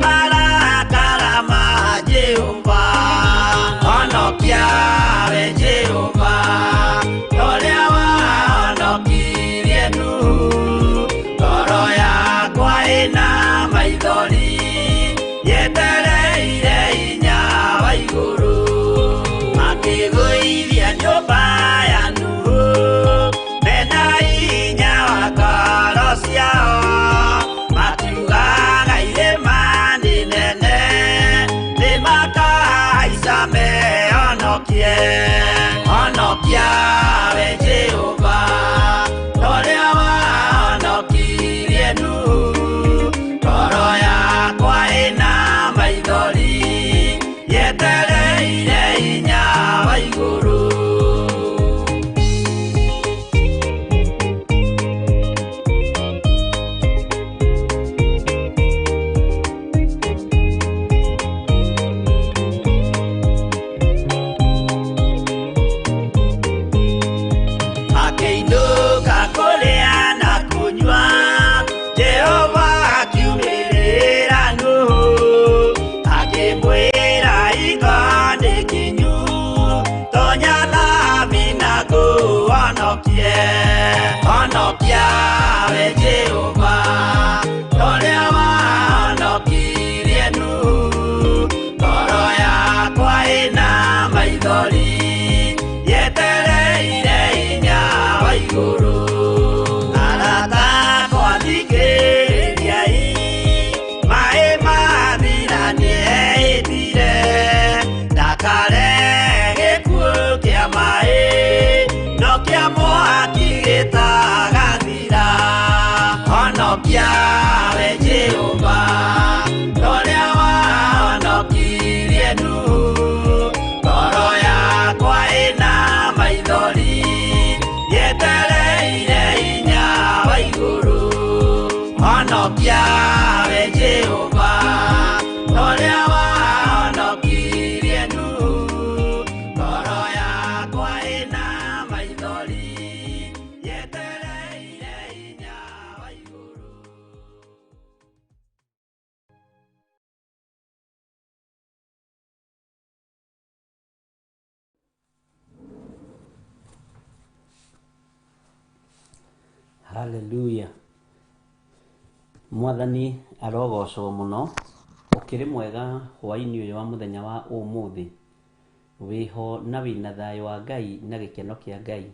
Marakara ma Jehova. Honokia we Jehova, ũrĩa wahonokirie Nuhu. Ngoro yakwa ĩna maithori, yetereire hinya wa igũrũ. Makĩgũithia nyũmba ya Nuhu, mena hinya wa ngoro ciao. Makiugaga irĩma nĩ nene, nĩmakahaica mehonokie. Honokia we Jehova, ũrĩa wahonokirie Nuhu. Ngoro yakwa ĩna maithori, yetereire hinya wa igũrũ. Akĩinũka kũrĩa na kũnyua, Jehova akiumĩrĩra Nuhu, akĩmwĩra hingo nĩ kinyu, tonya thabina ngũhonokie. Honokia we Jehova, ũrĩa wahonokirie Nuhu. Ngoro yakwa ĩna maithori, yetereire hinya wa igũrũ. Arata akwa thikĩrĩriai, maĩ mathira nĩehĩtire, ndakare gĩkuũ kĩa maĩ, no kĩa mwaki gĩtagathira. Honokia we Jehova, ũrĩa wahonokirie Nuhu. Ngoro yakwa ĩna maithori, yetereire hinya wa igũrũ. Honokia we Jehova, ũrĩa wahonokirie Nuhu. Ngoro yakwa ĩna maithori, yetereire hinya wa igũrũ. Haleluya. Mwathani arogocwo mũno. Ũkĩrĩ mwega hwaĩ-inĩ ũyũ wa mũthenya wa ũmũthĩ. Wĩho na wĩna thayũ wa Ngai na gĩkeno kĩa Ngai.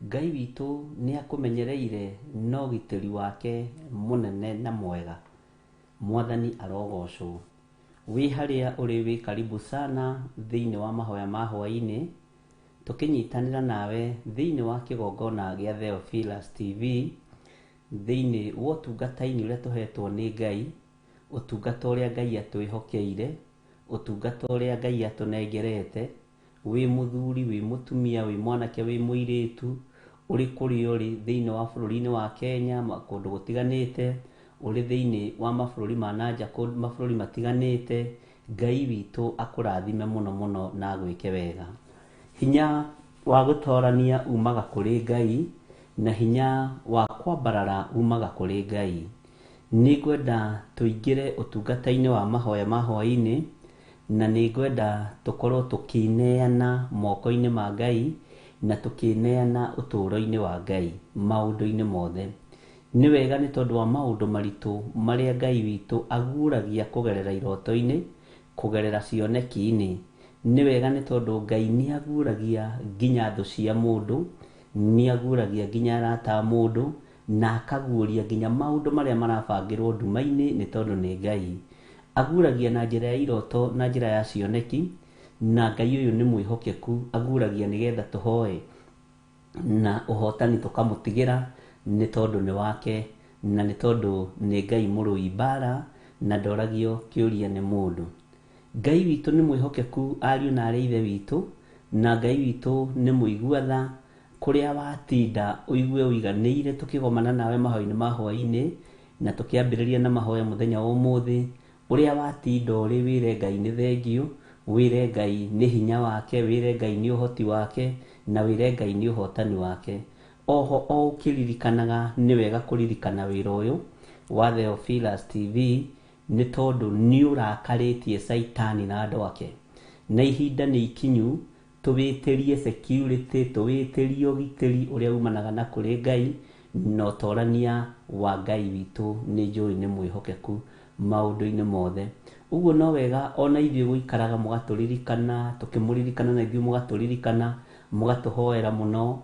Ngai witũ nĩ akũmenyereire na ũgitĩri wake mũnene na mwega. Mwathani arogocwo. Wĩ harĩa ũrĩ wĩ karibu sana thĩinĩ wa mahoya ma hwaĩ-inĩ, tũkĩnyitanĩra nawe thĩinĩ wa kĩgongona gĩa Theophilus TV, thĩinĩ wa ũtungata-inĩ ũrĩa tũhetwo nĩ Ngai, ũtungata ũrĩa Ngai atwĩhokeire, ũtungata ũrĩa Ngai atũnengerete. Wĩ mũthuri, wĩ mũtumia, wĩ mwanake, wĩ mũirĩtu, ũrĩ kũrĩa ũrĩ thĩinĩ wa bũrũri-inĩ wa Kenya, kũndũ gũtiganĩte, ũrĩ thĩinĩ wa mabũrũri ma nanja, mabũrũri matiganĩte, Ngai witũ akũrathime mũno mũno na agwĩke wega. Hinya wa gũtorania umaga kũrĩ Ngai, na hinya wa kwambarara umaga kũrĩ Ngai. Nĩngwenda tũingĩre ũtungata-inĩ wa mahoya ma hwaĩ-inĩ, na nĩngwenda tũkorwo tũkĩneana moko-inĩ ma Ngai, na tũkĩneana ũtũũro-inĩ wa Ngai maũndũ-inĩ mothe. Nĩ wega nĩ tondũ wa maũndũ maritũ marĩa Ngai witũ aguũragia kũgerera iroto-inĩ, kũgerera cioneki-inĩ. Nĩ wega nĩ tondũ Ngai nĩ aguũragia nginya thũ cia mũndũ, nĩ aguũragia nginya arata a mũndũ, na akaguũria nginya maũndũ marĩa marabangĩrwo nduma-inĩ nĩ tondũ nĩ Ngai. Aguũragia na njĩra ya iroto na njĩra ya cioneki, na Ngai ũyũ nĩ mwĩhokeku, aguũragia nĩgetha tũhoe na ũhotani tũkamũtigĩra nĩ tondũ nĩ wake, na nĩ tondũ nĩ Ngai mũrũi mbara na ndoragio kĩũria nĩ mũndũ. Ngai witũ nĩ mwĩhokeku ariũ na arĩ ithe witũ, na Ngai witũ nĩ mũigua tha. Kũrĩa watinda ũigue ũiganĩire tũkĩgomana nawe mahoya-inĩ ma hwaĩ-inĩ, na tũkĩambĩrĩria na mahoya mũthenya wa ũmũthĩ. Ũrĩa watinda ũrĩ wĩre Ngai nĩ thengiũ, wĩre Ngai nĩ hinya wake, wĩre Ngai nĩ ũhoti wake, na wĩre Ngai nĩ ũhotani wake. Oho o ũkĩririkanaga nĩ wega kũririkana wĩra ũyũ wa Theophilus TV, Nĩ tondũ nĩ ũrakarĩtie Caitani na andũ ake. Na ihinda nĩ ikinyu tũwĩtĩrie security, tũwĩtĩrie ũgitĩri ũrĩa umanaga na kũrĩ Ngai, na ũtorania wa Ngai witũ nĩ njũĩ nĩ mwĩhokeku maũndũ-inĩ mothe. Ũguo no wega ona ithuĩ gũikaraga mũgatũririkana, tũkĩmũririkana na ithuĩ mũgatũririkana, mũgatũhoera mũno,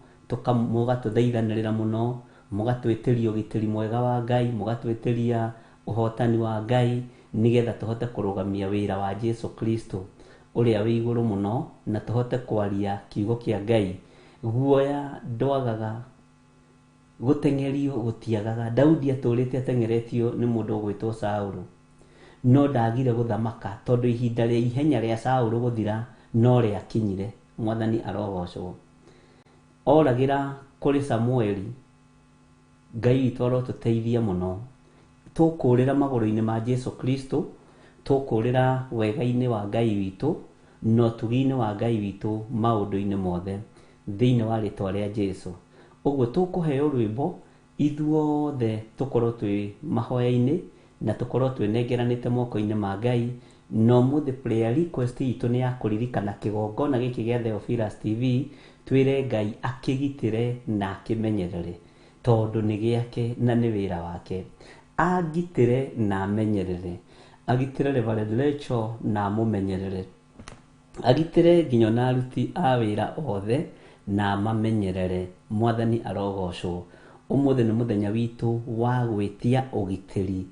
mũgatũthaithanĩrĩra mũno, mũgatwĩtĩria ũgitĩri mwega wa Ngai, mũgatwĩtĩria ũhotani wa Ngai, nĩgetha tũhote kũrũgamia wĩra wa Jesu Kristo ũrĩa wĩ igũrũ mũno, na tũhote kwaria kiugo kĩa Ngai. Guoya ndwagaga, gũteng'erio gũtiagaga. Daudi atũrĩte ateng'eretio nĩ mũndũ ũgwĩtwo Saũlũ, no ndagire gũthamaka tondũ ihinda rĩa ihenya rĩa Saũlũ gũthira no rĩakinyire. Mwathani arogocwo. Oragĩra kũrĩ Samueli. Ngai witũ arotũteithia mũno. Tũkũrĩra magũrũ-inĩ ma Jesu Kristo, tũkũrĩra wega-inĩ wa Ngai witũ, na ũtugi-inĩ wa Ngai witũ maũndũ-inĩ mothe, thĩinĩ wa rĩtwa rĩa Jesu. Ũguo tũkũheo rwĩmbo ithuothe tũkorwo twĩ mahoya-inĩ na tũkorwo twĩnengeranĩte moko-inĩ ma Ngai. Na ũmũthĩ prayer request itũ nĩ ya kũririkana kĩgongona gĩkĩ gĩa Theophilus TV, twĩre Ngai akĩgitĩre na akĩmenyerere, tondũ nĩ gĩake na nĩ wĩra wake. Agitĩre na amenyerere, agitĩre Reverend Rachel na amũmenyerere, agitĩre nginya ona aruti a wĩra othe na amamenyerere. Mwathani arogocwo. Ũmũthĩ nĩ mũthenya witũ wa gwĩtia ũgitĩri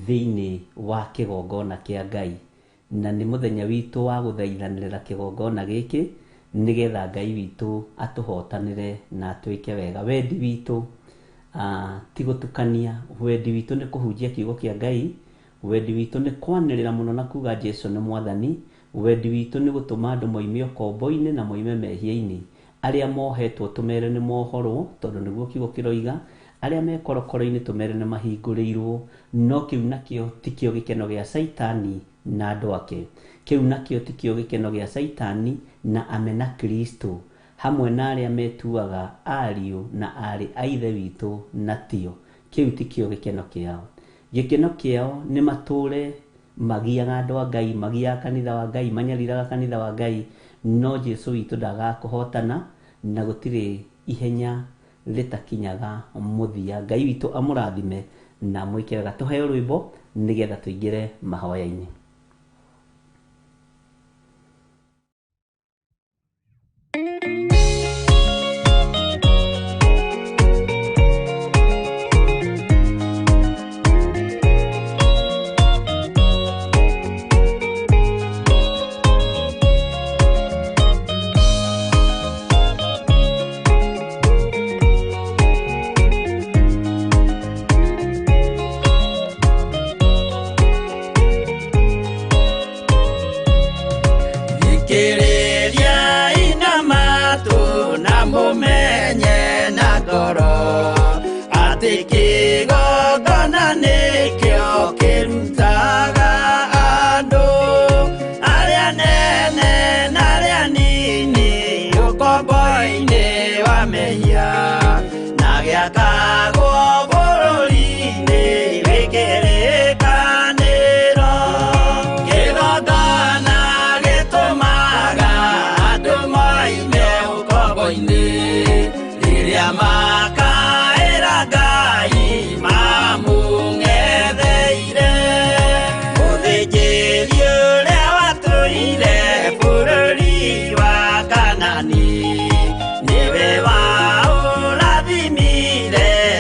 thĩinĩ wa kĩgongona kĩa Ngai, na nĩ mũthenya witũ wa gũthaithanĩrĩra kĩgongona gĩkĩ nĩgetha Ngai witũ atũhotanĩre na atwĩke wega. Wendi witũ ti gũtukania, wendi witũ nĩ kũhunjia kiugo kĩa Ngai, wendi witũ nĩ kwanĩrĩra mũno na kuga Jesu nĩ Mwathani, wendi witũ nĩ gũtũma andũ moime ũkombo-inĩ na moime mehia-inĩ. Arĩa mohetwo tũmere nĩ mohorwo, tondũ nĩguo kiugo kĩroiga. Arĩa me korokoro-inĩ tũmere nĩ mahingũrĩirwo. No kĩu nakĩo tikĩo gĩkeno gĩa Caitani na andũ ake. Kĩu nakĩo tikĩo gĩkeno gĩa Caitani na amena Kristo, hamwe na arĩa metuaga ariũ na aarĩ a Ithe witũ na tio. Kĩu tikĩo gĩkeno kĩao. Gĩkeno kĩao nĩ matũre magiaga andũ a Ngai, magiaga kanitha wa Ngai, manyariraga kanitha wa Ngai, no Jesu witũ ndagaga kũhotana na gũtirĩ ihenya rĩtakinyaga mũthia. Ngai witũ amũrathime na amwĩke wega. Tũheo rwĩmbo nĩgetha tũingĩre mahoya-inĩ. Niwe wa ulathimire.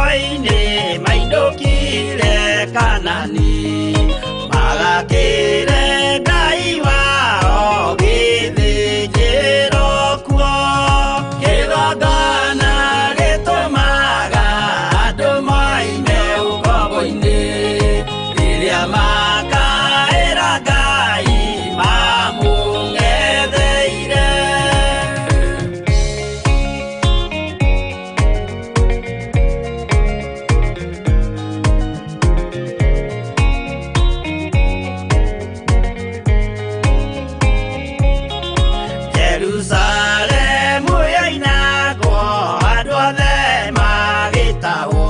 ũkombo-inĩ mainũkire Kanani magakĩre Ngai wao gĩthĩnjĩro kuo kĩgongona gĩtũmaga andũ moime ũkombo-inĩ rĩrĩa makaĩra Ngai mamũng'etheire. Jerusalemu yoinagwo andũ othe magĩtahwo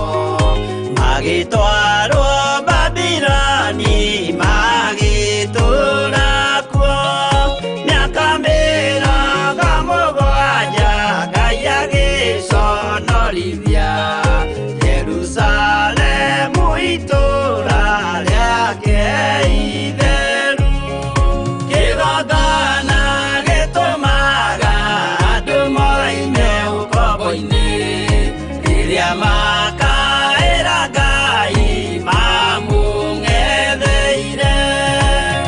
magĩtwarwo Babiloni magĩtũũra kuo mĩaka 70 Ngai agĩconorithia Jerusalemu itũũra rĩake itheru. Kĩgongona gĩtũmaga andũ moime ũkombo-inĩ rĩrĩa makaĩra Ngai mamũng'etheire.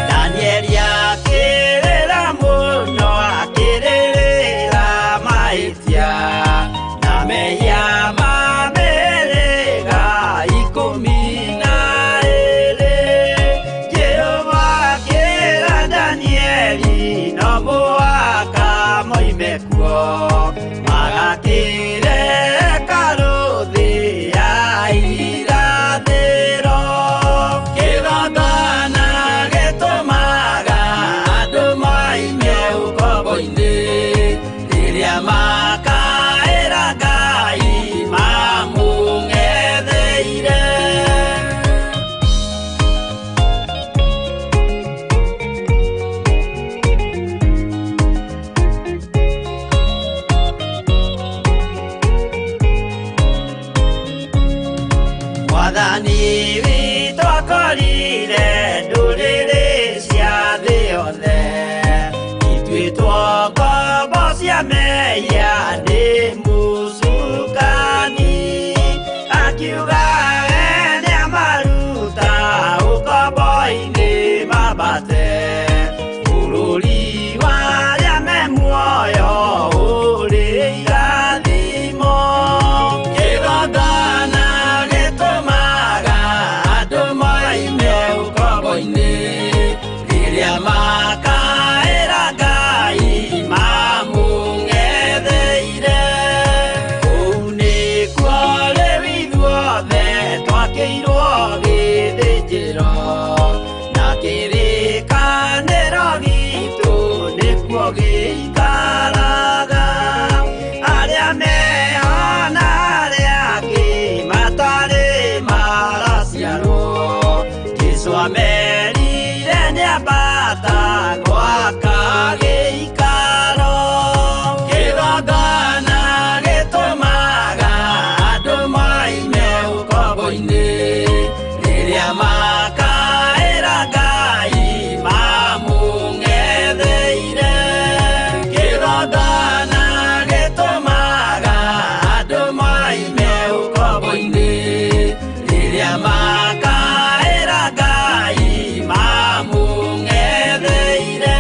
Danieli akĩrĩra mũno akĩrĩrĩra mahĩtia na mehia ma mĩhĩrĩga 12. Jehova akĩra Danieli no mũhaka moime kuo magakĩre hekarũ thĩ ya irathĩro. Kĩgongona gĩtũmaga andũ moime ũkombo-inĩ rĩrĩa makaĩra Ngai mamũng'etheire. Mwathani witũ akorire ndũrĩrĩ cia thĩ yothe ituĩtwo ngombo cia mehia nĩ mũcukani akiuga we nĩamaruta ũkombo-inĩ mambate bũrũri wa arĩa me muoyo ũrĩ irathimo. Kĩgongona gĩtũmaga andũ moime ũkombo-inĩ rĩrĩa makaĩra Ngai mamũng'etheire. Kũu nĩkuo rĩu ithuothe twakĩirwo gĩthĩnjĩro na kĩrĩkanĩro gitũ nĩkuo gĩikaraga. Arĩa meho na arĩa angĩ matarĩ maraciarwo Jesũ amerire nĩambata gwaka gĩikaro. Kĩgongona gĩtũmaga andũ moime ũkombo-inĩ rĩrĩa makaĩra Ngai mamũng'etheire. Kĩgongona gĩtũmaga andũ moime ũkombo-inĩ rĩrĩa makaĩra Ngai mamũng'etheire.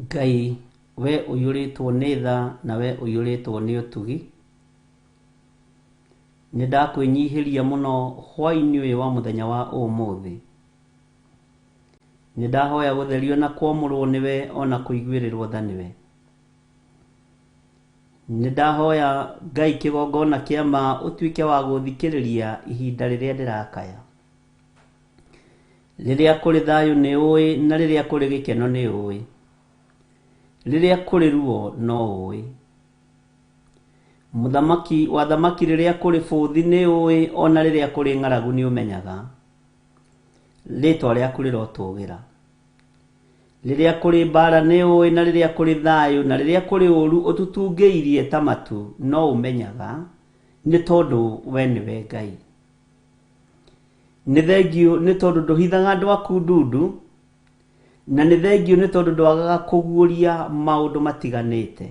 Ngai we ũiyũrĩtwo nĩ tha na we ũiyũrĩtwo nĩ ũtugi, nĩ ndakwĩnyihĩria mũno hwaĩ-inĩ ũyũ wa mũthenya wa ũmũthĩ. Nĩ ndahoya gũtherio na kwamũrwo nĩwe ona kũiguĩrĩrwo tha nĩwe. Nĩ ndahoya Ngai kĩgongona kĩa ma ũtuĩke wa gũthikĩrĩria ihinda rĩrĩa ndĩrakaya. Rĩrĩa kũrĩ thayũ nĩ ũĩ na rĩrĩa kũrĩ gĩkeno nĩ ũĩ. Rĩrĩa kũrĩ ruo no ũĩ. Mũthamaki wa thamaki rĩrĩa kũrĩ bũthi nĩ ũĩ ona rĩrĩa kũrĩ ng'aragu nĩ ũmenyaga. Rĩtwa rĩaku rĩrotũgĩra. Rĩrĩa kũrĩ mbara nĩ ũĩ, na rĩrĩa kũrĩ thayũ, na rĩrĩa kũrĩ ũũru ũtũtungĩirie ta matu, no ũmenyaga, nĩ tondũ we nĩwe Ngai. Nĩ thengiũ nĩ tondũ ndũhithaga andũ aku ndundu, na nĩ thengiũ nĩ tondũ ndwagaga kũguũria maũndũ matiganĩte.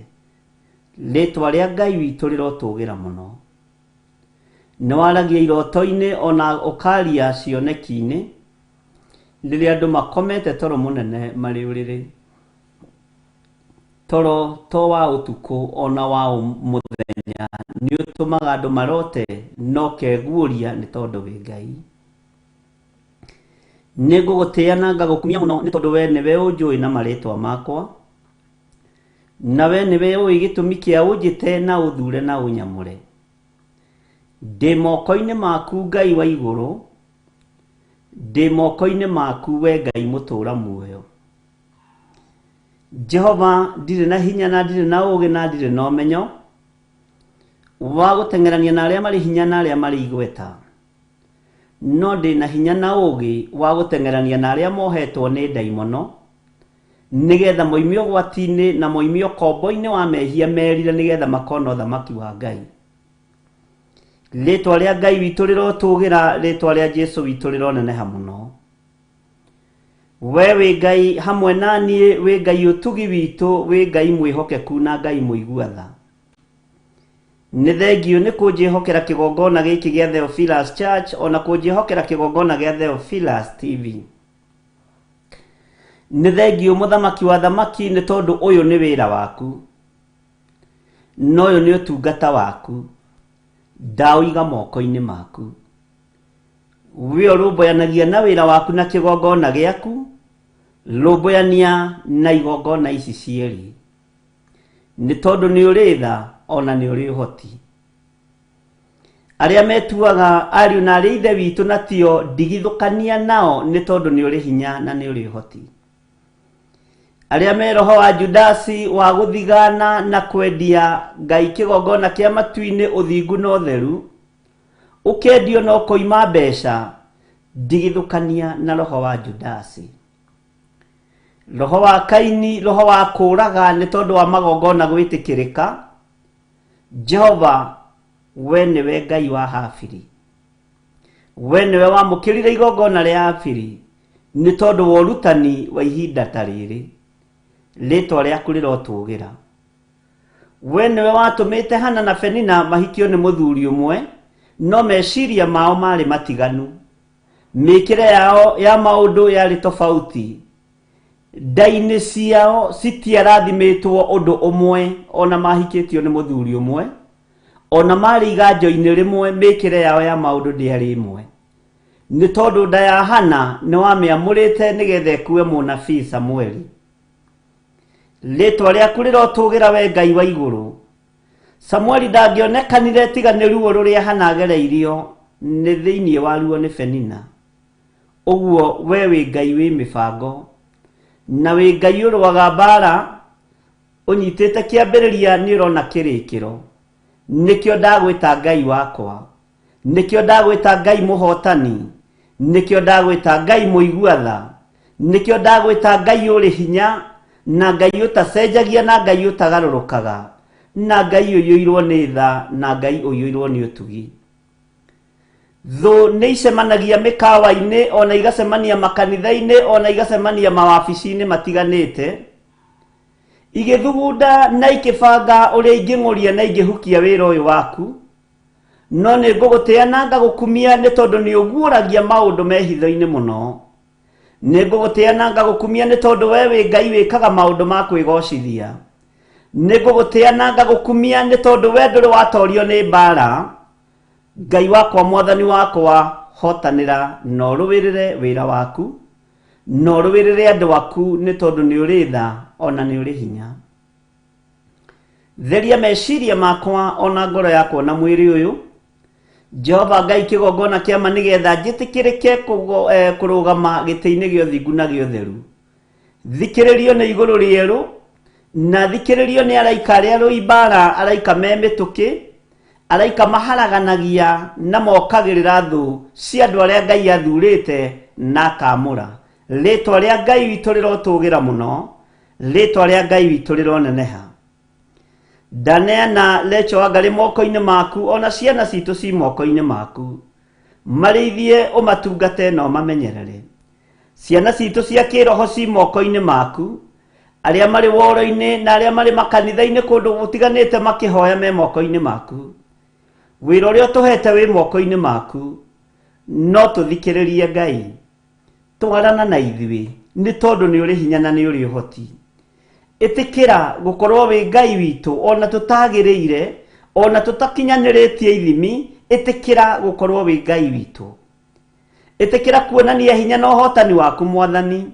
Rĩtwa rĩa Ngai witũ rĩrotũgĩra mũno. Nĩ waragia iroto-inĩ ona ũkaria cioneki-inĩ, rĩrĩa andũ makomete toro mũnene marĩ ũrĩrĩ. Toro to wa ũtukũ ona wa mũthenya nĩ ũtũmaga andũ marote no keguũria nĩ tondũ wĩ Ngai. Nĩ ngũgũtĩĩa na ngagũkumia mũno nĩ tondũ we nĩwe ũnjũĩ na marĩtwa makwa, na we nĩwe ũĩ gĩtũmi kĩa ũnjĩte na ũthure na ũnyamũre. Ndĩ moko-inĩ maku Ngai wa igũrũ, ndĩ moko-inĩ maku we Ngai mũtũũra muoyo. Jehova, ndirĩ na hinya na ndirĩ na ũũgĩ na ndirĩ na ũmenyo wa gũteng'erania na arĩa marĩ hinya na arĩa marĩ igweta, no ndĩ na hinya na ũũgĩ wa gũteng'erania na arĩa mohetwo nĩ ndaimono, nĩgetha moime ũgwati-inĩ na moime ũkombo-inĩ wa mehia merire, nĩgetha makona ũthamaki wa Ngai. Rĩtwa rĩa Ngai witũ rĩrotũgĩra, rĩtwa rĩa Jesu witũ rĩroneneha mũno. We wĩ Ngai hamwe na niĩ, wĩ Ngai ũtugi witũ, wĩ Ngai mwĩhokeku na Ngai mũigua tha. Nĩ thengiũ nĩ kũnjĩhokera kĩgongona gĩkĩ gĩa Theophilus Church ona kũnjĩhokera kĩgongona gĩa Theophilus TV. Nĩ thengiũ mũthamaki wa thamaki nĩ tondũ ũyũ nĩ wĩra waku, na ũyũ nĩ ũtungata waku, ndaũiga moko-inĩ maku. We ũrũmbũyanagia na wĩra waku na kĩgongona gĩaku, rũmbũyania na igongona ici cierĩ, nĩ tondũ nĩ ũrĩ tha ona nĩ ũrĩ ũhoti. Arĩa metuaga ariũ na arĩ ithe witũ na tio, ndigithũkania nao nĩ tondũ nĩ ũrĩ hinya na nĩ ũrĩ ũhoti. Arĩa me roho wa Judasi wa gũthigana na kwendia Ngai kĩgongona kĩa matu-inĩ ũthingu na ũtheru, ũkendio na ũkoima mbeca, ndigithũkania na roho wa Judasi. Roho wa Kaini, roho wa kũũraga nĩ tondũ wa magongona gwĩtĩkĩrĩka. Jehova, we nĩwe Ngai wa Habili. We nĩwe wamũkĩrire igongona rĩa Habili nĩ tondũ wa ũrutani wa ihinda ta rĩrĩ. Rĩtwa rĩaku rĩrotũgĩra. We nĩwe watũmĩte Hana na Penina mahikio nĩ mũthuri ũmwe, no meciria mao marĩ matiganu. Mĩkĩre yao ya maũndũ yarĩ tofauti. Nda-inĩ ciao citiarathimĩtwo ũndũ ũmwe ona mahikĩtio nĩ mũthuri ũmwe, ona marĩ iganjo-inĩ rĩmwe mĩkĩre yao ya maũndũ ndĩarĩ ĩmwe. Nĩ tondũ nda ya Hana nĩ wamĩamũrĩte nĩgetha ĩkue mũnabii Samueli. Rĩtwa rĩaku rĩrotũgĩra we Ngai wa igũrũ. Samueli ndangĩonekanire tiga nĩ ruo rũrĩa Hana agereirio nĩ thĩinĩ wa ruo nĩ Penina. Ũguo we wĩ Ngai wĩ mĩbango, na wĩ Ngai ũrũaga mbara, ũnyitĩte kĩambĩrĩria nĩ ũrona kĩrĩkĩro. Nĩkĩo ndagwĩta Ngai wakwa, nĩkĩo ndagwĩta Ngai mũhotani, nĩkĩo ndagwĩta Ngai mũigua tha, nĩkĩo ndagwĩta Ngai ũrĩ hinya, na Ngai ũtacenjagia na Ngai ũtagarũrũkaga, na Ngai ũiyũirwo nĩ tha na Ngai ũiyũirwo nĩ ũtugi. Thũ nĩ icemanagia mĩkawa-inĩ ona igacemania makanitha-inĩ ona igacemania mawabici-inĩ matiganĩte, igĩthugunda na ikĩbanga ũrĩa ingĩng'ũria na ingĩhukia wĩra ũyũ waku. No nĩ ngũgũtĩĩa na ngagũkumia nĩ tondũ nĩ ũguũragia maũndũ me hitho-inĩ mũno. Nĩ ngũgũtĩĩa na ngagũkumia nĩ tondũ we wĩ Ngai wĩkaga maũndũ ma kwĩgocithia. Nĩ ngũgũtĩĩa na ngagũkumia nĩ tondũ we ndũrĩ watorio nĩ mbara. Ngai wakwa, mwathani wakwa, hotanĩra na ũrũĩrĩre wĩra waku, na ũrũĩrĩre andũ aku nĩ tondũ nĩ ũrĩ tha ona nĩ ũrĩ hinya. Theria meciria makwa ona ngoro yakwa na mwĩrĩ ũyũ. Jehova Ngai kĩgongona kĩa ma nĩgetha njĩtĩkĩrĩke kũrũgama gĩtĩ-inĩ gĩa ũthingu na gĩa ũtheru. Thikĩrĩrio nĩ igũrũ rĩerũ na thikĩrĩrio nĩ araika arĩa rũi mbara, araika me mĩtũkĩ, araika maharaganagia na mokagĩrĩra thũ cia andũ arĩa Ngai athurĩte na akamũra. Rĩtwa rĩa Ngai witũ rĩrotũgĩra mũno, rĩtwa rĩa Ngai witũ rĩroneneha. Ndaneana Lecho wa Ngarĩ moko-inĩ maku, ona ciana citũ ci moko-inĩ maku. Marĩithie, ũmatungate na ũmamenyerere. Ciana citũ cia kĩroho ci moko-inĩ maku. Arĩa marĩ woro-inĩ na arĩa marĩ makanitha-inĩ kũndũ gũtiganĩte makĩhoya me moko-inĩ maku. Wĩra ũrĩa ũtũhete wĩ moko-inĩ maku. No tũthikĩrĩrie Ngai. Twarana na ithuĩ nĩ tondũ nĩ ũrĩ hinya na nĩ ũrĩ ũhoti. Ĩtĩkĩra gũkorwo wĩ Ngai witũ ona tũtagĩrĩire, ona tũtakinyanĩrĩtie ithimi, ĩtĩkĩra gũkorwo wĩ Ngai witũ. Ĩtĩkĩra kuonania hinya na ũhotani waku Mwathani.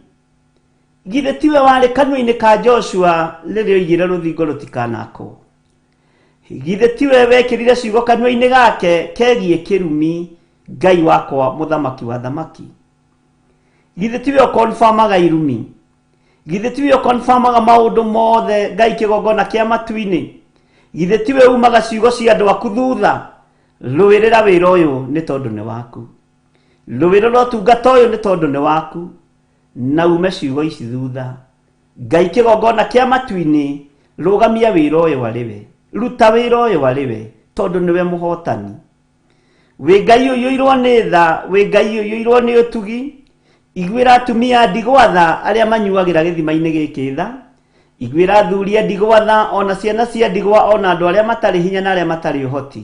Githĩ tiwe warĩ kanua-inĩ ka Joshua rĩrĩa oigire rũthingo rũtikanakwo? Githĩ tiwe wekĩrire ciugo kanua-inĩ gake kegiĩ kĩrumi, Ngai wakwa mũthamaki wa thamaki? Githĩ tiwe ũkonfamaga irumi? Githĩ tiwe ũkonfamaga maũndũ mothe, Ngai kĩgongona kĩa matu-inĩ? Githĩ tiwe umaga ciugo cia andũ aku thutha? Rũĩrĩra wĩra ũyũ nĩ tondũ nĩ waku. Rũĩrĩra ũtungata ũyũ nĩ tondũ nĩ waku. Na ume ciugo ici thutha. Ngai kĩgongona kĩa matu-inĩ, rũgamia wĩra ũyũ arĩ we. Ruta wĩra ũyũ arĩ we, tondũ nĩwe mũhotani. Wĩ Ngai ũiyũirwo nĩ tha, wĩ Ngai ũiyũirwo nĩ ũtugi. Iguĩra atumia a ndigwa tha, arĩa manyuagĩra gĩthima-inĩ gĩkĩ tha. Iguĩra athuri a ndigwa tha, ona ciana cia ndigwa, ona andũ arĩa matarĩ hinya na arĩa matarĩ ũhoti.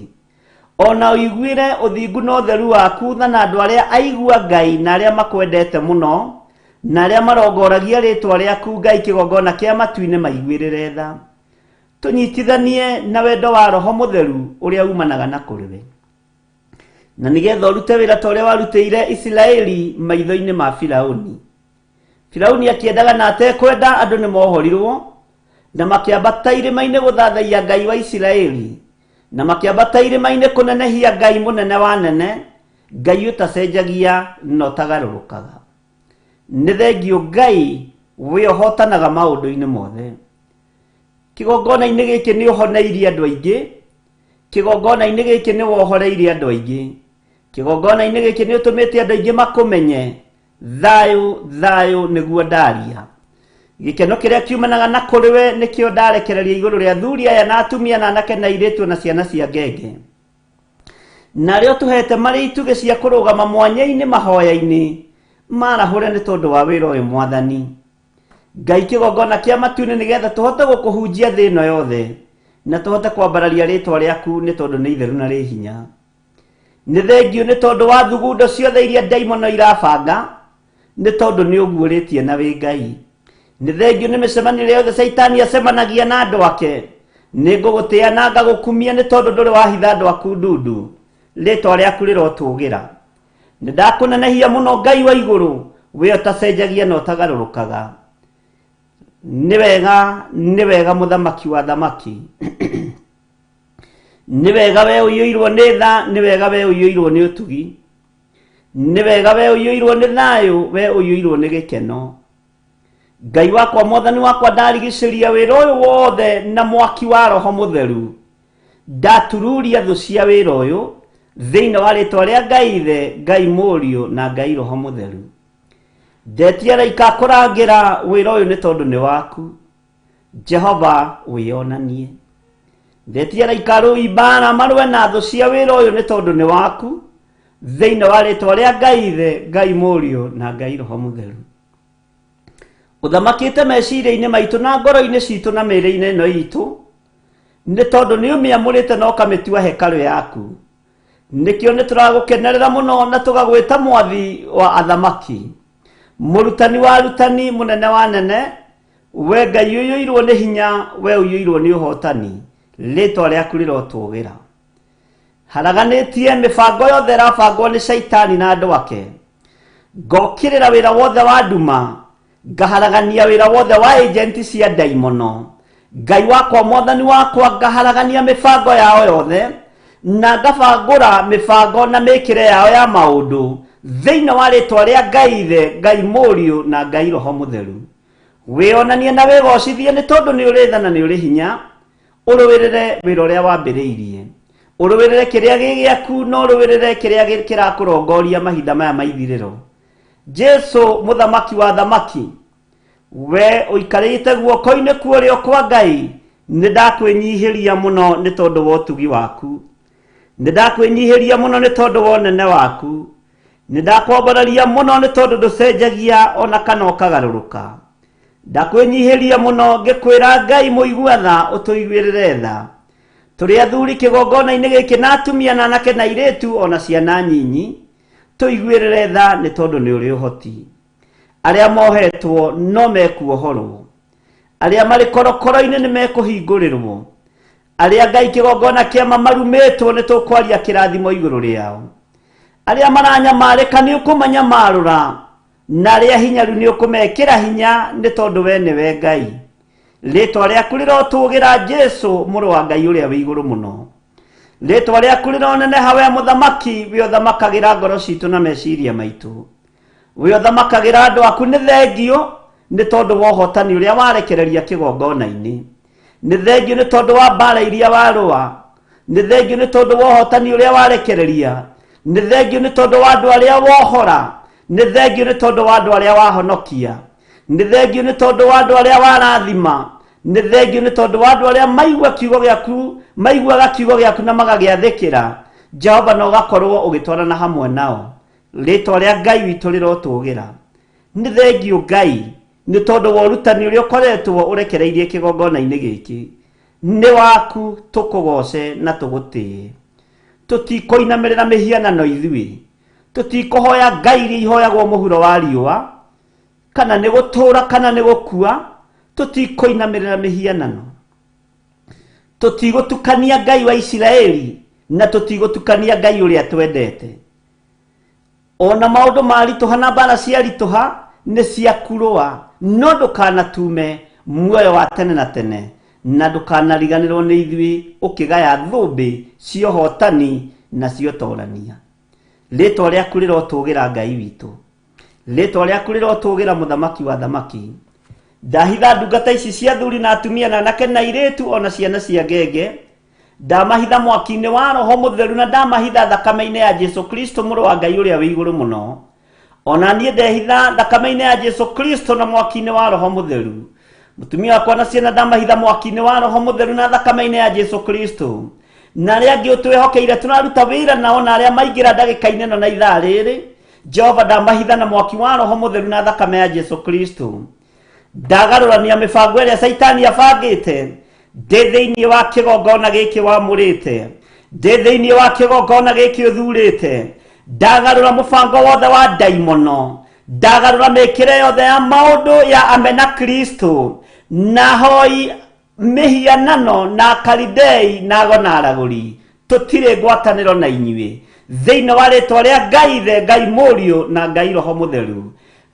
Ona ũiguĩre ũthingu na ũtheru waku tha na andũ arĩa aigua Ngai na arĩa makwendete mũno, na arĩa marongoragia rĩtwa rĩaku Ngai kĩgongona kĩa matu-inĩ maiguĩrĩre tha. Tũnyitithanie na wendo wa Roho Mũtheru ũrĩa umanaga na kũrĩ we. Na nĩgetha ũrute wĩra ta ũrĩa warutĩire Isiraeli maitho-inĩ ma Firauni. Firauni akĩendaga na atekwenda andũ nĩ mohorirwo na makĩambata irĩma-inĩ gũthathaiya Ngai wa Isiraeli na makĩambata irĩma-inĩ kũnenehia Ngai mũnene wa nene, Ngai ũtacenjagia na ũtagarũrũkaga. Nĩ thengiũ Ngai we ũhotanaga maũndũ-inĩ mothe. Kĩgongona-inĩ gĩkĩ nĩ ũhoneirie andũ aingĩ, kĩgongona-inĩ gĩkĩ nĩ wohoreirie andũ aingĩ, kĩgongona-inĩ gĩkĩ nĩ ũtũmĩte andũ aingĩ makũmenye. Thayũ, thayũ nĩguo ndaria. Gĩkeno kĩrĩa kiumanaga na kũrĩ we nĩkĩo ndarekereria igũrũ rĩa athuri aya na atumia na anake na airĩtu na ciana cia ngenge. Na arĩa ũtũhete marĩ itugĩ cia kũrũgama mwanya-inĩ mahoya-inĩ marahũre nĩ tondũ wa wĩra ũyũ Mwathani. Ngai kĩgongona kĩa matu-inĩ nĩgetha tũhote gũkũhunjia thĩ ĩno yothe na tũhote kwambararia rĩtwa rĩaku nĩ tondũ nĩ itheru na rĩ hinya. Nĩ thengiũ nĩ tondũ wa thugundo ciothe iria ndaimono irabanga, nĩ tondũ nĩ ũguũrĩtie na wĩ Ngai. Nĩ thengiũ nĩ mĩcemanio ĩrĩa yothe Caitani acemanagia na andũ ake. Nĩ ngũgũtĩa na ngagũkumia nĩ tondũ ndũrĩ wahitha andũ aku ndundu. Rĩtwa rĩaku rĩrotũgĩra. Nĩ ndakũnenehia mũno Ngai wa igũrũ, we ũtacenjagia na ũtagarũrũkaga. Nĩ wega, nĩ wega mũthamaki wa thamaki. Nĩ wega we ũiyũirwo nĩ tha, nĩ wega we ũiyũirwo nĩ ũtugi. Nĩ wega we ũiyũirwo nĩ thayũ, we ũiyũirwo nĩ gĩkeno. Ngai wakwa, Mwathani wakwa, ndarigicĩria wĩra ũyũ wothe na mwaki wa Roho Mũtheru. Ndatururia thũ cia wĩra ũyũ thĩinĩ wa rĩtwa rĩa Ngai Ithe, Ngai Mũriũ na Ngai Roho Mũtheru. Ndetia araika kũrangĩra wĩra ũyũ nĩ tondũ nĩ waku. Jehova wĩyonanie. Ndetia araika arũi mbara marũe na thũ cia wĩra ũyũ nĩ tondũ nĩ waku thĩinĩ wa rĩtwa rĩa Ngai Ithe, Ngai Mũriũ na Ngai Roho Mũtheru. Ũthamakĩte meciria-inĩ maitũ na ngoro-inĩ citũ na mĩĩrĩ-inĩ ĩno itũ nĩ tondũ nĩ ũmĩamũrĩte na ũkamĩtua hekarũ yaku. Nĩkĩo nĩ tũragũkenerera mũno na tũgagwĩta mwathi wa athamaki, mũrutani wa arutani, mũnene wa nene, we Ngai ũiyũirwo nĩ hinya, we ũiyũirwo nĩ ũhotani, rĩtwa rĩaku rĩrotũgĩra. Haraganĩtie mĩbango yothe ĩrabangwo nĩ Shaitani na andũ ake. Ngokĩrĩra wĩra wothe wa nduma, ngaharagania wĩra wothe wa agenti cia ndaimono. Ngai wakwa, Mwathani wakwa, ngaharagania mĩbango yao yothe na ngabangũra mĩbango na mĩkĩre yao ya maũndũ thĩinĩ wa rĩtwa rĩa Ngai Ithe, Ngai Mũriũ na Ngai Roho Mũtheru. Wĩonanie na wĩgocithie nĩ tondũ nĩ ũrĩ tha na nĩ ũrĩ hinya. Ũrũĩrĩre wĩra ũrĩa wambĩrĩirie. Ũrũĩrĩre kĩrĩa gĩ gĩaku na ũrũĩrĩre kĩrĩa kĩrakũrongoria mahinda maya ma ithirĩro. Jesu mũthamaki wa thamaki, we ũikarĩte guoko-inĩ kuorĩo kwa Ngai, nĩ ndakwĩnyihĩria mũno nĩ tondũ wa ũtugi waku, nĩ ndakwĩnyihĩria mũno nĩ tondũ wa ũnene waku, nĩ ndakwambararia mũno nĩ tondũ ndũcenjagia ona kana ũkagarũrũka. Ndakwĩnyihĩria mũno ngĩkwĩra Ngai mũigua tha ũtũiguĩrĩre tha. Tũrĩ athuri kĩgongona-inĩ gĩkĩ na atumia na anake na airĩtu ona ciana nyinyi, tũiguĩrĩre tha nĩ tondũ nĩ ũrĩ ũhoti. Arĩa mohetwo no mekuohorwo, arĩa marĩ korokoro-inĩ nĩ mekũhingũrĩrwo, arĩa Ngai kĩgongona kĩama marumĩtwo nĩ tũkwaria kĩrathimo igũrũ rĩao, arĩa maranyamarĩka nĩ ũkũmanyamarũra, na arĩa hinyaru nĩ ũkũmekĩra hinya nĩ tondũ we nĩwe Ngai. Rĩtwa rĩaku rĩrotũgĩra Jesu mũrũ wa Ngai ũrĩa wĩ igũrũ mũno. Rĩtwa rĩaku rĩroneneha we mũthamaki, we ũthamakagĩra ngoro citũ na meciria maitũ, we ũthamakagĩra andũ aku. Nĩ thengio nĩ tondũ wa ũhotani ũrĩa warekereria kĩgongona-inĩ, nĩ thengio nĩ tondũ wa mbara iria warũa, nĩ thengio nĩ tondũ wa ũhotani ũrĩa warekereria, nĩ thengio nĩ tondũ wa andũ arĩa wohora, nĩ thengio nĩ tondũ wa andũ arĩa wahonokia, nĩ thengio nĩ tondũ wa andũ arĩa warathima, nĩ thengio nĩ tondũ wa andũ arĩa maigua kiugo gĩaku, maiguaga kiugo gĩaku na magagĩathĩkĩra Jehova, na ũgakorwo ũgĩtwarana hamwe nao. Rĩtwa rĩa Ngai witũ rĩrotũgĩra. Nĩ thengio Ngai nĩ tondũ wa ũrutani ũrĩa ũkoretwo ũrekereirie kĩgongona-inĩ gĩkĩ. Nĩ waku tũkũgoce na tũgũtĩe. Tũtikũinamĩrĩra mĩhianano ithuĩ, tũtikũhoya ngai iria ihoyagwo mũhuro wa riũa, kana nĩ gũtũũra kana nĩ gũkua, tũtikũinamĩrĩra mĩhianano. Tũtigũtukania Ngai wa Isiraeli na tũtigũtukania Ngai ũrĩa twendete. Ona maũndũ maritũha na mbara ciaritũha nĩ ciaku rũa, no ndũkanatume muoyo wa tene na tene, na ndũkanariganĩrwo nĩ ithuĩ ũkĩgaya thũmbĩ cia ũhotani na cia ũtorania. Rĩtwa rĩaku rĩrotũgĩra Ngai witũ, rĩtwa rĩaku rĩrotũgĩra mũthamaki wa thamaki. Ndahitha ndungata ici cia athuri na atumia na anake na airĩtu ona ciana cia ngenge, ndamahitha mwaki-inĩ wa Roho Mũtheru na ndamahitha thakame-inĩ ya Jesu Kristo mũrũ wa Ngai ũrĩa wĩ igũrũ mũno. Ona niĩ ndehitha thakame-inĩ ya Jesu Kristo na mwaki-inĩ wa Roho Mũtheru. Mũtumia wakwa na ciana ndamahitha mwaki-inĩ wa Roho Mũtheru na thakame-inĩ ya Jesu Kristo. Na arĩa angĩ ũtwĩhokeire tũraruta wĩra nao na arĩa maingĩra ndagĩka-inĩ ĩno na ithaa rĩrĩ, Jehova ndamahitha na mwaki wa Roho Mũtheru na thakame ya Jesu Kristo. Ndagarũrania mĩbango ĩrĩa Caitani abangĩte ndĩ thĩinĩ wa kĩgongona gĩkĩ wamũrĩte, ndĩ thĩinĩ wa kĩgongona gĩkĩ ũthurĩte. Ndagarũra mũbango wothe wa ndaimono, ndagarũra mĩkĩre yothe ya maũndũ ya amena Kristo na hoi mĩhianano na Kalidei na ago na aragũri. Tũtirĩ ngwatanĩro na inyuĩ thĩinĩ wa rĩtwa rĩa Ngai Ithe, Ngai Mũriũ na Ngai Roho Mũtheru.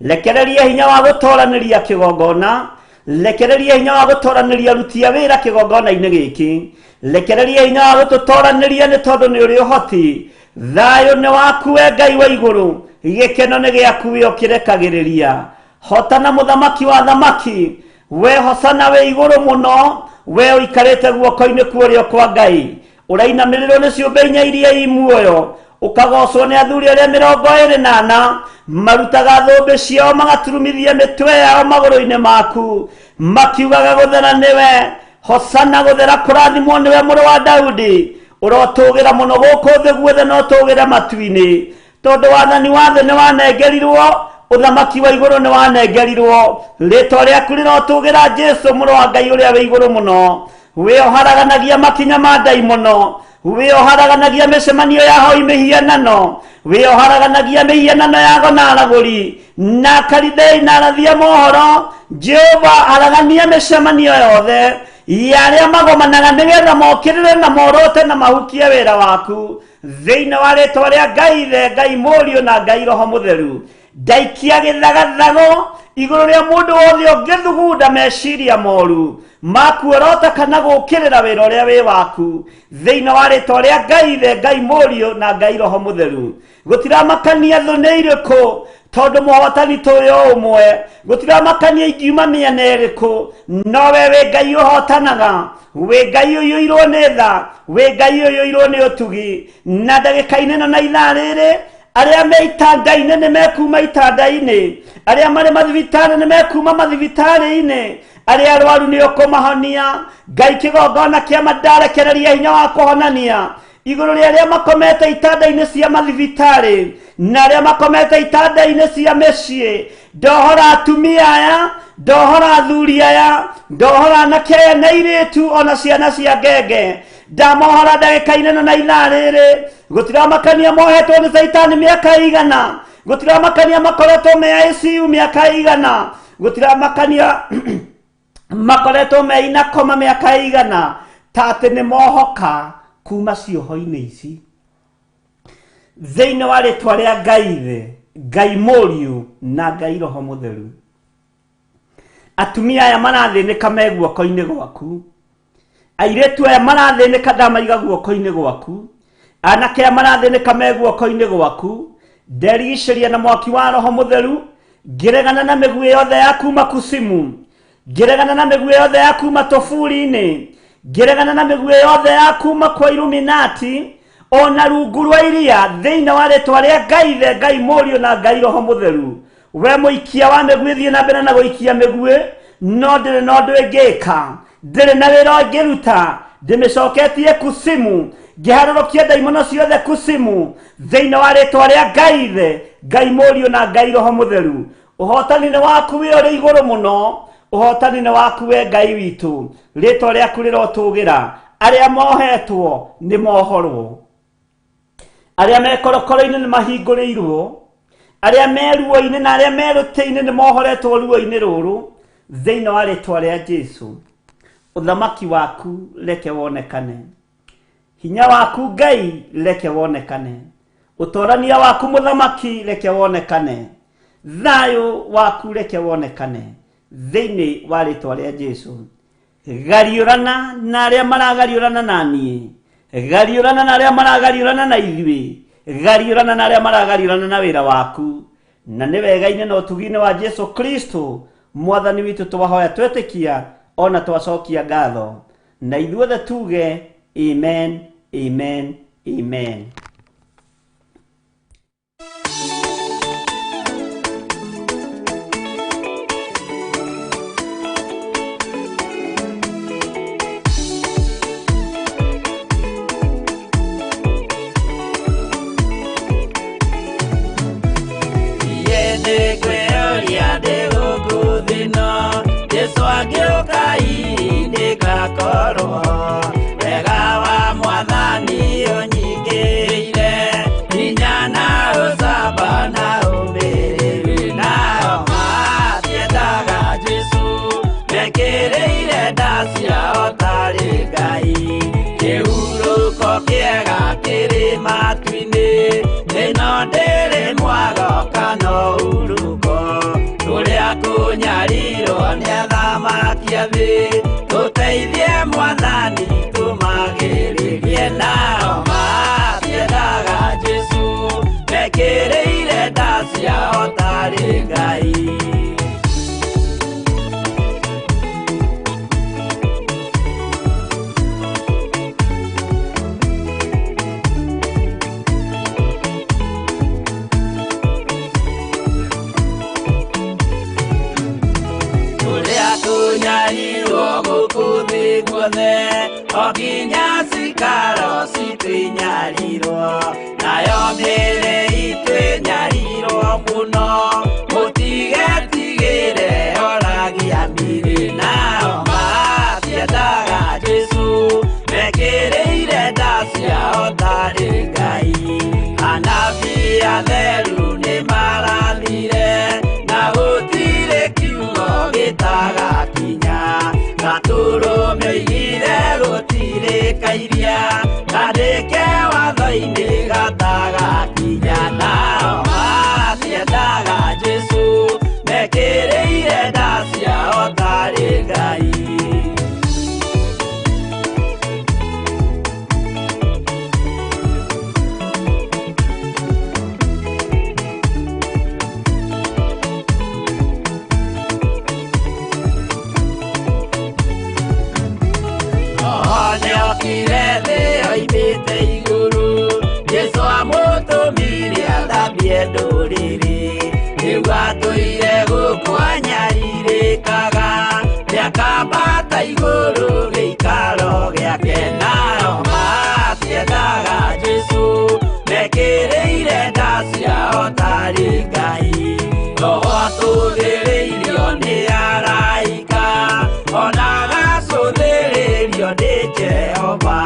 Rekereria hinya wa gũtoranĩria kĩgongona, rekereria hinya wa gũtoranĩria rutia wĩra kĩgongona-inĩ gĩkĩ, rekereria hinya wa gũtũtoranĩria nĩ tondũ nĩ ũrĩ ũhoti. Thayũ nĩ waku we Ngai wa igũrũ, gĩkeno nĩ gĩaku we ũkĩrekagĩrĩria. Hotana mũthamaki wa thamaki, we hosana wĩ igũrũ mũno, we ũikarĩte guoko-inĩ kuorĩo kwa Ngai, ũrainamĩrĩrwo nĩ ciũmbe inya iria i muoyo, ũkagocwo nĩ athuri arĩa 24 marutaga thũmbĩ ciao magaturumithia mĩtwe yao magũrũ-inĩ maku, makiugaga gũthera nĩwe, hosana gũthera kũrathimwo nĩwe mũrũ wa Daudi, ũrotũgĩra mũno gũkũ thĩ guothe na ũtũgĩre matu-inĩ, tondũ wathani wa thĩ nĩ wanengerirwo, ũthamaki wa igũrũ nĩ wanengerirwo. Rĩtwa rĩaku rĩrotũgĩra Jesu mũrũ wa Ngai ũrĩa wĩ igũrũ mũno, wĩoharaganagia makinya ma ndaimono, wĩoharaganagia mĩcemanio ya hoi mĩhianano, wĩoharaganagia mĩhianano ya ago na aragũri na Kalidei na arathia mohoro. Jehova, haragania mĩcemanio yothe ya arĩa magomanaga nĩgetha mokĩrĩre na morote na mahukie wĩra waku thĩinĩ wa rĩtwa rĩa Ngai Ithe, Ngai Mũriũ na Ngai Roho Mũtheru. Ndaikia gĩthagathago igũrũ rĩa mũndũ wothe ũngĩthugunda meciria moru makuorota kana gũkĩrĩra wĩra ũrĩa wĩ waku thĩinĩ wa rĩtwa rĩa Ngai Ithe, Ngai Mũriũ na Ngai Roho Mũtheru. Gũtiramakania thũ nĩ irĩkũ, tondũ mũhotani tũrĩ o ũmwe. Gũtiramakania ingiuma mĩena ĩrĩkũ, no we wĩ Ngai ũhotanaga, wĩ Ngai ũiyũirwo nĩ tha, wĩ Ngai ũiyũirwo nĩ ũtugi. Na ndagĩka-inĩ ĩno na ithaa rĩrĩ, Arĩa me itanda-inĩ nĩ mekuma itanda-inĩ, arĩa marĩ mathibitarĩ nĩ mekuma mathibitarĩ-inĩ, arĩa arwaru nĩ ũkũmahonia. Ngai kĩgongona kĩa mandarekereria hinya wa kũhonania igũrũ rĩa arĩa makomete itanda-inĩ cia mathibitarĩ na arĩa makomete itanda-inĩ cia mĩciĩ. Ndohora atumia aya, ndohora athuri aya, ndohora anake aya na airĩtu ona ciana cia ngenge. Ndamohora ndagĩka-inĩ ĩno na ithaa rĩrĩ. Gũtiramakania mohetwo nĩ caitani mĩaka igana, gũtiramakania makoretwo me ICU mĩaka igana, gũtiramakania makoretwo me inakoma mĩaka igana, ta atĩ nĩ mohoka kuma cioho-inĩ ici. Thĩinĩ wa rĩtwa rĩa Ngai Ithe, Ngai Mũriũ na Ngai Roho Mũtheru, atumia aya marathĩnĩka me guoko-inĩ gwaku, airĩtu aya marathĩnĩka ndamaiga guoko-inĩ gwaku, anake aya marathĩnĩka me guoko-inĩ gwaku. Nderigicĩria na mwaki wa Roho Mũtheru, ngĩregana na mĩguĩ yothe ya kuma kusimu, ngĩregana na mĩguĩ yothe ya kuma toburi-inĩ, ngĩregana na mĩguĩ yothe ya kuma kwa Illuminati ona rungu rwa iria, thĩinĩ wa rĩtwa rĩa Ngai Ithe, Ngai Mũriũ na Ngai Roho Mũtheru. We mũikia wa mĩguĩ, thiĩ na mbere na gũikia mĩguĩ, no ndĩrĩ na ũndũ ĩngĩka, ndĩrĩ na wĩra ũngĩruta, ndĩmĩcoketie kusimu, ngĩharũrũkia ndaimono ciothe kusimu, thĩinĩ wa rĩtwa rĩa Ngai Ithe, Ngai Mũriũ na Ngai Roho Mũtheru. Ũhotani nĩ waku wĩ ũrĩ igũrũ mũno, ũhotani nĩ waku we Ngai witũ, rĩtwa rĩaku rĩrotũgĩra. Arĩa mohetwo nĩ mohorwo, arĩa me korokoro-inĩ nĩ mahingũrĩirwo, arĩa me ruo-inĩ na arĩa me rũtĩ-inĩ nĩ mohoretwo ruo-inĩ rũrũ, thĩinĩ wa rĩtwa rĩa Jesũ. Ũthamaki waku reke wonekane, hinya waku Ngai reke wonekane, ũtorania waku mũthamaki reke wonekane, thayũ waku reke wonekane, thĩinĩ wa rĩtwa rĩa Jesũ. Gariũrana na arĩa maragariũrana na niĩ, gariũrana na arĩa maragariũrana na ithuĩ, gariũrana na arĩa maragariũrana na wĩra waku. Na nĩ wega-inĩ na ũtugi-inĩ wa Jesũ Kristo mwathani witũ twahoya twetĩkia ona twacokia ngatho, na ithuothe tuge amen, amen, amen. Jesu agĩũka ndĩgakorwo wega wa mwathani ũnyingĩire, hinya na ũcamba na ũmĩrĩru. Nao matiendaga Jesu mekĩrĩire nda ciao tarĩ Ngai. Kĩhurũko kĩega kĩrĩ matu-inĩ, ĩno ndĩrĩ mwago kana ũhurũko. Kũrĩa kũnyarirwo nĩ athamaki a thĩ, tũteithie mwathani tũmagĩrĩrie. Nao matiendaga Jesu mekĩrĩire nda ciao tarĩ Ngai. Kũnyarirwo gũkũ thĩ guothe, o nginya cikaro citũ inyarirwo, nayo mĩĩrĩ itũ ĩnyarirwo mũno. Mũtigetigĩre oragia mĩĩrĩ. Nao matiendaga Jesu mekĩrĩire nda ciao tarĩ Ngai. Anabii atheru nĩmarathire, na gũtirĩ kiugo gĩtagakinya. Gatũrũme oigire gũtirĩ kairia, kandĩke watho-inĩ gatagakinya. Nao matiendaga Jesu mekĩrĩire nda ciao tarĩ Ngai. Nĩokire thĩ oimĩte igũrũ, Jesũ amũtũmire Ndũrĩrĩ rĩu atũire gũkũ anyarirĩkaga nĩakambata igũrũ gĩikaro gĩake nao matiendaga Jesũ mekĩrĩire nda ciao tarĩ Ngai roho atũthĩrĩirio nĩ araika ona agacũthĩrĩrio nĩ Jehova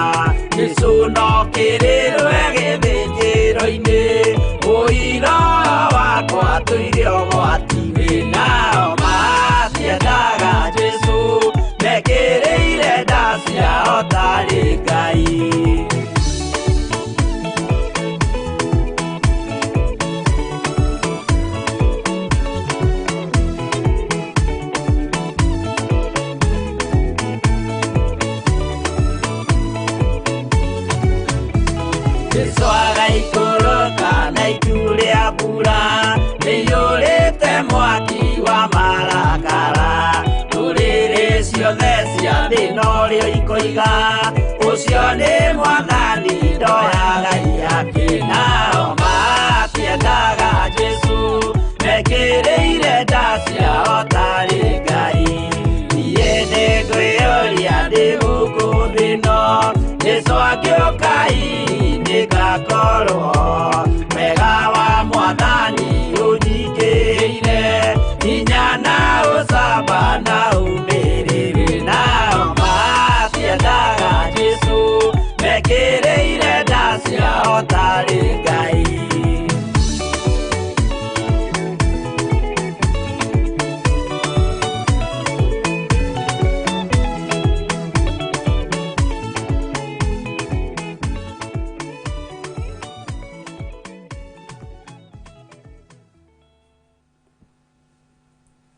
Jesũ no kĩrĩrwe gĩthĩnjĩro-inĩ ũira wakwa tũire ũgwati-inĩ nao matiendaga Jesũ mekĩrĩire nda ciao tarĩ Ngai. Jesũ agaikũrũka na itu rĩa mbura rĩiyũrĩte mwaki wa marakara ndũrĩrĩ ciothe cia thĩ norĩo ikoiga ũcio nĩ Mwathani ndoyaga ihaki nao matiendaga Jesũ mekĩrĩire nda ciao tarĩ Ngai niĩ nĩngwĩyũria ndĩ gũkũ thĩ ĩno Jesũ angĩũka hihi nĩngakorwo wega wa Mwathani ũnjingĩrĩire hinya na ũcamba na ũmĩrĩru nao matiendaga Jesũ mekĩrĩire nda ciao tarĩ Ngai.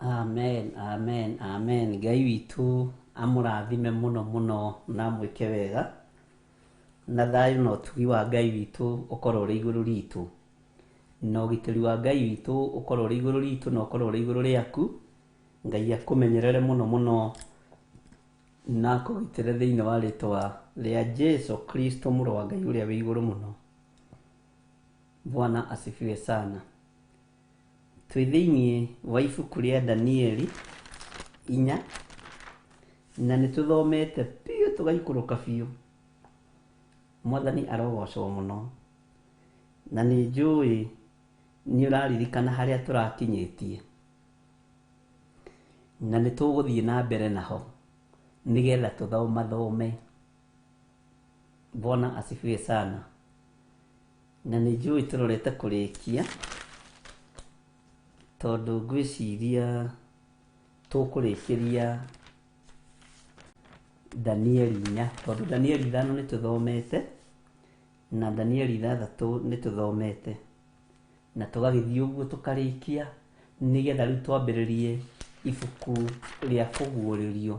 Amen, amen, amen. Ngai witũ amũrathime mũno mũno na amwĩke wega na thayũ na ũtugi wa Ngai witũ ũkorwo ũrĩ igũrũ ritũ na ũgitĩri wa Ngai witũ ũkorwo ũrĩ igũrũ ritũ na ũkorwo ũrĩ igũrũ rĩaku. Ngai akũmenyerere mũno mũno na akũgitĩre thĩinĩ wa rĩtwa rĩa Jesu Kristo mũrũ wa Ngai ũrĩa wĩ igũrũ mũno. Bwana asifiwe sana. Twĩ thĩinĩ wa ibuku rĩa Danieli 4 na nĩ tũthomete biũ tũgaikũrũka biũ. Mwathani arogocwo mũno na nĩ njũĩ nĩ ũraririkana harĩa tũrakinyĩtie na nĩ tũgũthiĩ na mbere naho nĩgetha tũthomathome. Bwana asifiwe sana. Na nĩ njũĩ tũrorete kũrĩkia tondũ ngwĩciria tũkũrĩkĩria Danieli 4 tondũ Danieli 5 nĩ tũthomete na Danieli 6 nĩ tũthomete na tũgagĩthiĩ ũguo tũkarĩkia nĩgetha rĩu twambĩrĩrie ibuku rĩa kũguũrĩrio.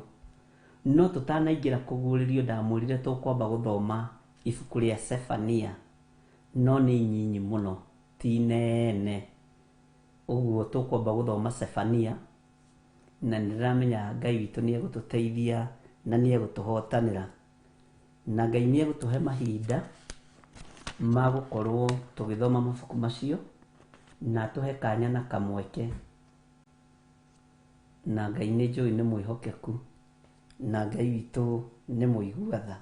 No tũtanaingĩra kũguũrĩrio ndamwĩrire tũkwamba gũthoma ibuku rĩa Sefania no nĩ nyinyi mũno ti nene ũguo tũkwamba gũthoma Sefania na nĩndĩramenya Ngai witũ nĩ egũtũteithia na nĩ egũtũhotanĩra na Ngai nĩ egũtũhe mahinda ma gũkorwo tũgĩthoma mabuku macio na atũhe kanya na kamweke na Ngai nĩ njũĩ nĩ mwĩhokeku na Ngai witũ nĩ mũigua tha.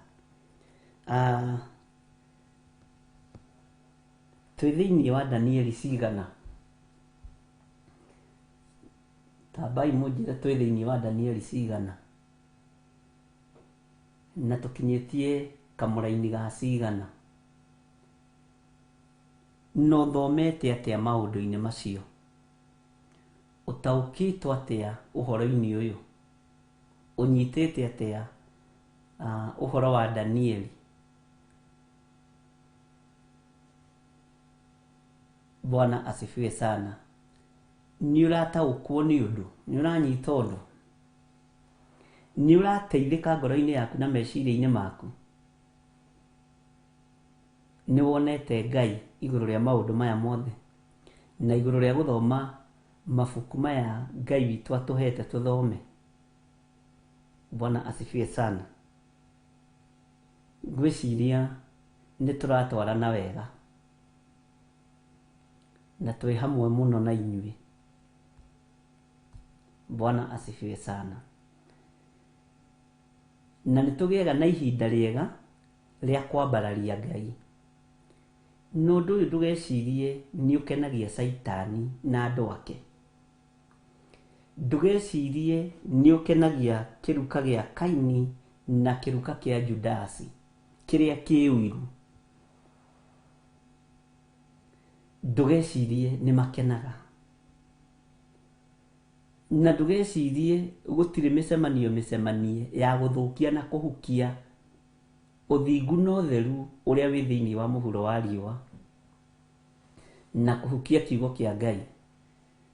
Twĩ thĩinĩ wa Danieli cigana? Tambai mũnjĩre twĩ thĩinĩ wa Danieli cigana na tũkinyĩtie kamũraini ga cigana na ũthomete atĩa maũndũ-inĩ macio ũtaũkĩtwo atĩa ũhoro-inĩ ũyũ ũnyitĩte atĩa ũhoro wa Danieli. Bwana asifiwe sana. Nĩ ũrataũkwo nĩ ũndũ, nĩ ũranyita ũndũ, nĩ ũrateithĩka ngoro-inĩ yaku na meciria-inĩ maku, nĩ wonete Ngai igũrũ rĩa maũndũ maya mothe na igũrũ rĩa gũthoma mabuku maya Ngai witũ atũhete tũthome. Bwana asifiwe sana. Ngwĩciria nĩ tũratwarana wega. Na twĩ hamwe mũno na inyuĩ. Bwana asifiwe sana. Na nĩ tũgĩaga na ihinda rĩega rĩa kwambararia Ngai. Na ũndũ ũyũ ndũgecirie nĩ ũkenagia Caitani na andũ ake. Ndũgecirie nĩ ũkenagia kĩruka gĩa Kaini na kĩruka kĩa Judasi kĩrĩa kĩ ũiru. Ndũgecirie nĩ makenaga. Na ndũgecirie gũtirĩ mĩcemanio mĩcemanie ya gũthũkia na kũhukia ũthingu na ũtheru ũrĩa wĩ thĩinĩ wa mũhuro wa riũa, na kũhukia kiugo kĩa Ngai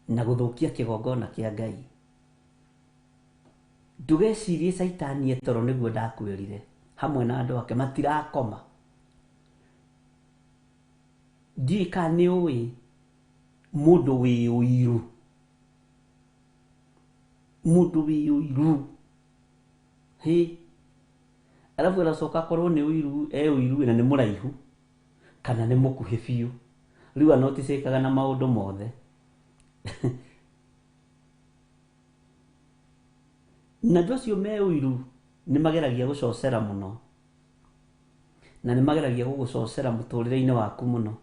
na gũthũkia kĩgongona kĩa Ngai. Ndũgecirie Caitani etoro nĩguo ndakwĩrire hamwe na andũ ake matirakoma. Ndiũĩ kana nĩ ũĩ mũndũ wĩ ũiru. Mũndũ wĩ ũiru. Hĩ. Alafu aracoka akorwo nĩ ũiru, e ũiru na nĩ mũraihu kana nĩ mũkuhĩ biũ. Rĩu anoticĩkaga na maũndũ mothe. Na andũ acio me ũiru nĩ mageragia gũcocera mũno. Na nĩ mageragia gũgũcocera mũtũrĩre-inĩ waku mũno.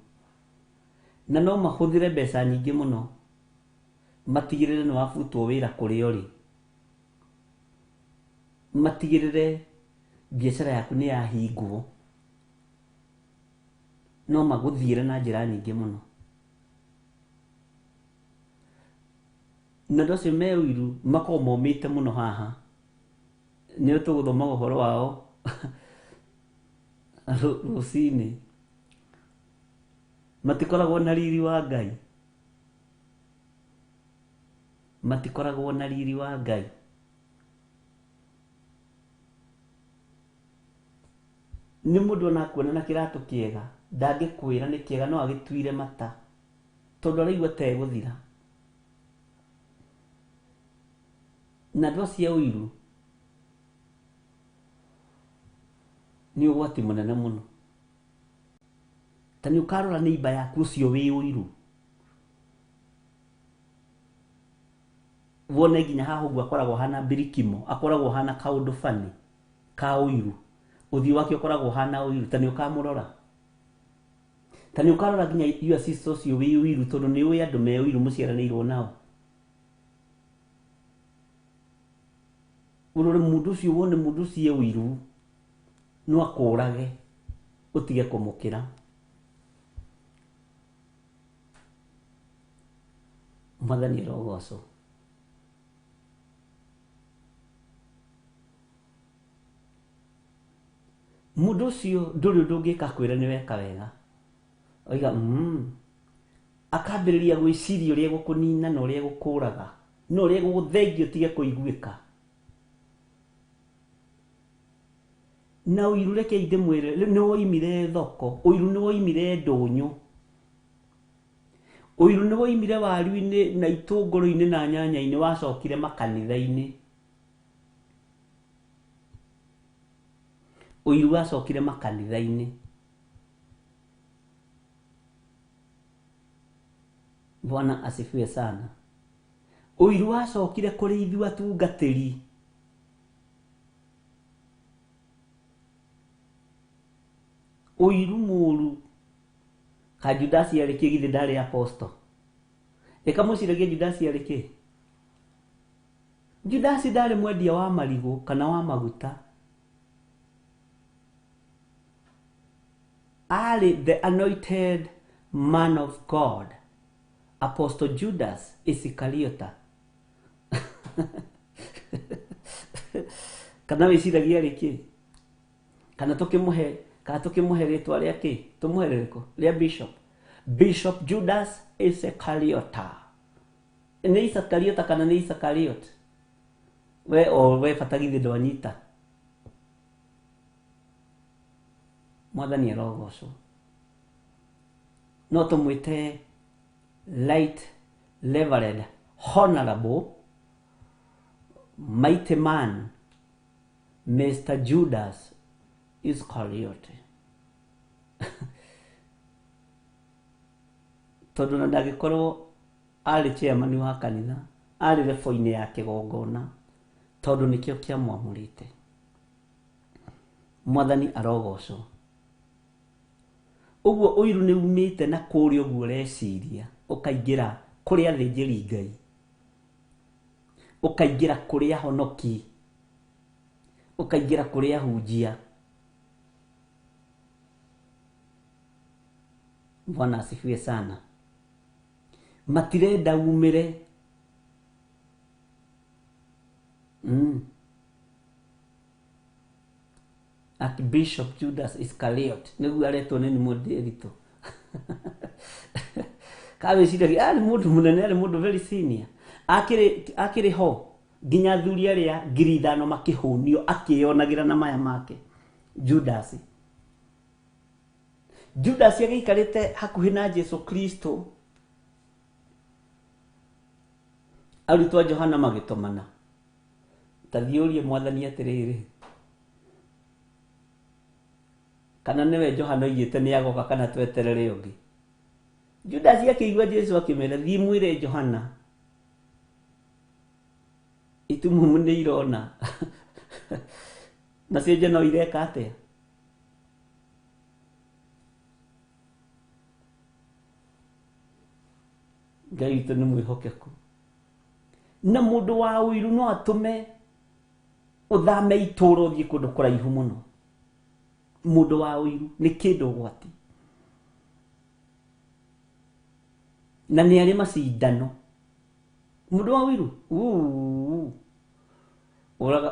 Na no mahũthĩre mbeca nyingĩ mũno matigĩrĩre nĩ wabutwo wĩra kũrĩa ũrĩ. Matigĩrĩre biacara yaku nĩ yahingwo. No magũthiĩre na njĩra nyingĩ mũno. Na andũ acio me ũiru makoragwo momĩte mũno haha. Nĩo tũgũthoma ũhoro wao rũcinĩ. Matikoragwo na riri wa Ngai. Matikoragwo na riri wa Ngai. Nĩ mũndũ ona akuona na kĩratũ kĩega, ndangĩkwĩra nĩ kĩega no agĩtuire mata tondũ araigua ta egũthira. Na andũ acio a ũiru nĩ ũgwati mũnene mũno. Ta nĩ ũkarora neighbor yaku ũcio wĩ ũiru. Wone nginya haha ũguo akoragwo hana birikimo, akoragwo hana kaũndũ bani ka ũiru. Ũthiũ wake ũkoragwo hana ũiru, ta nĩ ũkamũrora. Ta nĩ ũkarora nginya your sister ũcio wĩ ũiru tondũ nĩ ũĩ andũ me ũiru mũciaranĩirwo nao. Ũrore mũndũ ũcio wone mũndũ ũcio e ũiru no akũrage ũtige kũmũkĩra. Mwathani arogocwo. Mũndũ ũcio ndũrĩ ũndũ ũngĩka akwĩre nĩ weka wega. Oiga, akambĩrĩria gwĩciria ũrĩa egũkũnina na ũrĩa egũkũraga na ũrĩa egũgũthengia ũtige kũiguĩka. Na ũiru reke ndĩmwĩre nĩ woimire thoko, ũiru nĩ woimire ndũnyũ. Ũiru nĩ woimire waru-inĩ na itũngũrũ-inĩ na nyanya-inĩ wacokire makanitha-inĩ. Ũiru wacokire makanitha-inĩ. Bwana asifiwe sana. Ũiru wacokire kũrĩ ithuĩ atungatĩri. Ũiru mũru. Ka Judasi arĩ kĩ githĩ ndarĩ apostle? Ĩka mũciragia Judasi arĩ kĩ? Judasi ndarĩ mwendia wa marigũ kana wa maguta. Arĩ the anointed man of God. Apostle Judas Iscariot. Kana wĩciragia arĩ kĩ? Kana tũkĩmũhe kana tũkĩmũhe rĩtwa rĩa kĩ? Tũmũhe rĩrĩkũ? Rĩa Bishop. Bishop Judas Iscariot. Nĩ Iscariot kana nĩ Iscariot? We o we bata githĩ ndwanyita. Mwathani arogocwo. No tũmwĩte Right Reverend Honorable Mighty Man Mr. Judas Iscariot. Tondũ ona ndangĩkorwo arĩ chairman wa kanitha, arĩ rebo-inĩ ya kĩgongona, tondũ nĩkĩo kĩamwamũrĩte. Mwathani arogocwo. Ũguo ũiru nĩ umĩte na kũrĩa ũguo ũreciria, ũkaingĩra kũrĩ athĩnjĩri Ngai, ũkaingĩra kũrĩ ahonoki, ũkaingĩra kũrĩ ahunjia. Bwana asifiwe sana. Matirenda umĩre. Archbishop Judas Iscariot nĩguo aretwo nĩ Mũndĩritũ. Kawĩciragia arĩ mũndũ mũnene, arĩ mũndũ very senior, akĩrĩ ho nginya athuri arĩa 5,000 makĩhũnio akĩyonagĩra na maya make. Judas agĩikarĩte hakuhĩ na Jesu Kristo, arutwo a Johana magĩtũmana, ta thiĩ ũrie Mwathani atĩrĩrĩ, kana nĩwe Johana oigĩte nĩ agoka kana tweterere ũngĩ. Judas akĩigua Jesu akĩmera, thiĩ mwĩre Johana itumumu nĩ irona nacio nje no ireka atĩa. Ngai witũ nĩ mwĩhokeku, na mũndũ wa ũiru no atũme ũthame itũũra ũthiĩ kũndũ kũraihu mũno. Mũndũ wa ũiru nĩ kĩndũ ũgwati, na nĩ arĩ macindano. Mũndũ wa ũiru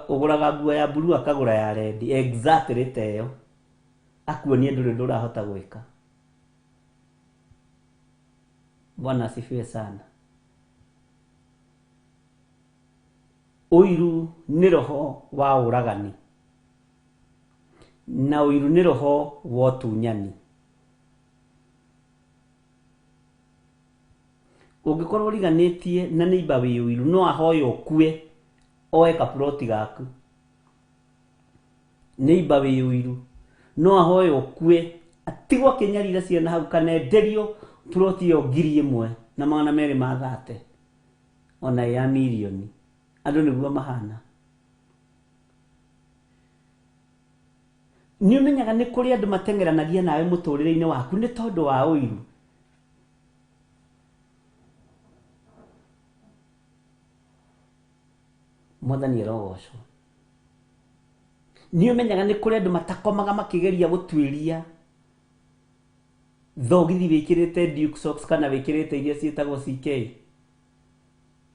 ũgũraga nguo ya blue akagũra ya red exactly ta ĩyo, akuonie ndũrĩ ũndũ ũrahota gwĩka. Bwana asifiwe sana. Ũiru nĩ roho wa ũragani, na ũiru nĩ roho wa ũtunyani. Ũngĩkorwo ũriganĩtie na neighbor wĩ ũiru, no ahoe ũkue oe kaploti gaku. Neighbor wĩ ũiru no ahoe ũkue atigwo akĩnyarira ciana hau, kana enderio ploti ĩyo 1,230 ona ya mirioni. Andũ nĩguo mahana. Nĩ ũmenyaga nĩ kũrĩ andũ mateng'eranagia nawe mũtũrĩre-inĩ waku nĩ tondũ wa ũiru. Mwathani arogocwo. Nĩ ũmenyaga nĩ kũrĩ andũ matakomaga makĩgeria gũtuĩria thogithi wĩkĩrĩte Duke socks kana wĩkĩrĩte iria ciĩtagwo CK.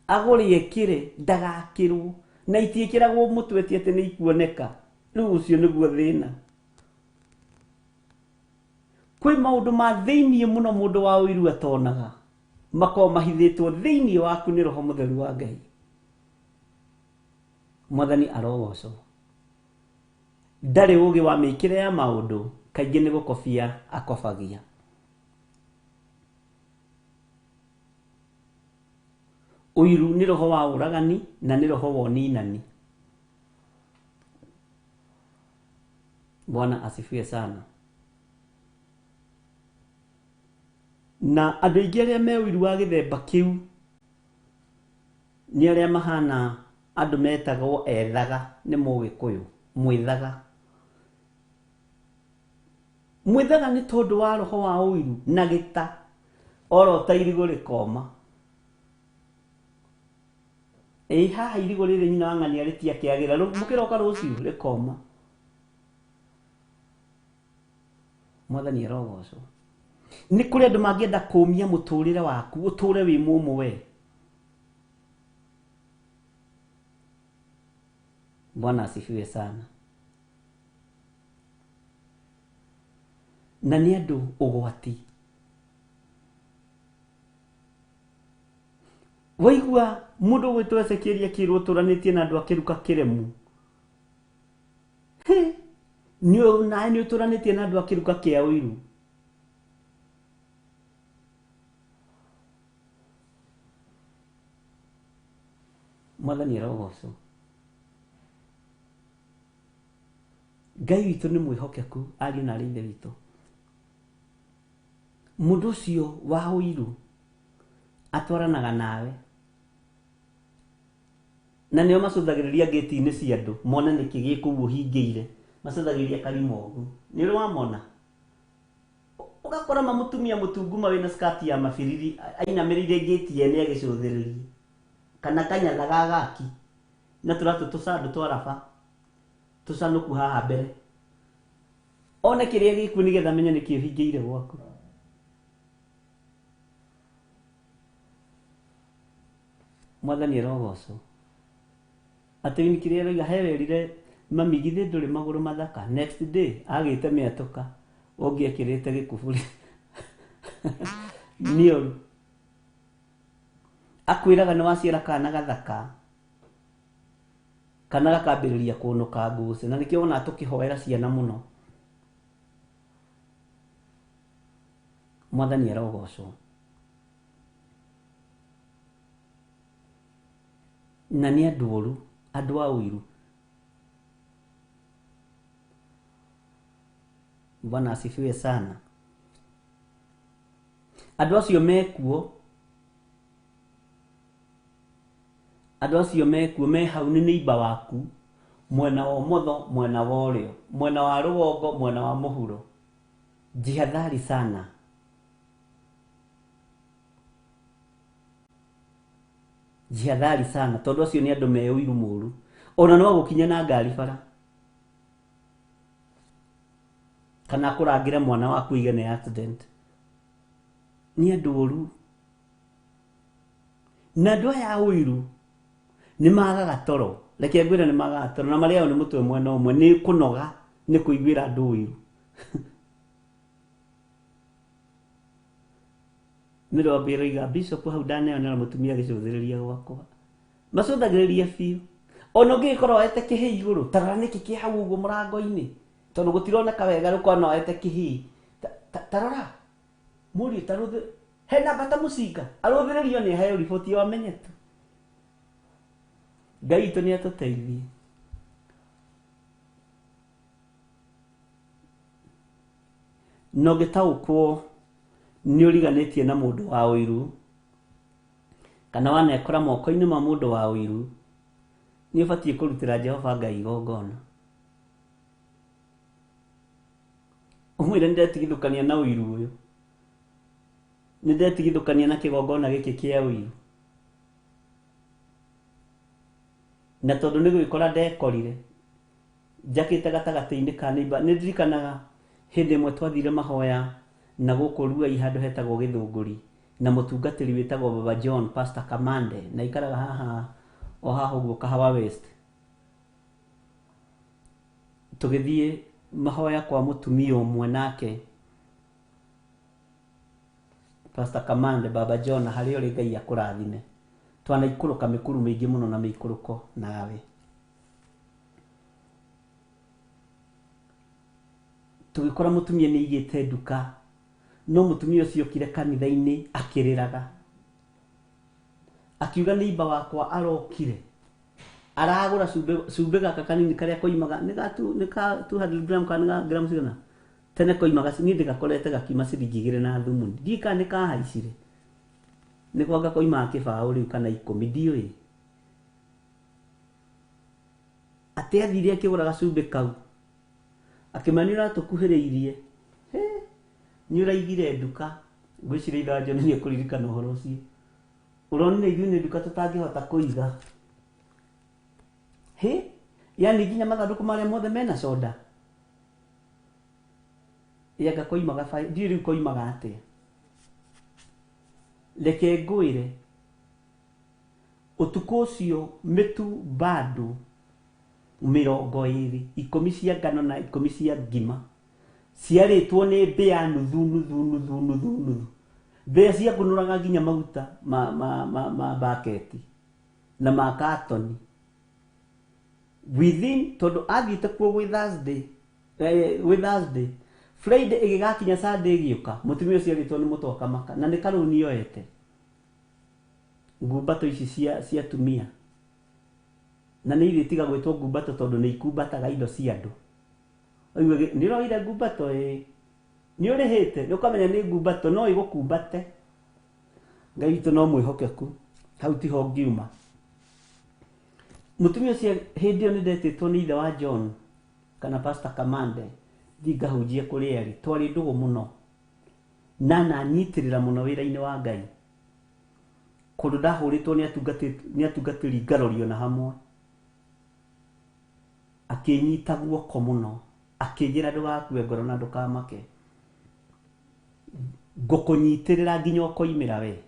Agũre ekĩre ndagakĩrwo, na itiĩkĩragwo mũtwe ti atĩ nĩ ikuoneka. Rĩu ũcio nĩguo thĩna. Kwĩ maũndũ ma thĩiniĩ mũno mũndũ wa ũiru atonaga, makoragwo mahithĩtwo thĩiniĩ waku nĩ Roho Mũtheru wa Ngai. Mwathani arogocwo. Ndarĩ ũgĩ wa mĩkĩre ya maũndũ, kaingĩ nĩ gũkobia akobagia. Ũiru nĩ roho wa ũragani na nĩ roho wa ũninani. Bwana asifiwe sana. Na andũ aingĩ arĩa me ũiru wa gĩthemba kĩu nĩ arĩa mahana andũ metagwo ethaga nĩ Mũgĩkũyũ, mwĩthaga. Mwĩthaga nĩ tondũ wa roho wa ũiru na gĩta, orota irigũ rĩkoma. Ĩ haha irigũ rĩrĩ nyina wa ng'ania rĩtiakĩagĩra, mũkĩroka rũciũ rĩkoma. Mwathani arogocwo. Nĩ kũrĩ andũ mangĩenda kũũmia mũtũrĩre waku, ũtũre wĩ mũmũ we. Bwana asifiwe sana. Na nĩ andũ ũgwati. Waigua mũndũ ũgwĩtwo Ezekieli akĩrwo ũtũranĩtie na andũ akĩruka kĩremu. Nawe nĩ ũtũranĩtie na andũ akĩruka kĩa ũiru. Mwathani arogocwo. Ngai witũ nĩ mwĩhokeku, ariũ na arĩ ithe witũ. Mũndũ ũcio wa ũiru atwaranaga nawe na nĩo macũthagĩrĩria ngĩti-inĩ cia andũ mone nĩkĩ gĩkũu ũhingĩire, macũthagĩrĩria karima ũguo. Nĩ ũrĩ wamona? Ũgakora mamũtumia mũtunguma wĩna skati ya mabiriri ainamĩrĩire ngĩti yene agĩcũthĩrĩria kana kanyatha ga gaki na tũratũ tũcandũ twa raba tũcanũku haha mbere, one kĩrĩa gĩkuo nĩgetha amenye nĩkĩ ũhingĩire gwaku. Mwathani arogocwo. Atĩ nĩ kĩrĩa aroiga he werire mami githĩ ndũrĩ magũrũ mathaka, next day agĩte mĩatũka ũngĩ ekĩrĩte gĩkuburi nĩ ũru. Akwĩraga nĩ waciara kana gathaka kana gakambĩrĩria kũnũka ngũcĩ, na nĩkĩo wonaga tũkĩhoera ciana mũno. Mwathani arogocwo. Na nĩ andũ oru, andũ a ũiru. Bwana asifiwe sana. Andũ acio mekuo, andũ acio mekuo me hau nĩ neighbor waku, mwena wa ũmotho, mwena wa ũrĩo, mwena wa rũgongo, mwena wa mũhuro. Jihadhari sana. Jihadhari sana, tondũ acio nĩ andũ me ũiru mũru. Ona no agũkinye na ngari bara kana akũrangĩre mwana waku aige nĩ accident. Nĩ andũ oru. Na andũ aya a ũiru nĩ magaga toro. Reke ngwĩre nĩ magaga toro, na marĩao nĩ mũtwe mwena ũmwe, nĩ kũnoga, nĩ kũiguĩra andũ ũiru. Mĩrongo ĩroiga bishop hau ndaneyonera mũtumia agĩcũthĩrĩria gwakwa. Macũthagĩrĩria biũ. Ona ũngĩgĩkorwo woete kĩhĩ igũrũ, ta rora nĩkĩ kĩ hau ũguo mũrango-inĩ, tondũ gũtironeka wega rĩu kwana woete kĩhĩ. Ta rora mũriũ, ta rũthĩ hena bata mũcinga arũthĩrĩrio nĩ aheo riboti o amenye tu. Ngai witũ nĩ atũteithie. Na ũngĩtaũkwo nĩ ũriganĩtie na mũndũ wa ũiru kana wanekora moko-inĩ ma mũndũ wa ũiru, nĩ ũbatiĩ kũrutĩra Jehova Ngai igongona. Ũmwĩre nĩ ndetigithũkania na ũiru ũyũ, nĩ ndetigithũkania na kĩgongona gĩkĩ kĩa ũiru, na tondũ nĩ gwĩkora ndekorire njakĩte gatagatĩ-inĩ ka neighbor. Nĩ ndirikanaga hĩndĩ ĩmwe twathire mahoya na gũkũ Ruai handũ hetagwo Gĩthũngũri, na mũtungatĩri wĩtagwo Baba John, Pastor Kamande, na ikaraga haha o haha ũguo Kahawa West. Tũgĩthiĩ mahoya kwa mũtumia ũmwe nake Pastor Kamande, Baba John, harĩa ũrĩ Ngai akũrathime. Twanaikũrũka mĩkuru mĩingĩ mũno na mĩikũrũko nawe. Tũgĩkora mũtumia nĩ aigĩte nduka, no mũtumia ũcio okire kanitha-inĩ akĩrĩraga, akiuga neighbor wakwa arokire aragũra cumbĩ gaka kanini karĩa koimaga nĩ ga tu, nĩ ka 200 gram kana nĩ ga gram cigana tene koimaga, niĩ ndĩgakorete gakiuma ciringi igĩrĩ na thumuni, ndiũĩ kana nĩ kahaicire, nĩ kwanga koimaga kĩbaũ rĩu kana ikũmi, ndiũĩ. Atĩ athire akĩgũra gacumbĩ kau, akĩmenya nĩ ũratũkuhĩrĩirie, nĩ ũraigire nduka. Ngwĩciria ithanjo nĩ ekũririkana ũhoro ũcio. Ũronire ithuĩ nĩ nduka tũtangĩhota kũiga. Hĩ, yani nginya mathandũkũ marĩa mothe mena soda. Yanga koimaga ndiũĩ rĩu koimaga atĩa. Reke ngwĩre, ũtukũ ũcio mĩtu bado mĩrongo ĩrĩ, ikũmi cia ngano na ikũmi cia ngima ciarĩtwo nĩ mbĩa nuthu nuthu nuthu nuthu nuthu. Mbĩa ciangunũraga nginya maguta ma baketi na ma katoni. Within, tondũ athiĩte kuo gwĩ Thursday, gwĩ Thursday, Friday ĩgĩgakinya Sunday ĩgĩũka, mũtumia ũcio arĩtwo nĩ mũtwe akamaka, na nĩ karũni oete ngumbato ici cia atumia, na nĩ irĩtiga gwĩtwo ngumbato tondũ nĩ ikumbataga indo cia andũ. Oigue nĩ ũroire ngumbato ĩ, Nĩ ũrĩhĩte, nĩ ũkamenya nĩ ngumbato, no ĩgũkumbate. Ngai witũ no mwĩhokeku, hau tiho ngiuma. Mũtumia ũcio hĩndĩ ĩyo nĩ ndetĩtwo nĩ ithe wa John kana Pastor Kamande thiĩ ngahunjie kũrĩa arĩ. Twarĩ ndũgũ mũno na nanyitĩrĩra mũno wĩra-inĩ wa Ngai. Kũndũ ndahũrĩtwo nĩ atungatĩri ngarorio na hamwe. Akĩnyita guoko mũno, akĩnjĩra ndũgakue ngoro na ndũkamake. Ngũkũnyitĩrĩra nginya ũkoimĩra we.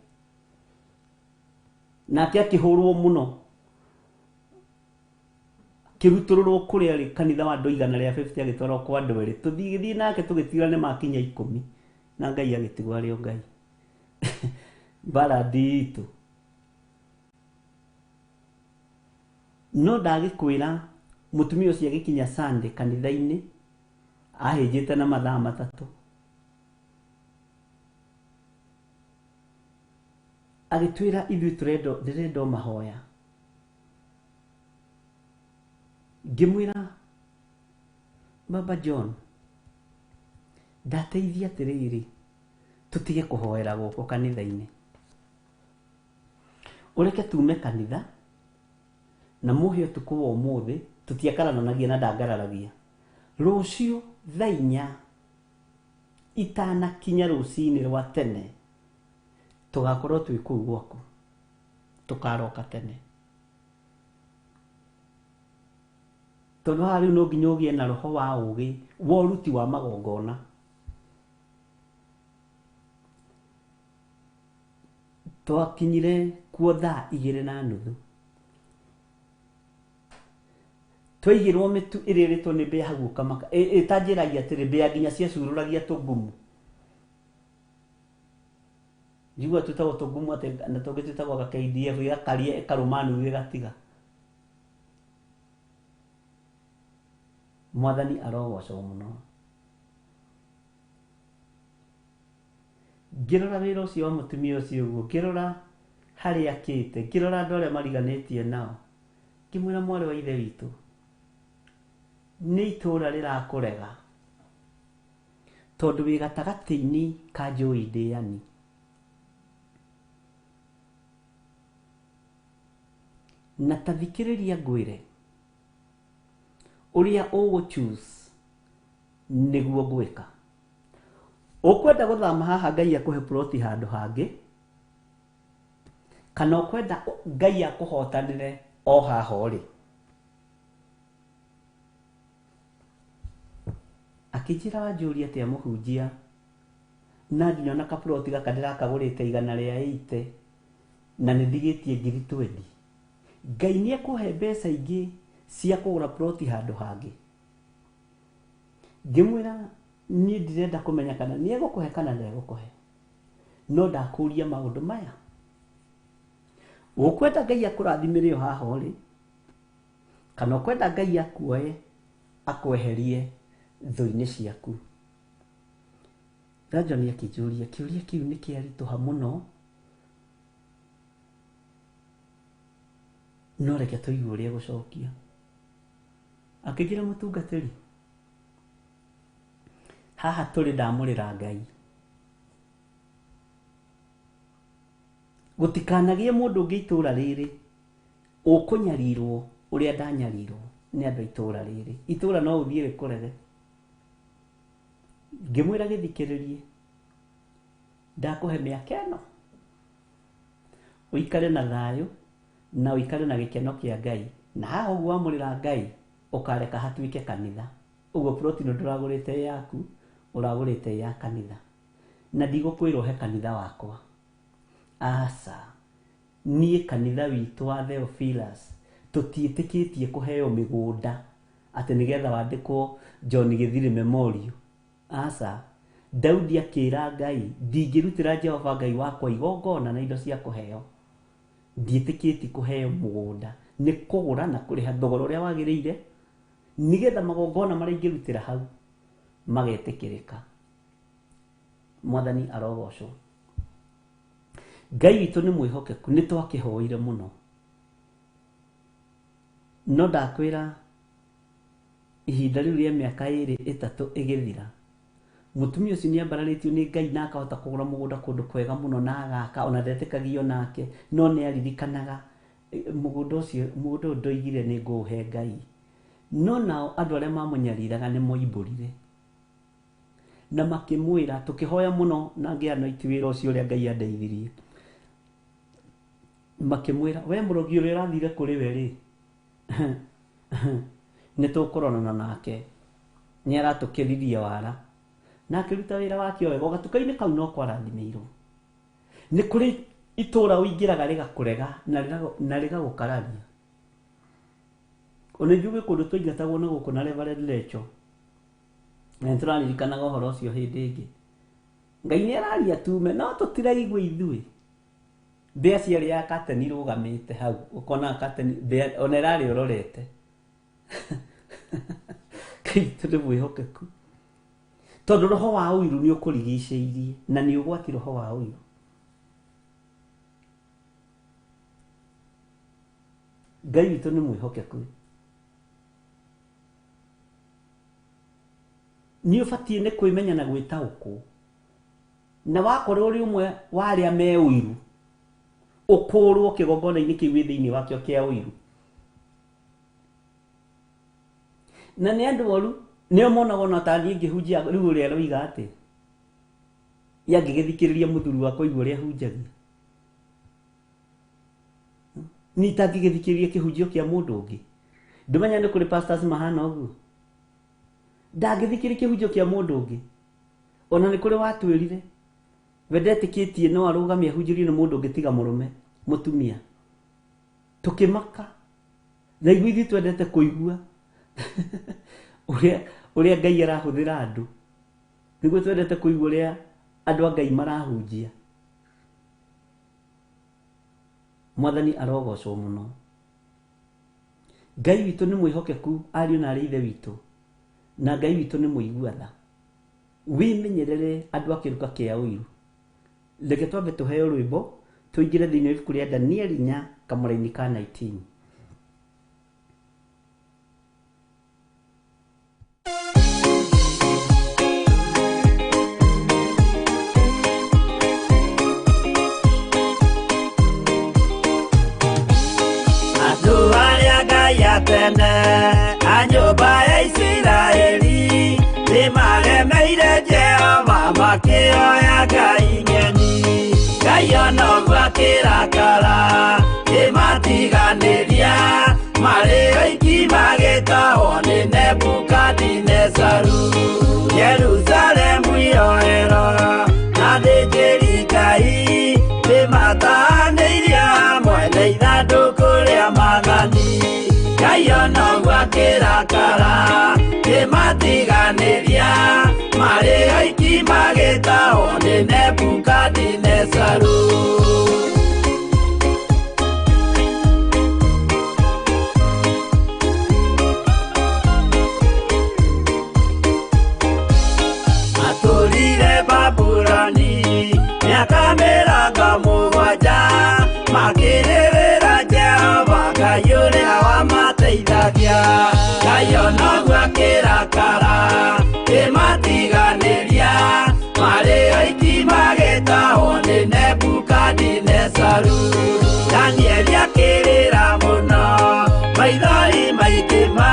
Nake akĩhũrwo mũno, akĩrutũrũrwo kũrĩa arĩ kanitha wa andũ 150 agĩtwarwo kwa andũ erĩ. Tũgĩthiĩ nake tũgĩtigĩra nĩ makinya 10 na Ngai agĩtigwo arĩ o Ngai. Mbara nditũ. No ndagĩkwĩra mũtumia ũcio agĩkinya Sunday kanitha-inĩ ahĩnjĩte na mathaa 3. Agĩtwĩra ithuĩ ndĩrenda o mahoya. Ngĩmwĩra Baba John, ndateithia atĩrĩrĩ, tũtige kũhoera gũkũ kanitha-inĩ. Ũreke tume kanitha na mũhe ũtukũ wa ũmũthĩ, tũtiakarananagia na ndangararagia. Rũciũ thaa 4 itanakinya rũcinĩ rwa tene, tũgakorwo twĩ kũu gwaku, tũkaroka tene. Tondũ haha rĩu no nginya ũgĩe na roho wa ũgĩ wa ũruti wa magongona. Twakinyire kuo thaa 2:30. Twaigĩrwo mĩtu ĩrĩa ĩrĩtwo nĩ mbĩa hau ũkamaka. Ĩtanjĩragia atĩrĩ, mbĩa nginya ciacurũragia tũngumu. Njigua twĩtagwo tũngumu atĩ na tũngĩ twĩtagwo ga KDF, ĩgakaria ĩkarũma nuthu ĩgatiga. Mwathani arogocwo mũno. Ngĩrora wĩra ũcio wa mũtumia ũcio ũguo, ngĩrora harĩa akĩte, ngĩrora andũ arĩa mariganĩtie nao, ngĩmwĩra mwarĩ wa ithe witũ, nĩ itũũra rĩrakũrega tondũ wĩ gatagatĩ-inĩ ka njũĩ ndĩani. Na ta thikĩrĩria ngwĩre, ũrĩa ũgũ choose nĩguo ngwĩka. Ũkwenda gũthama haha Ngai akũhe ploti handũ hangĩ, kana ũkwenda Ngai akũhotanĩre o haha ũrĩ. Akĩnjĩra wanjũria atĩa mũhunjia, na nginya ona kaploti gaka ndĩrakagũrĩte 180 na nĩ ndigĩtie ngiri 20. Ngai nĩ ekũhe mbeca ingĩ cia kũgũra ploti handũ hangĩ. Ngĩmwĩra niĩ ndirenda kũmenya kana nĩ egũkũhe kana ndegũkũhe, no ndakũria maũndũ maya. Ũkwenda Ngai akũrathimĩre o haha ũrĩ, kana ũkwenda Ngai akuoe akweherie thũ-inĩ ciaku. John akĩnjũria kĩũria kĩu nĩ kĩaritũha mũno, no reke tũigue ũrĩa egũcokia. Akĩnjĩra mũtungatĩri, haha tũrĩ ndamũrĩra Ngai, gũtikanagĩe mũndũ ũngĩ itũũra rĩrĩ ũkũnyarirwo ũrĩa ndanyarirwo nĩ andũ a itũũra rĩrĩ. Itũũra no ũthiĩ rĩkũrege. Ngĩmwĩra gĩthikĩrĩrie, ndakũhe mĩaka ĩno ũikare na thayũ na ũikare na gĩkeno kĩa Ngai, na haha ũguo wamũrĩra Ngai ũkareka hatuĩke kanitha. Ũguo ploti ĩno ndũragũrĩte yaku, ũragũrĩte ya kanitha, na ndigũkwĩra ũhe kanitha wakwa. Aca, niĩ kanitha witũ wa Theophilus tũtiĩtĩkĩtie kũheo mĩgũnda atĩ nĩgetha wandĩkwo John Gĩthiri Memorial. Aca, Daudi akĩra Ngai, ndingĩrutĩra Jehova Ngai wakwa igongona na indo cia kũheo. Ndiĩtĩkĩtie kũheo mũgũnda, nĩ kũgũra na kũrĩha thogora ũrĩa wagĩrĩire nĩgetha magongona marĩa ingĩrutĩra hau magetĩkĩrĩka. Mwathani arogocwo. Ngai witũ nĩ mwĩhokeku, nĩ twakĩhoire mũno. No ndakwĩra ihinda rĩu rĩa mĩaka 2 3 ĩgĩthira, Mũtumia ũcio nĩ ambararĩtio nĩ Ngai na akahota kũgũra mũgũnda kũndũ kwega mũno na agaka, ona ndetĩkagio nake, no nĩ aririkanaga mũgũnda ũcio, mũgũnda ũyũ ndoigire nĩ ngũũhe Ngai. No nao andũ arĩa mamũnyariraga nĩ moimbũrire na makĩmwĩra, tũkĩhoya mũno na ngĩanoiti wĩra ũcio ũrĩa Ngai andeithirie. Makĩmwĩra, we mũrogi ũrĩa ũrathire kũrĩ we rĩ, nĩ tũkũronana nake, nĩ aratũkĩririe wara. Na akĩruta wĩra wake o wega, o gatuka-inĩ kau no kwarathimĩirwo. Nĩ kũrĩ itũra ũingĩraga rĩgakũrega na rĩgagũkararia. Ona ithuĩ gwĩ kũndũ twaingatagwo na gũkũ na Reverend Lecho. Na nĩ tũraririkanaga ũhoro ũcio hĩndĩ ĩngĩ. Ngai nĩ araria tume, no tũtiraigua ithuĩ. Mbĩa ciarĩaga kateni irũgamĩte hau, ũkona kateni, mbĩa ona ĩrarĩa ũrorete. Ngai witũ nĩ mwĩhokeku. Tondũ roho wa ũiru nĩ ũkũrigicĩirie, na nĩ ũgwati roho wa ũiru. Ngai witũ nĩ mwĩhokeku. Nĩ ũbatiĩ nĩ kwĩmenya na gwĩtaũkwo. Na wakorwo ũrĩ ũmwe wa arĩa me ũiru, ũkũrwo kĩgongona-inĩ kĩu wĩ thĩinĩ wakĩo kĩa ũiru. Na nĩ andũ oru, nĩo monaga ona ta niĩ ngĩhunjia rĩu ũrĩa aroiga atĩ, ye angĩgĩthikĩrĩria mũthuri wakwa aigua ũrĩa ahunjagia. Niĩ itangĩgĩthikĩrĩria kĩhunjio kĩa mũndũ ũngĩ. Ndũmenya nĩ kũrĩ pastors mahana ũguo. Ndangĩthikĩrĩria kĩhunjio kĩa mũndũ ũngĩ. Ona nĩ kũrĩ watwĩrire, we ndetĩkĩtie no arũgame ahunjĩrio nĩ mũndũ ũngĩ tiga mũrũme, mũtumia. Tũkĩmaka. Na ithuĩ ithuĩ twendete kũigua ũrĩa Ngai arahũthĩra andũ. Nĩguo twendete kũigua ũrĩa andũ a Ngai marahunjia. Mwathani arogocwo mũno. Ngai witũ nĩ mwĩhokeku, ariũ na arĩ ithe witũ. Na Ngai witũ nĩ mũigua tha. Wĩmenyerere andũ a kĩruka kĩa ũiru. Reke twambe tũheo rwĩmbo, tũingĩre thĩinĩ wa ibuku rĩa Danieli 4 kamũraini ka 19. Andũ arĩa Ngai atene a nyũmba ya Isiraeli nĩmaremeire Jehova makĩoya Ngai ng'eni. Ngai ona ũguo akĩrakara kĩmatiganĩria, marĩ oiki magĩtahwo nĩ Nebukadinezaru. Jerusalemu yoerwo na athĩnjĩri Ngai nĩmatahanĩirie hamwe na ithandũkũ rĩa maathani. Ngai ona ũguo akĩrakara kĩmatiganĩria, marĩ oiki magĩtahwo nĩ Nebukadinezaru. Matũrire Babuloni mĩaka mĩrongo mũgwanja, makĩrĩrĩra Jehova Ngai ũrĩa wamateithagia. Ngai ona ũguo akĩrakara kĩmatiganĩria, marĩ oiki magĩtahwo nĩ Nebukadinezaru. Danieli akĩrĩra mũno, maithori maingĩ ma,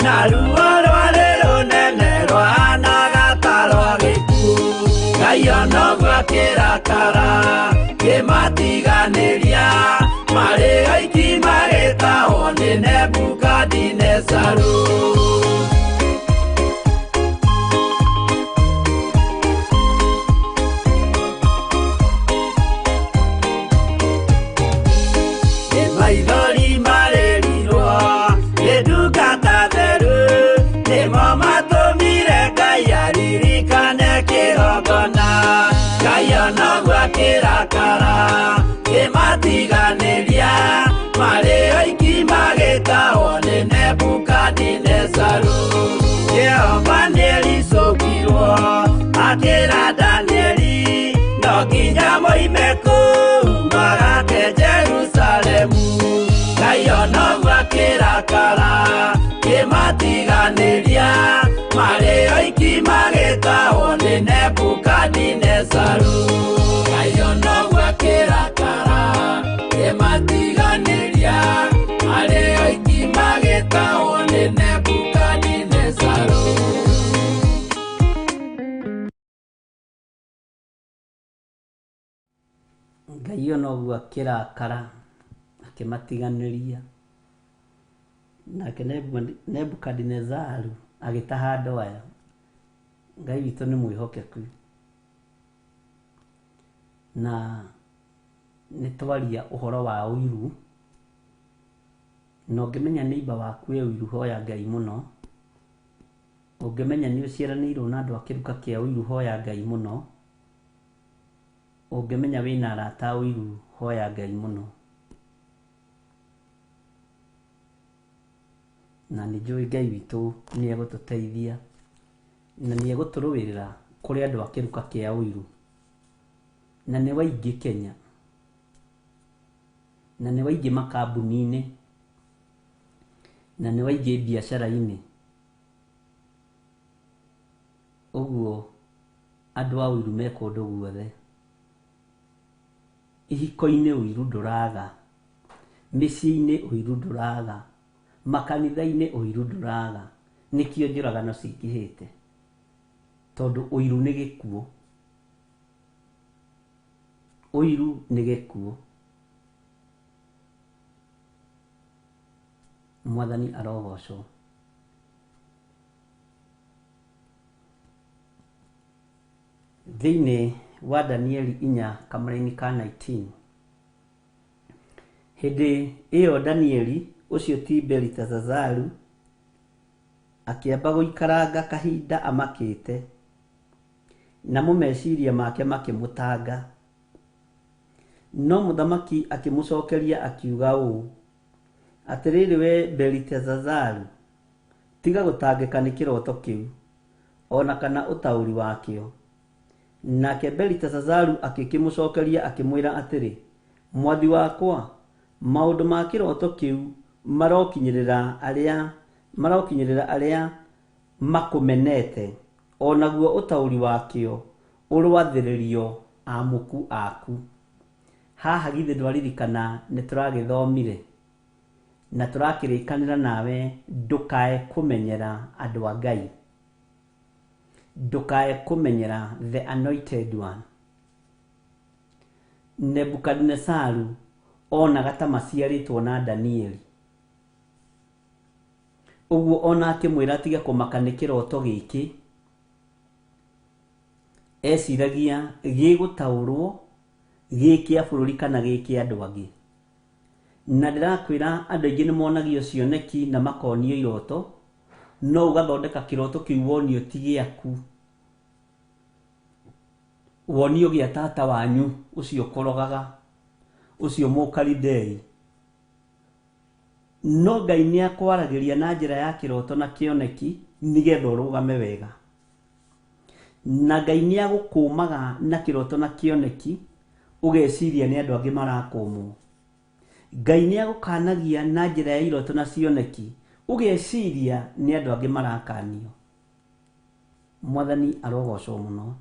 na ruo rwarĩ rũnene rwahanaga ta rwa gĩkuũ. Ngai ona ũguo akĩrakara kĩmatiganĩria, marĩ oiki magĩtahwo nĩ Nebukadinezaru. Maithori marĩrirwo nĩ ndungata theru, nĩmo matũmire Ngai aririkane kĩgongona. Ngai ona ũguo akĩrakara kĩmatiganĩria, marĩ oiki magĩtahwo nĩ Nebukadinezaru. Jehova nĩericũkirwo akĩra Danieli, no nginya moime kũu magake Jerusalemu. Ngai ona ũguo akĩrakara kĩmatiganĩria, marĩ oiki magĩtahwo nĩ Ngai ona ũguo akĩrakara akĩmatiganĩria. Nake Nebukadinezaru agĩtaha andũ aya. Ngai witũ nĩ mwĩhokeku. Na nĩ twaria ũhoro wa ũiru, na ũngĩmenya neighbor waku e ũiru hoya Ngai mũno. Ũngĩmenya nĩ ũciaranĩirwo na andũ a kĩruka kĩa ũiru hoya Ngai mũno. Ũngĩmenya wĩna arata a ũiru hoya Ngai mũno. Na nĩ njũĩ Ngai witũ nĩ egũtũteithia na nĩ egũtũrũĩrĩra kũrĩ andũ a kĩruka kĩa ũiru. Na nĩ waingĩ Kenya, na nĩ waingĩ makambuni-inĩ, na nĩ waingĩ biacara-inĩ. Ũguo andũ a ũiru me kũndũ guothe. Ihiko-inĩ ũiru ndũraga, mĩciĩ-inĩ ũiru ndũraga, makanitha-inĩ ũiru ndũraga. Nĩkĩo njũragano cingĩhĩte, tondũ ũiru nĩ gĩkuũ. Ũiru nĩ gĩkuũ. Mwathani arogocwo. Thĩinĩ wa Danieli 4 kamũraini ka 19, hĩndĩ ĩyo Danieli, ũcio ti Beliteshazaru, akĩamba gũikaranga kahinda amakĩte, namo meciria make makĩmũtanga. No mũthamaki akĩmũcokeria akiuga ũũ, atĩrĩrĩ we Beliteshazaru, tiga gũtangĩka nĩ kĩroto kĩu, o na kana ũtaũri wakĩo. Nake Beliteshazaru akĩkĩmũcokeria akĩmwĩra atĩrĩ, mwathi wakwa, maũndũ ma kĩroto kĩu marokinyĩrĩra arĩa makũmenete, o naguo ũtaũri wakĩo ũrwathĩrĩrio amũku aku. Haha githĩ ndwaririkana nĩ tũragĩthomire na tũrakĩrĩkanĩra nawe ndũkae kũmenyera andũ a Ngai, ndũkae kũmenyera the anointed one. Nebukadinesaru onaga ta maciarĩtwo na Danieli, ũguo ona akĩmwĩra atige kũmaka nĩ kĩroto gĩkĩ, eciragia gĩgũtaũrwo gĩ kĩa bũrũri kana gĩ kĩa andũ angĩ. Na ndĩrakwĩra andũ aingĩ nĩ monagio cioneki na makonio iroto, no ũgathondeka kĩroto kĩu wonio ti gĩaku, wonio gĩa tata wanyu ũcio ũkũrogaga, ũcio mũkalidei. No Ngai nĩ akwaragĩria na njĩra ya kĩroto na kĩoneki nĩgetha ũrũgame wega. Na Ngai nĩ agũkũmaga na kĩroto na kĩoneki ũgeciria nĩ andũ angĩ marakũmwo. Ngai nĩ agũkanagia na njĩra ya iroto na cioneki ũgeciria nĩ andũ angĩ marakanio. Mwathani arogocwo mũno.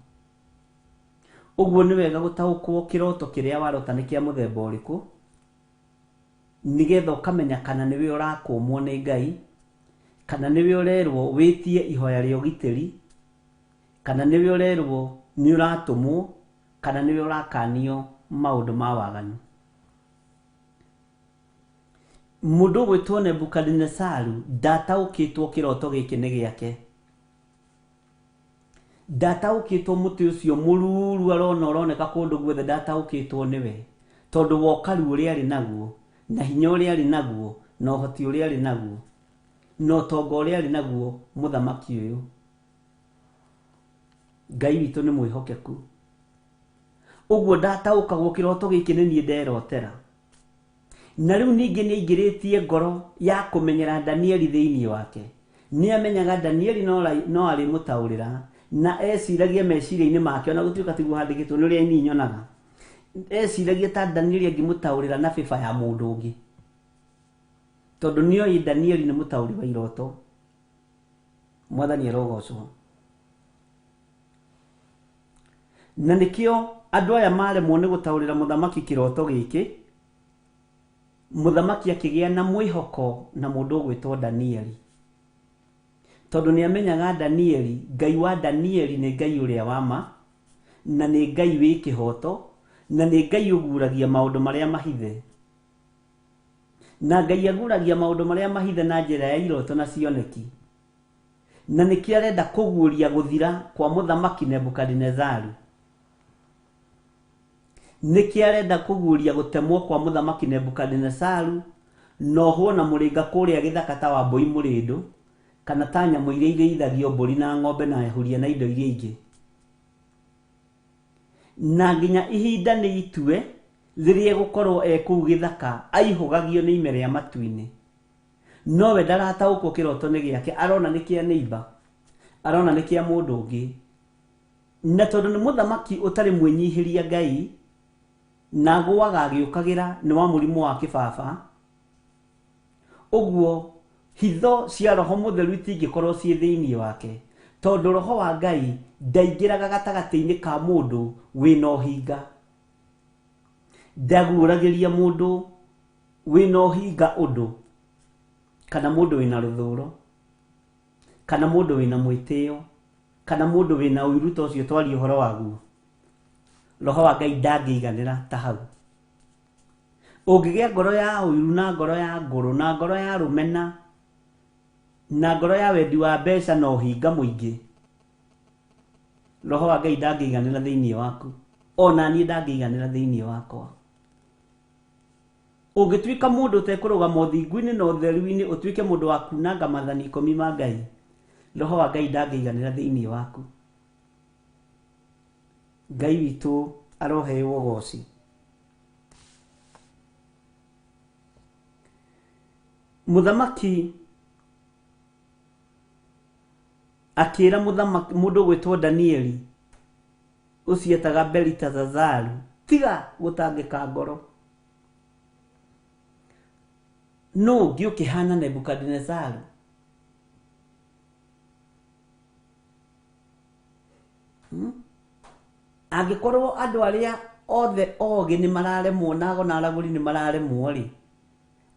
Ũguo nĩ wega gũtaũkwo kĩroto kĩrĩa warota nĩ kĩa mũthemba ũrĩkũ, nĩgetha ũkamenya kana nĩwe ũrakũmwo nĩ Ngai, kana nĩwe ũrerwo wĩtie ihoya rĩa ũgitĩri, kana nĩwe ũrerwo nĩ ũratũmwo, kana nĩwe ũrakanio maũndũ ma waganu. Mũndũ ũgwĩtwo Nebukadinesaru ndataũkĩtwo kĩroto gĩkĩ nĩ gĩake, ndataũkĩtwo mũtĩ ũcio mũruru arona ũroneka kũndũ guothe, ndataũkĩtwo nĩwe, tondũ wokaru ũrĩa arĩ naguo, na hinya ũrĩa arĩ naguo, na ũhoti ũrĩa arĩ naguo, na ũtonga ũrĩa arĩ naguo mũthamaki ũyũ. Ngai witũ nĩ mwĩhokeku. Ũguo ndataũkagwo kĩroto gĩkĩ nĩ niĩ nderotera. Na rĩu ningĩ nĩ aingĩrĩtie ngoro ya kũmenyera Danieli thĩinĩ wake. Nĩ amenyaga Danieli no arĩmũtaũrĩra, na eciragia meciria-inĩ make, ona gũtuĩka tiguo handĩkĩtwo nĩ ũrĩa niĩ nyonaga. Eciragia ta Danieli angĩmũtaũrĩra na bĩba ya mũndũ ũngĩ, tondũ nĩoĩ Danieli nĩ mũtaũri wa iroto. Mwathani arogocwo. Na nĩkĩo andũ aya maremwo nĩ gũtaũrĩra mũthamaki kĩroto gĩkĩ, mũthamaki akĩgĩa na mwĩhoko na mũndũ ũgwĩtwo Danieli, tondũ nĩ amenyaga Danieli, Ngai wa Danieli nĩ Ngai ũrĩa wa ma, na nĩ Ngai wĩ kĩhoto, Na nĩ Ngai ũguũragia maũndũ marĩa mahithe. Na Ngai aguũragia maũndũ marĩa mahithe na njĩra ya iroto na cioneki. Na nĩkĩo arenda kũguũria gũthira kwa mũthamaki Nebukadinezaru. Nĩkĩo arenda kũguũria gũtemwo kwa mũthamaki Nebukadinezaru na ohwo na mũrĩnga kũrĩa gĩthaka ta wa mbũi mũrĩndũ kana ta nyamũ iria irĩithagio mbũri na ng'ombe na huria na indo iria ingĩ. Na nginya ihinda nĩ itue rĩrĩa egũkorwo e kũu gĩthaka aihũgagio nĩ ime rĩa matu-inĩ. Nowe ndarataũkwo kĩroto nĩ gĩake, arona nĩ kĩa neighbor, arona nĩ kĩa mũndũ ũngĩ. Na tondũ nĩ mũthamaki ũtarĩ mwĩnyihĩria Ngai na agũaga agĩũkagĩra nĩ wa mũrimũ wa kĩbaba, ũguo hitho cia roho mũtheru itingĩkorwo ciĩ thĩinĩ wake, tondũ roho wa Ngai ndaingĩraga gatagatĩ-inĩ ka mũndũ wĩna ũhinga. Ndaguũragĩria mũndũ wĩna ũhinga ũndũ, kana mũndũ wĩna rũthũro, kana mũndũ wĩna mwĩtĩo, kana mũndũ wĩna ũiru ta ũcio twaria ũhoro waguo. Roho wa Ngai ndangĩiganĩra ta hau. Ũngĩgĩa ngoro ya ũiru na ngoro ya ngũrũ na ngoro ya rũmena na ngoro ya wendi wa mbeca na ũhinga mũingĩ, roho wa Ngai ndangĩiganĩra thĩinĩ waku, ona niĩ ndangĩiganĩra thĩinĩ wakwa. Ũngĩtuĩka mũndũ ũtekũrũgama ũthingu-inĩ na ũtheru-inĩ, ũtuĩke mũndũ wa kunanga maathani ikũmi ma Ngai, roho wa Ngai ndangĩiganĩra thĩinĩ waku. Ngai witũ aroheo ũgoci. Mũthamaki akĩra mũthamaki mũndũ ũgwĩtwo Danieli ũcio etaga Beliteshazaru, tiga gũtangĩka ngoro. Nũ ũngĩ ũkĩhana Nebukadinezaru? Angĩkorwo andũ arĩa othe ogĩ nĩ mararemwo na ago na aragũri nĩ mararemwo rĩ,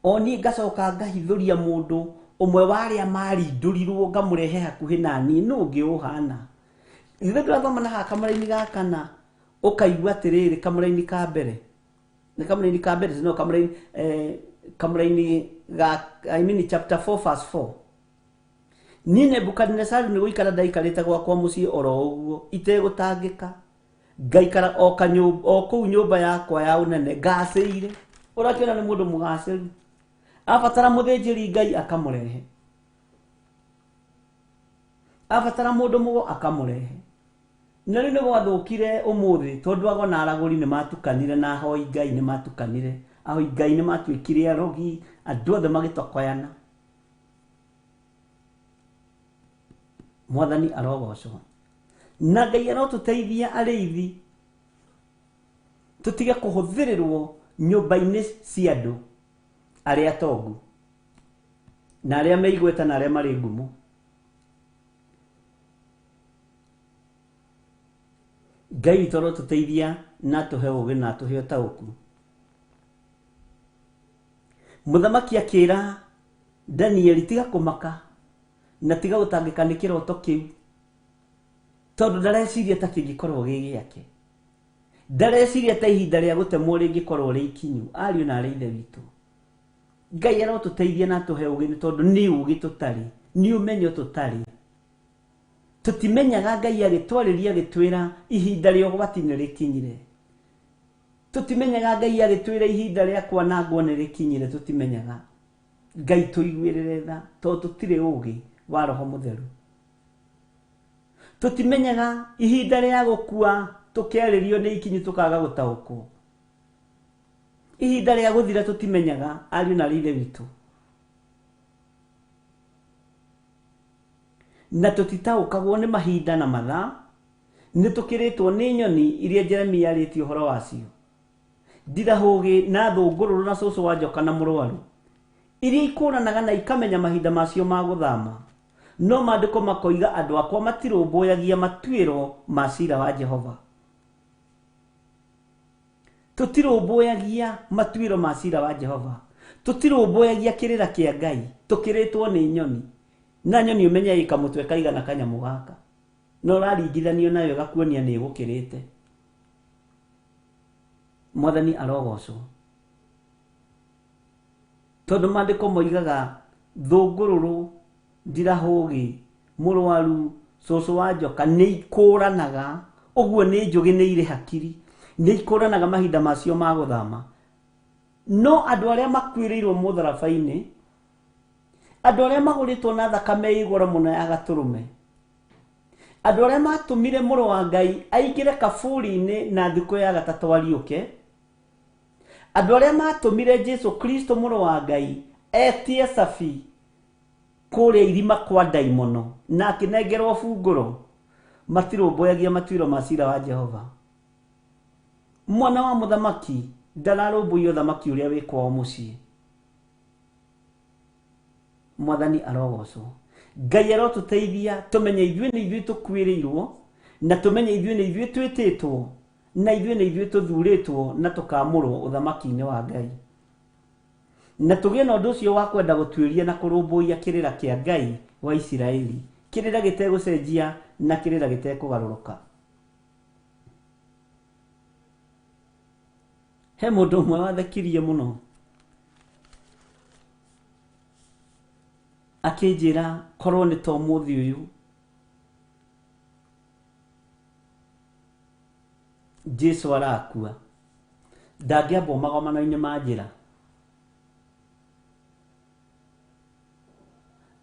o niĩ ngacoka ngahithũria mũndũ ũmwe wa arĩa marindũrirwo ngamũrehe hakuhĩ na niĩ, nũ ũngĩ ũhana? Ithuĩ tũrathoma na haha kamũraini ga kana, ũkaigua atĩrĩrĩ, kamũraini ka mbere nĩ kamũraini ka mbere, no kamũraini, kamũraini ga, I mean chapter 4 verse 4. Niĩ Nebukadinezaru nĩ gũikara ndaikarĩte gwakwa mũciĩ oro ũguo itegũtangĩka, ngaikara o kanyũmba, o kũu nyũmba yakwa ya ũnene ngacĩire. Ũrakĩona nĩ mũndũ mũgacĩru, abatara mũthĩnjĩri Ngai akamũrehe, abatara mũndũ mũgo akamũrehe. Na rĩu nĩ gwathũkire ũmũthĩ tondũ ago na aragũri nĩ matukanire na ahoi Ngai nĩ matukanire, ahoi Ngai nĩ matuĩkire arogi, andũ othe magĩtokoyana. Mwathani arogocwo. Na Ngai arotũteithia arĩithi tũtige kũhũthĩrĩrwo nyũmba-inĩ cia andũ arĩa atongu na arĩa me igweta na arĩa marĩ ngumo. Ngai witũ arotũteithia na atũhe ũũgĩ na atũhe ũtaũku. Mũthamaki akĩra Danieli, tiga kũmaka na tiga gũtangĩka nĩ kĩroto kĩu, tondũ ndareciria ta kĩngĩkorwo gĩ gĩake, ndareciria ta ihinda rĩa gũtemwo rĩngĩkorwo rĩ ikinyu. Ariũ na arĩ ithe witũ, Ngai arotũteithia na atũhe ũũgĩ, nĩ tondũ nĩ ũũgĩ tũtarĩ, nĩ ũmenyo tũtarĩ. Tũtimenyaga Ngai agĩtwarĩria agĩtwĩra ihinda rĩa ũgwati nĩ rĩkinyire. Tũtimenyaga Ngai agĩtwĩra ihinda rĩa kwanangwo nĩ rĩkinyire, tũtimenyaga. Ngai tũiguĩrĩre tha, tondũ tũtirĩ ũũgĩ wa roho mũtheru. Tũtimenyaga ihinda rĩa gũkua tũkerĩrio nĩ ikinyu tũkaga gũtaũkwo. Ihinda rĩa gũthira tũtimenyaga, ariũ na arĩ ithe witũ. Na tũtitaũkagwo nĩ mahinda na mathaa, nĩ tũkĩrĩtwo nĩ nyoni iria Jeremia arĩtie ũhoro wacio. Ndirahũgĩ na thũngũrũrũ na cũcũ wa njoka na mũrwaru, iria ikũranaga na ikamenya mahinda macio ma gũthama. No maandĩko makoiga andũ akwa matirũmbũyagia matuĩro ma ciira wa Jehova. Tũtirũmbũyagia matuĩro ma ciira wa Jehova, tũtirũmbũyagia kĩrĩra kĩa Ngai, tũkĩrĩtwo nĩ nyoni. Na nyoni ũmenye ĩka mũtwe kaigana kanyamũ gaka, no ũraringithanio nayo ĩgakuonia nĩ ĩgũkĩrĩte. Mwathani arogocwo. Tondũ maandĩko moigaga thũngũrũrũ, ndirahũgĩ, mũrwaru, cũcũ wa njoka nĩ ikũranaga. Ũguo nĩ njũgĩ, nĩ irĩ hakiri, nĩ ikũranaga mahinda macio ma gũthama. No andũ arĩa makuĩrĩirwo mũtharaba-inĩ, andũ arĩa magũrĩtwo na thakame ĩ igũrũ mũno ya gatũrũme, andũ arĩa matũmire mũrũ wa Ngai aingĩre kaburi-inĩ na thikũ ya gatatũ ariũke, andũ arĩa matũmire Jesu Kristo mũrũ wa Ngai etie cabi kũrĩa irima kwa ndaimono na akĩnengerwo bungũro, matirũmbũyagia matuĩro ma cira wa Jehova. Mwana wa mũthamaki ndararũmbũiya ũthamaki ũrĩa wĩ kwao mũciĩ. Mwathani arogocwo. Ngai arotũteithia tũmenye ithuĩ nĩ ithuĩ tũkuĩrĩirwo, na tũmenye ithuĩ nĩ ithuĩ twĩtĩtwo, na ithuĩ nĩ ithuĩ tũthurĩtwo na tũkamũrwo ũthamaki-inĩ wa Ngai. Na tũgĩe na ũndũ ũcio wa kwenda gũtuĩria na kũrũmbũiya kĩrĩra kĩa Ngai wa Isiraeli, kĩrĩra gĩtegũcenjia na kĩrĩra gĩtekũgarũrũka. He mũndũ ũmwe wathekirie mũno akĩnjĩra korwo nĩ ta ũmũthĩ ũyũ Jesu arakua, ndangĩambwo magomano-inĩ ma njĩra.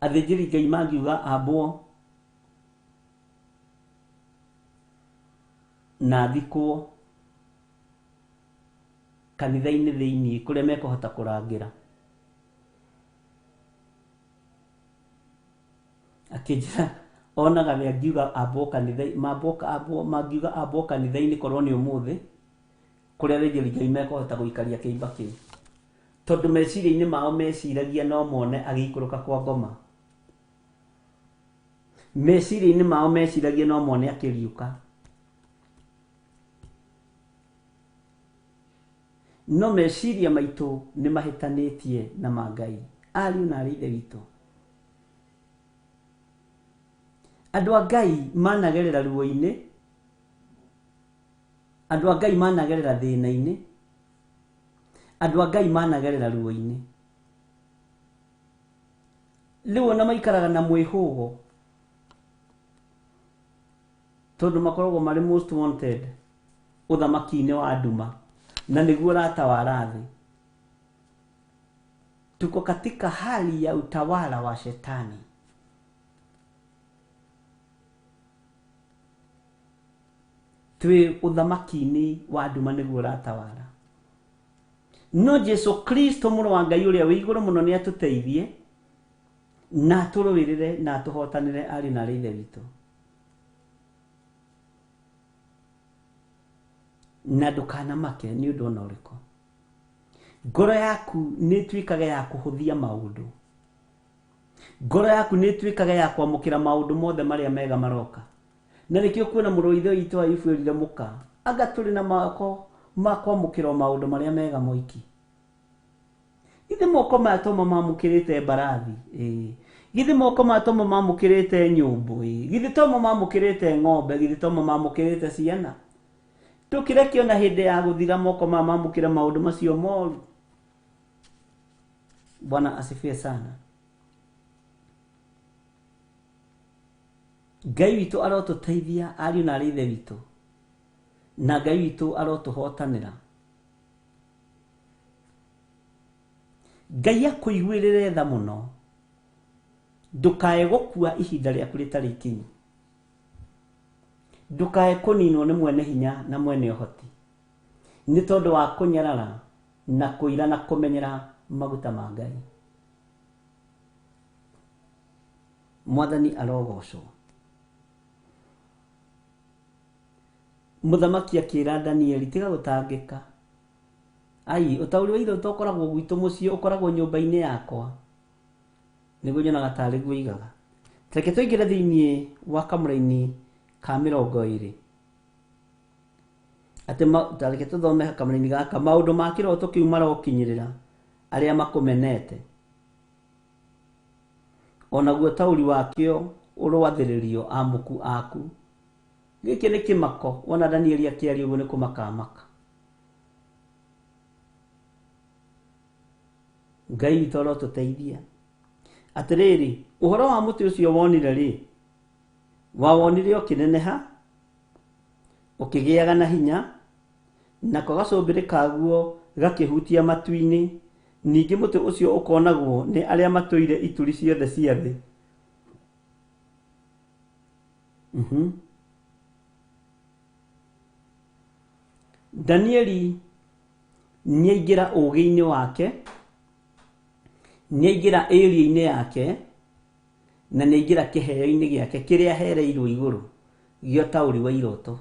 Athĩnjĩri Ngai mangiuga ambwo na athikwo kanitha-inĩ thĩiniĩ kũrĩa mekũhota kũrangĩra. Akĩnjĩra onaga nĩ angiuga ambwo kanitha, mambwo ambwo, mangiuga ambwo kanitha-inĩ korwo nĩ ũmũthĩ, kũrĩa athĩnjĩri Ngai mekũhota gũikaria kĩimba kĩu. Tondũ meciria-inĩ mao meciragia no mone agĩikũrũka kwa ngoma. Meciria-inĩ mao meciragia no mone akĩriũka. No meciria maitũ nĩ mahĩtanĩtie na ma Ngai. Ariũ na arĩ Ithe witũ. Andũ a Ngai managerera ruo-inĩ, andũ a Ngai managerera thĩna-inĩ, andũ a Ngai managerera ruo-inĩ. Rĩu ona maikaraga na mwĩhũgo tondũ makoragwo marĩ most wanted ũthamaki-inĩ wa nduma na nĩguo ũratawara thĩ. Tuko katika hali ya utawala wa shetani. Twĩ ũthamaki-inĩ wa nduma nĩguo ũratawara. No Jesu Kristo mũrũ wa Ngai ũrĩa wĩ igũrũ mũno nĩ atũteithie na atũrũĩrĩre na atũhotanĩre ariũ na arĩ Ithe witũ. Na ndũkanamake nĩ ũndũ ona ũrĩkũ. Ngoro yaku nĩ ĩtuĩkage ya kũhũthia maũndũ. Ngoro yaku nĩ ĩtuĩkage ya kwamũkĩra maũndũ mothe marĩa mega maroka. Na nĩkĩo kuona mũrũ wa Ithe witũ Ayubu erire mũka, anga tũrĩ na moko ma kwamũkĩra maũndũ marĩa mega moiki. Githĩ moko maya tomo mamũkĩrĩte mbarathi? Ĩĩ. Githĩ moko maya tomo mamũkĩrĩte nyũmbũ? Ĩĩ. Githĩ tomo mamũkĩrĩte ng'ombe? Githĩ tomo mamũkĩrĩte ciana? Tũkĩreke ona hĩndĩ ya gũthira moko maya mamũkĩre maũndũ macio moru. Bwana asifiwe sana. Ngai witũ arotũteithia ariũ na arĩ Ithe witũ, na Ngai witũ arotũhotanĩra. Ngai akũiguĩrĩre tha mũno, ndũkae gũkua ihinda rĩaku rĩtarĩ ikinyu, ndũkae kũninwo nĩ mwene hinya na mwene ũhoti nĩ tondũ wa kũnyarara na kũira na kũmenyera maguta ma Ngai. Mwathani arogocwo. Mũthamaki akĩra Danieli, tiga gũtangĩka. Ai, ũtaũri wa iroto ũkoragwo gwitũ mũciĩ, ũkoragwo nyũmba-inĩ yakwa. Nĩguo nyonaga tarĩ guo igaga. Reke tũingĩre thĩiniĩ wa kamũraini ka mĩrongo ĩrĩ. Atĩ reke tũthome kamũraini gaka, maũndũ ma kĩroto kĩu marokinyĩrĩra arĩa makũmenete. Onaguo taũri wakĩo ũrwathĩrĩrio amũku aku. Gĩkĩ nĩ kĩmako, wona Danieli akĩaria ũguo nĩ kũmakamaka. Ngai witũ arotũteithia. Atĩrĩrĩ, ũhoro wa mũtĩ ũcio wonire rĩ, wawonire ũkĩneneha, ũkĩgĩaga na hinya, nako gacũmbĩrĩ kaguo gakĩhutia matu-inĩ. Ningĩ mũtĩ ũcio ũkonagwo nĩ arĩa matũire ituri ciothe cia thĩ. Danieli nĩaingĩra ũũgĩ-inĩ wake, nĩaingĩra area-inĩ yake, na nĩaingĩra kĩheo-inĩ gĩake kĩrĩa ahereirwo igũrũ gĩa ũtaũri wa iroto.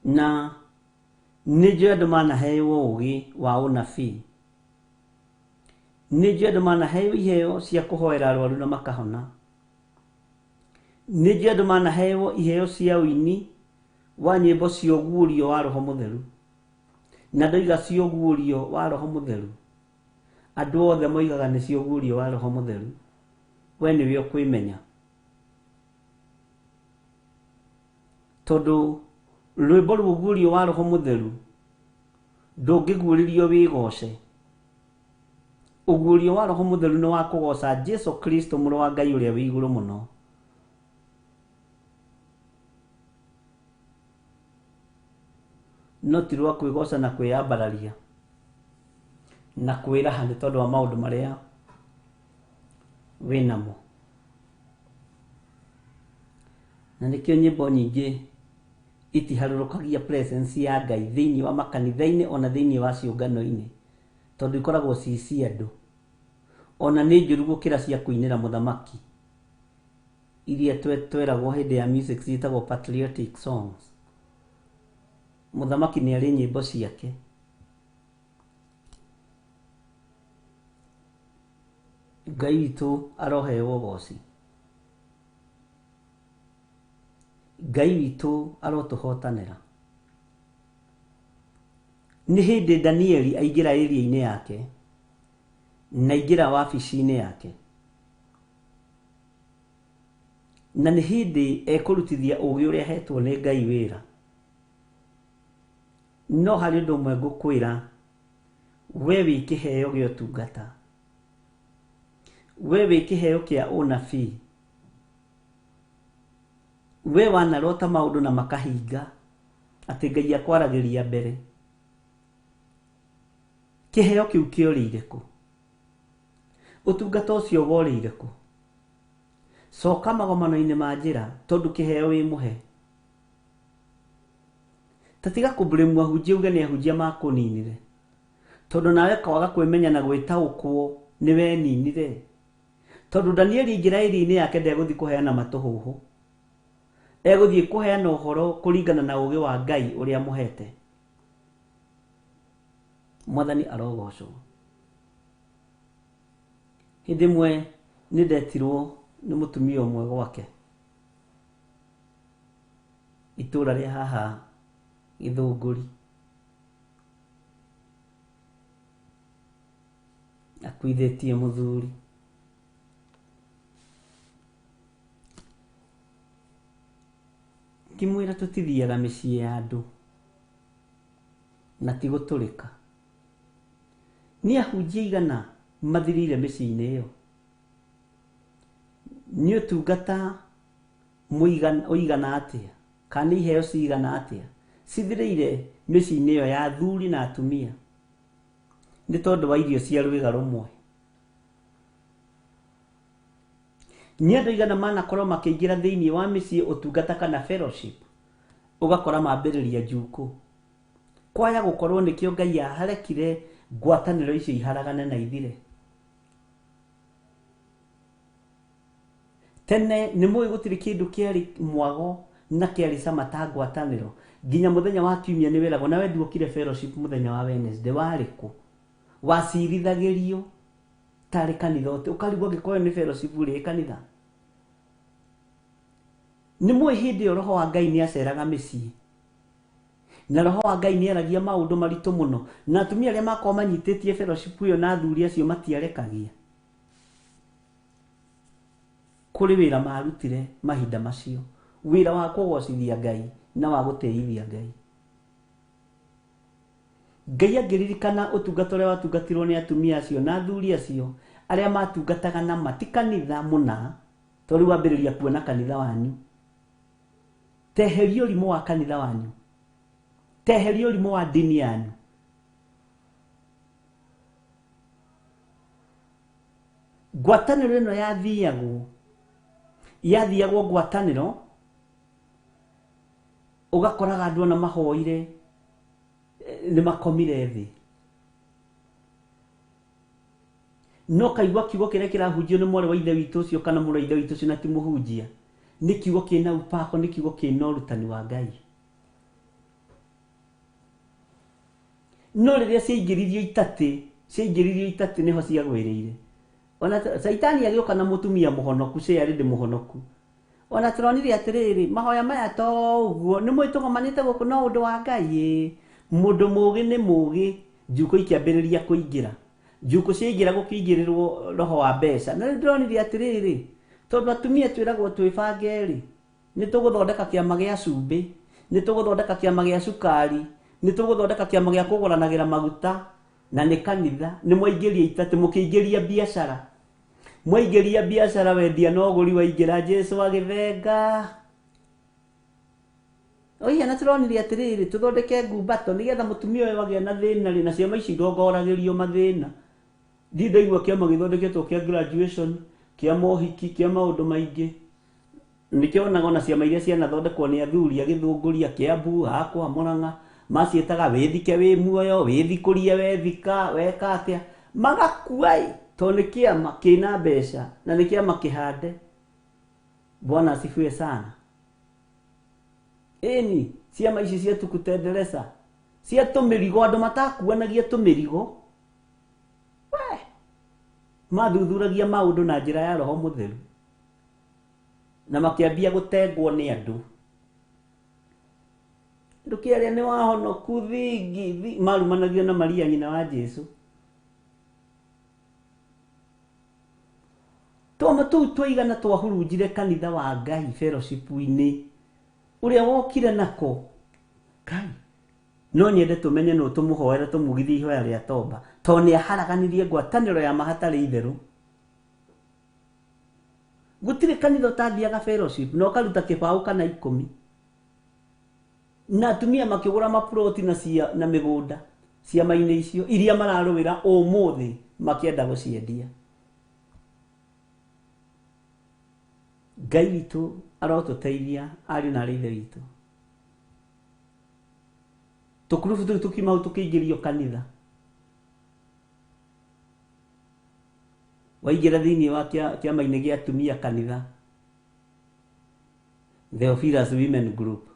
Na nĩ njũĩ andũ manaheo ũũgĩ wa ũnabii, nĩ njũĩ andũ manaheo iheo cia kũhoera arwaru na makahona, nĩ njũĩ andũ manaheo iheo cia ũini wa nyĩmbo cia ũguũrio wa Roho Mũtheru, na ndoiga cia ũguũrio wa Roho Mũtheru, andũ othe moigaga nĩ cia ũguũrio wa Roho Mũtheru, we nĩwe ũkwĩmenya, tondũ rwĩmbo rwa ũguũrio wa Roho Mũtheru ndũngĩguũrĩrio wĩgoce. Ũguũrio wa Roho Mũtheru nĩ wa kũgoca Jesu Kristo mũrũ wa Ngai ũrĩa wĩ igũrũ mũno. No ti rwa kwĩgoca na kwĩyambararia na kwĩraha nĩ tondũ wa maũndũ marĩa wĩnamo. Na nĩkĩo nyĩmbo nyingĩ itiharũrũkagia presence ya Ngai thĩinĩ wa makanitha-inĩ ona thĩinĩ wa ciũngano-inĩ, tondũ ikoragwo ci cia andũ, ona nĩ njũru gũkĩra cia kũinĩra mũthamaki iria tweragwo hĩndĩ ya music ciĩtagwo patriotic songs. Mũthamaki nĩ arĩ nyĩmbo ciake. Ngai witũ aroheo ũgoci, Ngai witũ arotũhotanĩra. Nĩ hĩndĩ Danieli aingĩra area-inĩ yake na aingĩra wabici-inĩ yake, na nĩ hĩndĩ ekũrutithia ũũgĩ ũrĩa ahetwo nĩ Ngai wĩra. No harĩ ũndũ ũmwe ngũkwĩra, we wĩ kĩheo gĩa ũtungata, we wĩ kĩheo kĩa ũnabii, we wanarota maũndũ na makahinga, atĩ Ngai akwaragĩria mbere. Kĩheo kĩu kĩorĩire kũ? Ũtungata ũcio worĩire kũ? Coka magomano-inĩ ma njĩra, tondũ kĩheo wĩ mũhe. Ta tiga kũblame ahunjia uge nĩ ahunjia makũninire, tondũ nawe kwaga kwĩmenya na gwĩtaũkwo nĩ weninire. Tondũ Danieli aingĩra area-inĩ yake ndegũthiĩ kũheana matũhũhũ, egũthiĩ kũheana ũhoro kũringana na ũũgĩ wa Ngai ũrĩa amũhete. Mwathani arogocwo. Hĩndĩ ĩmwe nĩ ndetirwo nĩ mũtumia ũmwe gwake itũra rĩa haha Gĩthũngũri, akuithĩtie mũthuri. Ngĩmwĩra tũtithiaga mĩciĩ ya andũ na ti gũtũrĩka. Nĩ ahunjia igana mathirĩire mĩciĩ-inĩ ĩyo? Nĩ ũtungata ũigana atĩa, kana nĩ iheo cigana atĩa cithirĩire mĩciĩ-inĩ ĩyo ya athuri na atumia nĩ tondũ wa irio cia rwĩga rũmwe? Nĩ andũ igana manakorwo makĩingĩra thĩinĩ wa mĩciĩ ũtungata kana fellowship, ũgakora mambĩrĩria njukũ. Kwaya gũkorwo nĩkĩo Ngai aharekire ngwatanĩro icio iharagane na ithire. Tene nĩ mũĩ gũtirĩ kĩndũ kĩarĩ mwago na kĩarĩ cama ta ngwatanĩro. Nginya mũthenya wa kiumia nĩ wĩragwo, nawe nduokire fellowship mũthenya wa Wednesday, warĩ kũ? Wacirithagĩrio tarĩ kanitha ũte, ũkarigwo angĩkorwo nĩ fellowship rĩ kanitha. Nĩ mũĩ hĩndĩ ĩyo Roho wa Ngai nĩ aceraga mĩciĩ, na Roho wa Ngai nĩ aragia maũndũ maritũ mũno, na atumia arĩa makoragwo manyitĩtie fellowship ĩyo na athuri acio matiarekagia. Kũrĩ wĩra marutire mahinda macio, wĩra wa kũgocithia Ngai na wa gũtĩithia Ngai. Ngai angĩririkana ũtungata ũrĩa watungatirwo nĩ atumia acio na athuri acio arĩa matungataga na ma, ti kanitha mũna, tondũ rĩu wambĩrĩria kuona kanitha wanyu. Teheria ũrimũ wa kanitha wanyu, teheria ũrimũ wa ndini yanyu. Ngwatanĩro ĩno yathiagwo ngwatanĩro, ũgakoraga andũ ona mahoire nĩ makomire thĩ, no kaigua kiugo kĩrĩa kĩrahunjio nĩ mwarĩ wa ithe witũ ũcio kana mũrũ wa ithe witũ ũcio na ti mũhunjia, nĩ kiugo kĩna upako, nĩ kiugo kĩna ũrutani wa Ngai. No rĩrĩa ciaingĩririo itatĩ nĩho ciagwĩrĩire. Ona Saitani agĩũka na mũtumia mũhonoku, ciarĩ ndĩ mũhonoku. Ona tũronire atĩrĩrĩ, mahoya maya to ũguo, nĩ mũĩ tũgomanĩte gũkũ no ũndũ wa Ngai ĩ. Mũndũ mũũgĩ nĩ mũũgĩ, njukũ ikĩambĩrĩria kũingĩra. Njukũ ciaingĩra gũkĩingĩrĩrwo roho wa mbeca. Na rĩu ndĩronire atĩrĩrĩ, tondũ atumia twĩragwo twĩbange rĩ, nĩ tũgũthondeka kĩama gĩa cumbĩ, nĩ tũgũthondeka kĩama gĩa cukari, nĩ tũgũthondeka kĩama gĩa kũgũranagĩra maguta, na nĩ kanitha, nĩ mwaingĩria itatĩ, mũkĩingĩria biacara. Mwaingĩria biacara wendia na ũgũri waingĩra, Jesũ agĩthenga. Oiya, na tũronire atĩrĩrĩ, tũthondeke ngumbato nĩgetha mũtumia ũyũ agĩa na thĩna rĩ, na ciama ici irongoragĩrio mathĩna. Ndirĩ ndaigua kĩama gĩthondeketwo kĩa graduation, kĩa mohiki, kĩa maũndũ maingĩ. Nĩkĩo wonaga ona ciama iria cianathondekwo nĩ athuri a Gĩthũngũria, Kĩambu, hakwa, Mũrang'a, maciĩtaga wĩthike wĩ muoyo, wĩthikũrie wethika, weka atĩa, magakua ĩ, tondũ nĩ kĩama kĩna mbeca na nĩ kĩama kĩhande. Bwana asifiwe sana. Ĩni, ciama ici cia tukutendereza, cia tũmĩrigo, andũ matakuanagia tũmĩrigo, we mathuthuragia maũndũ na njĩra ya Roho Mũtheru na makĩambia gũtengwo nĩ andũ. Ndũkĩaria nĩ wahonoku thingi, marumanagio na Maria nyina wa Jesũ. Twama tũu twaigana twahurunjire kanitha wa Ngai fellowship-inĩ ũrĩa wokire nako. Ngai, no nyende tũmenye nũ tũmũhoere tũmugithie ihoya rĩa tomba, tondũ nĩ aharaganirie ngwatanĩro ya ma hatarĩ itherũ. Gũtirĩ kanitha ũtathiaga fellowship na ũkaruta kĩbaũ kana 10. Na atumia makĩgũra maploti na cia na mĩgũnda ciama-inĩ icio iria mararũĩra ũmũthĩ makĩenda gũciendia. Ngai witũ arotũteithia ariũ na aarĩ a Ithe witũ. Tũkurubu tũu tũkiuma hau tũkĩingĩrio kanitha. Waingĩra thĩinĩ wa kĩama-inĩ gĩa atumia kanitha, Theophilus Women Group,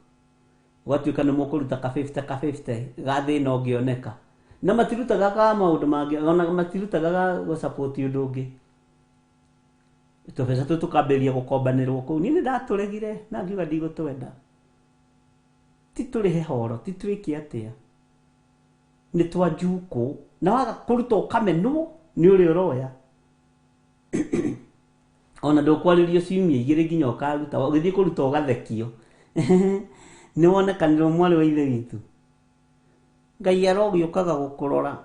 ũgatuĩka nĩ mũkũruta ka 50 ka 50 ga thĩna ũngĩoneka. Na matirutaga ga maũndũ mangĩ, ona matirutaga ga gũ-support ũndũ ũngĩ. Tũbeca tũu tũkambĩrĩria gũkombanĩrwo kũu. Niĩ nĩ ndatũregire na ngiuga ndigũtwenda. Ti tũrĩhe horo, ti twĩke atĩa. Nĩ twa njukũ. Na waga kũruta ũkamenwo nĩ ũrĩa ũroya. Ona ndũkwarĩrio ciumia igĩrĩ nginya ũkaruta, ũgĩthiĩ kũruta ũgathekio. Nĩ wonekanĩrwo mwarĩ wa Ithe witũ. Ngai arogĩũkaga gũkũrora.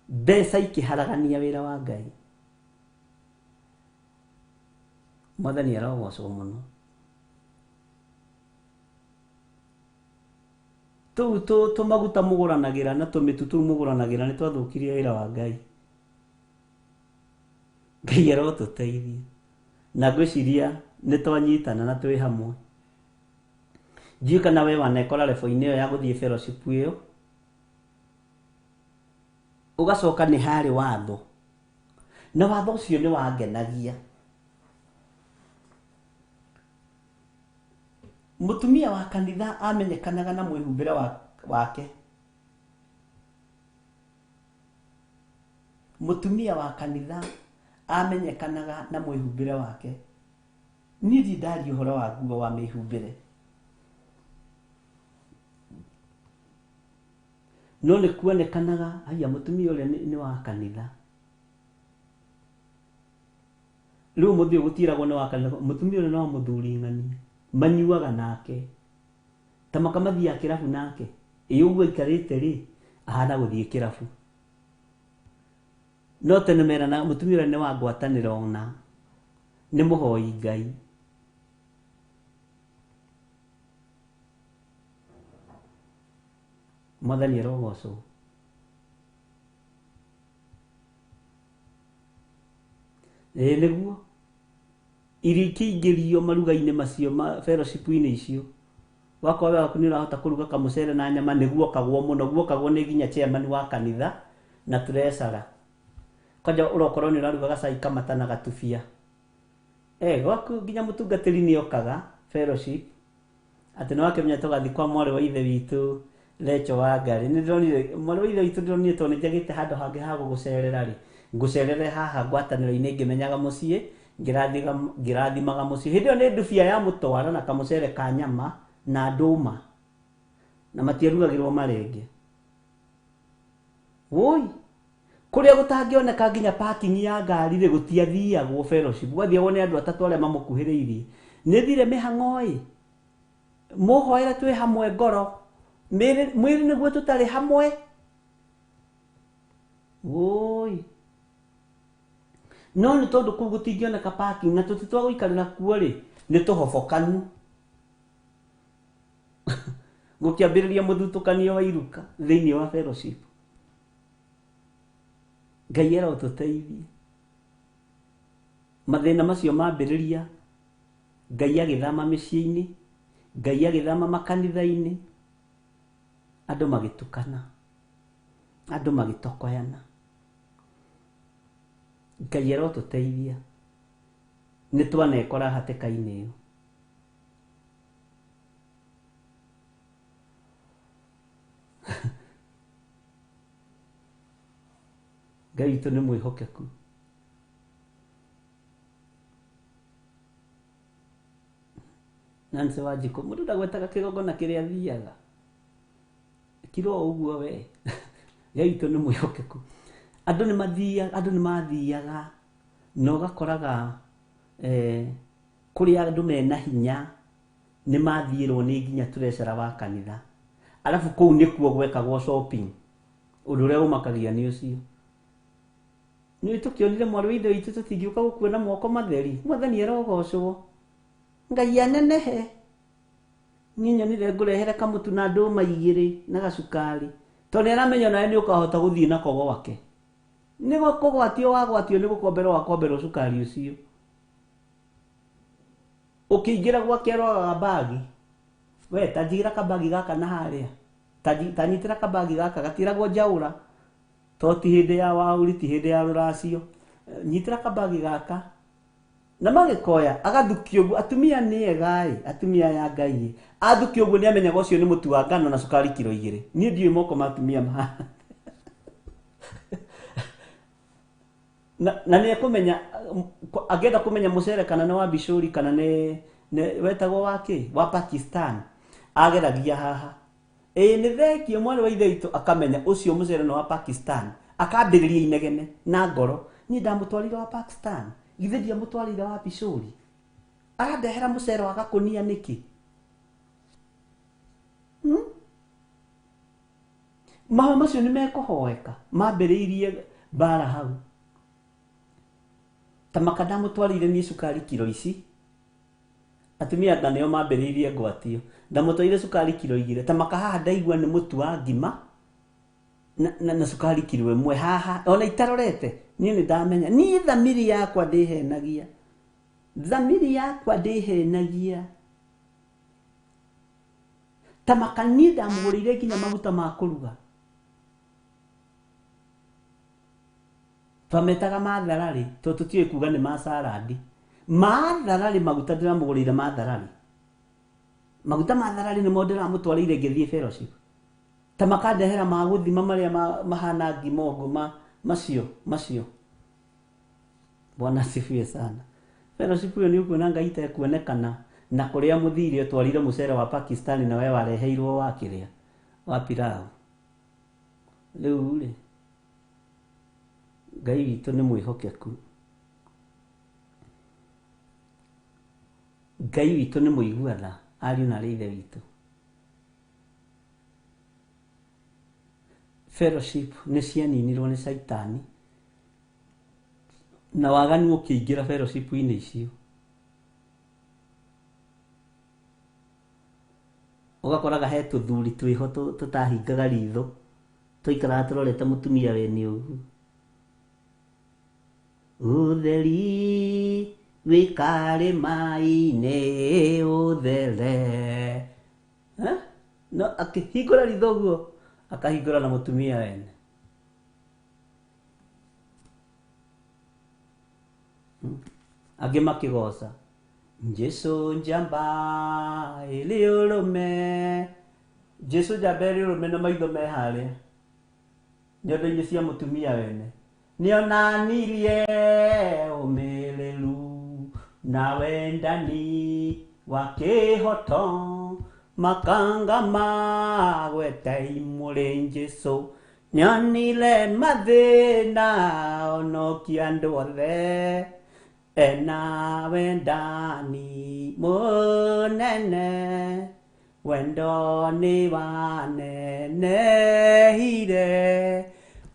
Mbeca ikĩharagania wĩra wa Ngai. Mwathani arogocwo mũno. Tũu tũmaguta mũgũranagĩra na tũmĩtu tũu mũgũranagĩra nĩ twathũkirie wĩra wa Ngai. Ngai arotũteithia. Na ngwĩciria nĩ twanyitana na twĩ hamwe. Ndiũĩ kana we wanekora level-inĩ ĩyo ya gũthiĩ fellowship ĩyo. Ũgacoka nĩ harĩ watho. Na watho ũcio nĩ wangenagia. Mũtumia wa kanitha amenyekanaga na mwĩhumbĩre wake. Mũtumia wa kanitha amenyekanaga na mwĩhumbĩre wake. Niĩ ndirĩ ndaria ũhoro wa nguo wa mĩhumbĩre. No nĩ kuonekanaga, haiya, mũtumia ũrĩa nĩ wa kanitha. Rĩu mũthĩ ũyũ gũtiĩragwo nĩ wa kanitha, mũtumia ũrĩa nĩ wa mũthuri ng'ania. Manyuaga nake. Ta makamathiaga kĩrabu nake. Ĩ ũguo aikarĩte rĩ, ahana gũthiĩ kĩrabu. No tene meranaga mũtumia ũrĩa nĩ wa ngwatanĩro ona, nĩ mũhoi Ngai. Mwathani arogocwo. Ĩĩ nĩguo. Irio ikĩingĩrio maruga-inĩ macio ma fellowship-inĩ icio. Wakorwo we waku nĩ ũrahota kũruga kamũcere na nyama nĩ guokagwo mũno, guokagwo nĩ nginya chairman wa kanitha na treasurer. Kwanja ũrokorwo nĩ ũraruga gacai kamata na gatubia. Eh, gwaku nginya mũtungatĩri nĩ okaga fellowship. Atĩ nĩ wakĩmenya tũgathiĩ kwa mwarĩ wa ithe witũ Recho wa Ngarĩ. Nĩ ndĩronire mwarĩ wa ithe witũ ndĩronire tondũ nĩ njagĩte handũ hangĩ ha gũgũcerera rĩ, ngũcerere haha ngwatanĩro-inĩ ngĩmenyaga mũciĩ, ngĩrathimaga mũciĩ. Hĩndĩ ĩyo nĩ ndubia ya mũtwara na kamũcere ka nyama na ndũma. Na matiarugagĩrwo marenge. Woi! Kũrĩa gũtangĩoneka nginya parking ya ngari rĩ, gũtiathiagwo fellowship. Gwathiagwo nĩ andũ atatũ arĩa mamũkuhĩrĩirie. Nĩ thire mĩhang'o ĩ. Mũhoere twĩ hamwe ngoro. Mĩĩrĩ, mwĩrĩ nĩguo tũtarĩ hamwe. Woi! No nĩ tondũ kũu gũtingĩoneka parking na tũtĩ twa gũikarĩra kuo rĩ, nĩ tũhobokanu. Gũkĩambĩrĩria mũthutũkanio wa iruka thĩinĩ wa fellowship. Ngai arotũteithia. Mathĩna macio mambĩrĩria, Ngai agĩthama mĩciĩ-inĩ, Ngai agĩthama makanitha-inĩ, andũ magĩtukana, andũ magĩtokoyana. Ngai arotũteithia. Nĩ twanekora hatĩka-inĩ ĩyo. Ngai witũ nĩ mwĩhokeku. Nancy Wanjikũ, mũndũ ndagwetaga kĩgongona kĩrĩa athiaga. Kira o ũguo we. Ngai witũ nĩ mwĩhokeku. Andũ nĩ mathiaga, andũ nĩ mathiaga na ũgakoraga eh, kũrĩa andũ mena hinya nĩ mathiĩrwo nĩ nginya treasurer wa kanitha. Arabu kũu nĩkuo gwekagwo shopping. Ũndũ ũrĩa ũmakagia nĩ ũcio. Nĩ tũkĩonire mwarĩ wa ithe witũ tũtingĩũka gũkuona moko matheri. Mwathani arogocwo. Ngai anenehe. Niĩ nyonire ngũrehere kamũtu na ndũma igĩrĩ na gacukari. Tondũ nĩ aramenya onawe nĩ ũkahota gũthiĩ nako gwake. Nĩ kũgwatio wagwatio nĩ gũkomberwo wakomberwo cukari ũcio. Ũkĩingĩra gwake aroraga mbagi. We ta njigĩra kabagi gaka na harĩa. Ta nyitĩra kabagi gaka gatiĩragwo njaũra. To ti hĩndĩ ya waũri, ti hĩndĩ ya rũracio. Nyitĩra kabagi gaka. Na magĩkoya, agathukia ũguo. Atumia nĩ ega ĩ, atumia aya a Ngai ĩ. Athukia ũguo nĩ amenyaga ũcio nĩ mũtu wa ngano na cukari kiro igĩrĩ. Niĩ ndiũĩ moko ma atumia mahana. Na, na nĩ ekũmenya, angĩenda kũmenya mũcere kana nĩ wa Bishori kana nĩ, nĩ wetagwo wa kĩ? Wa Pakistan. Ageragia haha. Ĩĩ nĩ thengiũ mwarĩ wa ithe witũ akamenya ũcio mũcere nĩ wa Pakistan. Akambĩrĩria inegene na ngoro. Niĩ ndamũtwarĩire wa Pakistan. Githĩ ndiamũtwarĩire wa Bishori? Arandehera mũcere wa gakũnia nĩkĩ? Hmm? Mahoya macio nĩ mekũhoeka. Mambĩrĩirie mbara hau. Ta maka ndamũtwarĩire niĩ cukari kiro ici. Atumia anga nĩo mambĩrĩirie ngwatio. Ndamũtwarĩire cukari kiro igĩrĩ. Ta maka haha ndaigua nĩ mũtu wa ngima na, na, na cukari kiro ĩmwe haha. Ona itarorete niĩ nĩ ndamenya. Niĩ thamiri yakwa ndĩhenagia. Thamiri yakwa ndĩhenagia. Ta maka niĩ ndamũgũrĩire nginya maguta ma kũruga. Twametaga mathararĩ tondũ tũtiũĩ kuga nĩ ma salad. Mathararĩ maguta ndĩramũgũrĩire mathararĩ. Maguta mathararĩ nĩmo ndĩramũtwarĩire ngĩthiĩ fellowship. Ta makandehera ma gũthima marĩa mahana ngima ũguo ma macio macio. Bwana asifiwe sana. Fellowship ĩyo nĩ ũkuona Ngai itekuonekana na kũrĩa mũthire ũtwarire mũcere wa Pakistan na we wareheirwo wa kĩrĩa wa pilau. Rĩu rĩ Ngai witũ nĩ mwĩhokeku. Ngai witũ nĩ mũigua tha, ariũ na arĩ ithe witũ. Fellowship nĩ cianinirwo nĩ Caitani na waganu ũkĩingĩra fellowship-inĩ icio. Ũgakoraga he tũthuri twĩho tũtahingaga ritho, tũikaraga tũrorete mũtumia wene ũguo. Ũtheri wĩ karĩma-inĩ ũthere. No akĩhingũra ritho ũguo, akahingũra na mũtumia wene. Angĩ makĩgoca Jesu njamba ĩrĩ ũrũme, Jesu njamba ĩrĩ ũrũme na maitho me harĩa nyondo-inĩ cia mũtumia wene. Nĩonanirie ũmĩrĩru na wendani wa kĩhoto, makanga magwete imũrĩ Jesu. Nĩonire mathĩna onokia andũ othe, ena wendani mũnene, wendo nĩ wanenehire,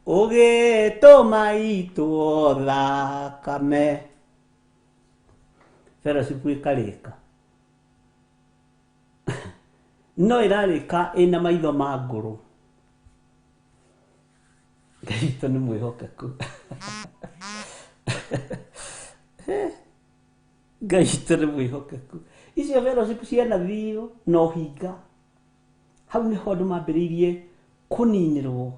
ũgĩtũma itwo thakame. Fellowship ĩkarĩka no ĩrarĩka ĩna maitho ma ngũrũ. Ngai witũ nĩ mwĩhokeku. Ngai witũ nĩ mwĩhokeku. Icio fellowship cianathio na ũhinga, hau nĩho andũ mambĩrĩirie kũninĩrwo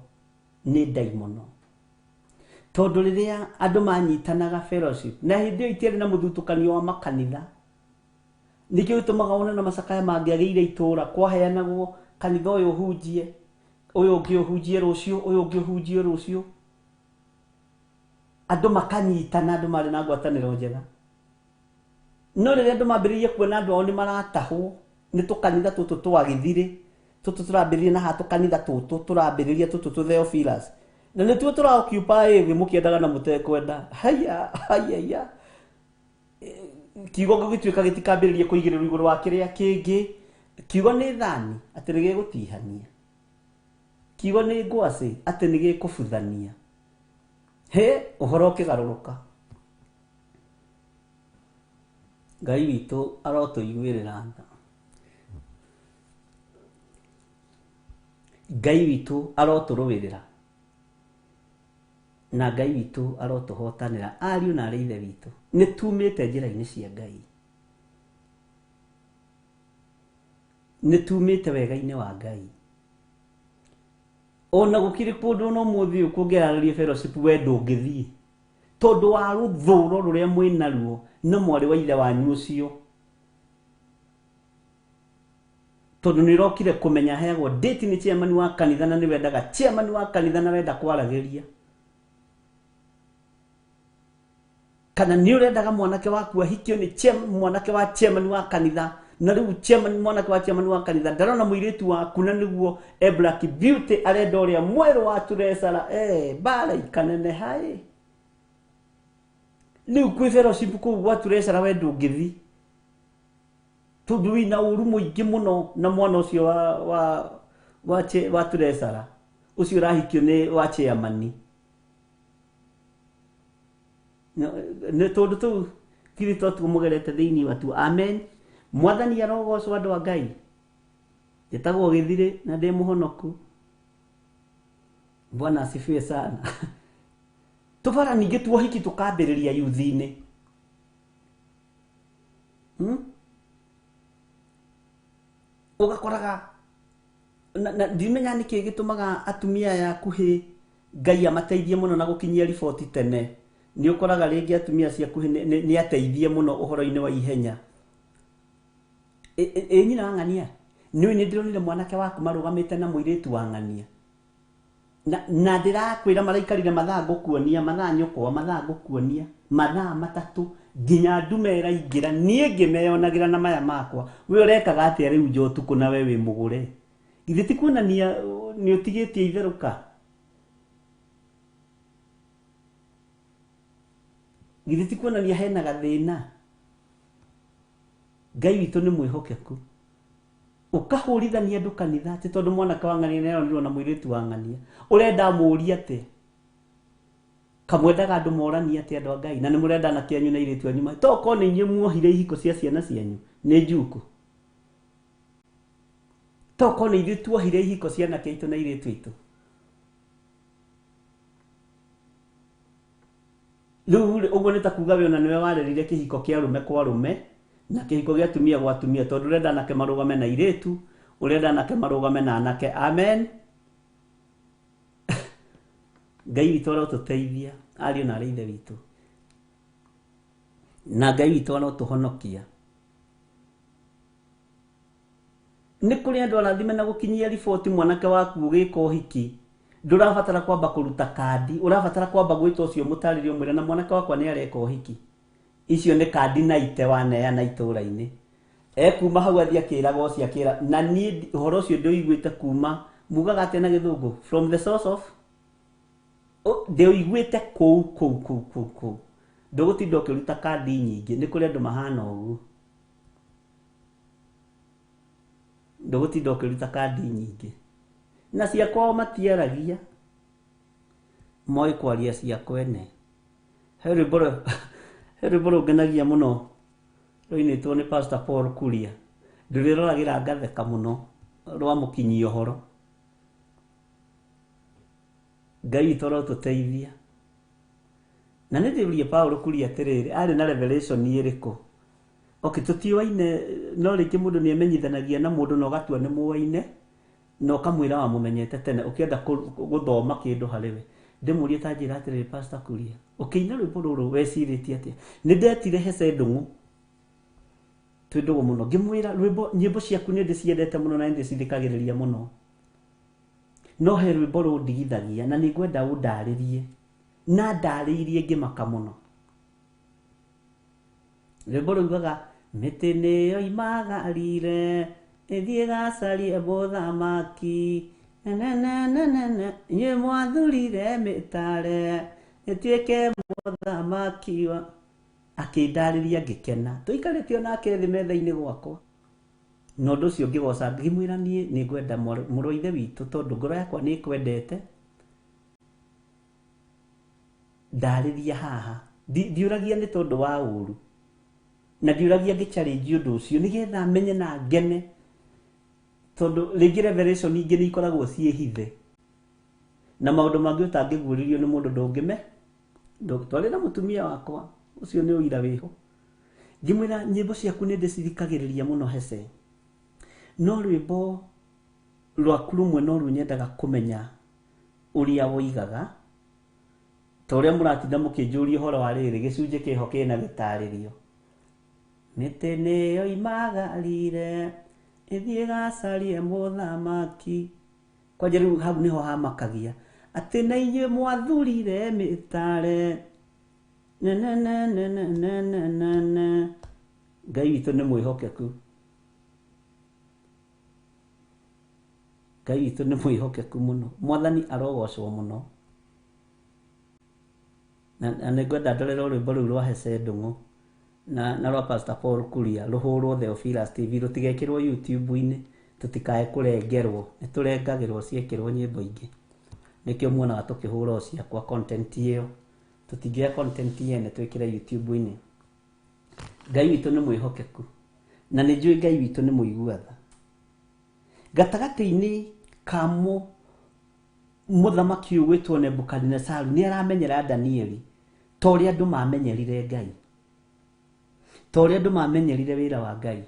nĩ ndaimono. Tondũ rĩrĩa andũ manyitanaga fellowship, na hĩndĩ ĩyo itiarĩ na mũthutũkanio wa makanitha, nĩkĩo gĩtũmaga wone na macakaya mangĩagĩire itũra, kwaheanagwo kanitha ũyũ ũhunjie, ũyũ ũngĩ ũhunjie rũciũ, ũyũ ũngĩ ũhunjie rũciũ. Andũ makanyitana, andũ marĩ na ngwatanĩro njega. No rĩrĩa andũ mambĩrĩirie kuona andũ ao nĩ maratahwo nĩ tũkanitha tũtũ twa gĩthirĩ, tũtũ tũrambĩrĩria na haha tũkanitha tũtũ tũrambĩrĩria tũtũ tũ Theophilus, na nĩtuo tũra occupy thĩ mũkĩendaga na mũtekwenda. Haiya, haiya. Kiugo gĩgĩtuĩka gĩtikambĩrĩrie kũigĩrĩrwo igũrũ wa kĩrĩa kĩngĩ. Kiugo nĩ thani atĩ nĩ gĩgũtihania, kiugo nĩ ngwacĩ atĩ nĩ gĩkũbuthania. He ũhoro ũkĩgarũrũka. Ngai witũ arotũiguĩrĩra tha. Ngai witũ arotũrũĩrĩra, na Ngai witũ arotũhotanĩra. Ariũ na arĩ ithe witũ, nĩ tumĩte njĩra-inĩ cia Ngai, nĩ tumĩte wega-inĩ wa Ngai. Ona gũkĩrĩ kũndũ ona ũmũthĩ ũyũ kũngĩarĩrĩria fellowship we ndũngĩthiĩ, tondũ wa rũthũro rũrĩa mwĩnaruo na mwarĩ wa ithe wanyu ũcio. Tondũ nĩ ũrokire kũmenya heagwo date nĩ chairman wa kanitha, na nĩ wendaga chairman wa kanitha na wenda kwaragĩria, kana nĩ ũrendaga mwanake waku ahikio nĩ mwanake wa chairman wa kanitha, na rĩu chairman, mwanake wa chairman wa kanitha ndarona mũirĩtu waku, na nĩguo e Black Beauty arenda ũrĩa mwerũ wa Turesara. Mbara ikaneneha ĩ. Rĩu kwĩ fellowship kũu gwa Turesara we ndũngĩthi, tondũ wĩna ũru mũingĩ mũno na mwana ũcio wa Turesara ũcio ũrahikio nĩ wa chairman. Nĩ tondũ tũu tiri to tuo mũgerete thĩinĩ watuo. Amen. Mwathani arogocwo andũ a Ngai. Njĩtagwo Gĩthirĩ na ndĩ mũhonoku. Bwana asifiwe sana. Tũbara ningĩ tuohiki tũkambĩrĩria yuthi-inĩ. Ũgakoraga na ndimenya nĩkĩ gĩtũmaga atumia aya akuhĩ Ngai amateithie mũno na gũkinyia riboti tene. Nĩ ũkoraga rĩngĩ atumia acio akuhĩ nĩ ateithie mũno ũhoro-inĩ wa ihenya. Ĩ nyina wa ng'ania, nĩ nĩ ndĩronire mwanake waku marũgamĩte na mũirĩtu wa ng'ania. Na ndĩrakwĩra maraikarire mathaa ngũkuonia, mathaa nyũkwa, mathaa ngũkuonia, mathaa matatũ, nginya ndume ĩraingĩra, niĩ ngĩmeyonagĩra na maya makwa. We ũrekaga atĩa rĩu nja ũtukũ na we wĩ mũgũre? Githĩ ti kuonania nĩ ũtigĩtie itherũka? Githĩ ti kuonania hena gathĩna? Ngai witũ nĩ mwĩhokeku. Ũkahũrithania andũ kanitha atĩ tondũ mwanake wa ng'ania nĩaronirwo na mũirĩtu wa ng'ania. Ũrenda mũũrie atĩa? Kamwendaga andũ moranie atĩa andũ a Ngai? Na nĩ mũrenda anake anyu na airĩtu anyu ma to korwo nĩ inyuĩ muohire ihiko cia ciana cianyu nĩ njuku. To korwo nĩ ithuĩ tuohire ihiko cia anake aitũ na airĩtu aitũ. Rĩu rĩ, ũguo nĩ ta kuga we ona nĩwe warerire kĩhiko kĩa arũme kwa arũme na kĩhiko gĩa atumia gwa atumia, tondũ ũrenda anake marũgame na airĩtu, ũrenda anake marũgame na anake. Amen. Ngai witũ arotũteithia ariũ na arĩ ithe witũ, na Ngai witũ arotũhonokia. Nĩ kũrĩ andũ arathime na gũkinyia riboti mwanake waku ũgĩka ũhiki, ndũrabatara kwamba kũruta kandi, ũrabatara kwamba gwĩta ũcio mũtarĩrie ũmwĩre na mwanake wakwa nĩ areka ũhiki. Icio nĩ kandi na ite waneana itũra-inĩ. Ekuma hau athiĩ akĩraga ũcio akĩra, na niĩ ũhoro ũcio ndĩũiguĩte kuma, mugaga atĩa na gĩthũngũ? From the source of? Ndĩũiguĩte kũu, kũu, kũu, kũu, kũu. Ndũgũtinda ũkĩruta kandi nyingĩ, nĩ kũrĩ andũ mahana ũguo. Ndũgũtinda ũkĩruta kandi nyingĩ. Na cia kwao matiaragia, moĩ kwaria cia kwene. He rwĩmbo rũngenagia mũno rũinĩtwo nĩ Pastor Paul Kuria. Ndĩrĩroragĩra ngatheka mũno rwa mũkinyia ũhoro. Ngai witũ arotũteithia. Na nĩ ndĩũrie Paul Kuria atĩrĩrĩ, arĩ na revelation ĩrĩkũ? Okay, tũtiũaine, no rĩngĩ mũndũ nĩ amenyithanagia na mũndũ na ũgatua nĩ mũaine, na ũkamwĩra wamũmenyete tene, ũkĩenda gũthoma kĩndũ harĩ we. Ndĩmũrie ta njĩra atĩrĩrĩ, Pastor Kuria, ũkĩina rwĩmbo rũrũ wecirĩtie atĩa? Nĩ ndetire Hece Ndũng'ũ, twĩ ndũgũ mũno, ngĩmwĩra rwĩmbo, nyĩmbo ciaku nĩ ndĩciendete mũno na nĩ ndĩcithikagĩrĩria mũno. No he rwĩmbo rũndigithagia na nĩ ngwenda ũndarĩrie. Na ndarĩirie ngĩmaka mũno. Rwĩmbo rũugaga, mĩtĩ nĩyo imagarire, ĩthiĩ gacarie mũthamaki. Ne, ne, ne, ne, ne, ne. Inyuĩ mwathurire mĩtare, ĩtuĩke mũthamaki wa. Akĩndarĩria ngĩkena. Tũikarĩte onake thĩ metha-inĩ gwakwa. Na ũndũ ũcio ngĩgoca, ngĩmwĩra niĩ nĩ ngwenda mũrũ wa ithe witũ tondũ ngoro yakwa nĩ ĩkwendete. Ndarĩria haha. Ndiũragia nĩ tondũ wa ũru. Na ndiũragia ngĩ-challenge ũndũ ũcio nĩgetha menye na ngene. Tondũ rĩngĩ revelation ingĩ nĩ ikoragwo ciĩ hithe. Na maũndũ mangĩ ũtangĩguũrĩrio nĩ mũndũ ndũngĩme. Twarĩ na mũtumia wakwa, ũcio nĩ ũira wĩho. Ngĩmwĩra nyĩmbo ciaku nĩ ndĩcithikagĩrĩria mũno Hece. No rwĩmbo rwaku rũmwe no ruo nyendaga kũmenya ũrĩa woigaga. Ta ũrĩa mũratinda mũkĩnjũria ũhoro wa rĩrĩ, gĩcunjĩ kĩho kĩna gĩtarĩrio. Mĩtĩ nĩyo imagarire, ĩthiĩ gacarie mũthamaki. Kwanja rĩu hau nĩho hamakagia. Atĩ na inyuĩ mwathurire mĩtare. Ne, ne, ne, ne, ne, ne, ne, ne, ne. Ngai witũ nĩ mwĩhokeku. Ngai witũ nĩ mwĩhokeku mũno. Mwathani arogocwo mũno. Na nĩ ngwenda ndorere rwĩmbo rũu rwa Hece Ndũng'ũ na rwa Pastor Paul Kuria rũhũrwo Theophilus TV, rũtigekĩrwo YouTube-inĩ, tũtikae kũrengerwo. Nĩ tũrengagĩrwo ciekĩrwo nyĩmbo ingĩ. Nĩkĩo muonaga tũkĩhũra o ciakwa content ĩyo. Tũtingĩoya content yene twĩkĩre YouTube-inĩ. Ngai witũ nĩ mwĩhokeku. Na nĩ njũĩ Ngai witũ nĩ mũigua tha. Gatagatĩ-inĩ ka mũthamaki ũyũ gwĩtwo Nebukadinesaru nĩ aramenyera Danieli ta ũrĩa andũ mamenyerire Ngai, ta ũrĩa andũ mamenyerire wĩra wa Ngai.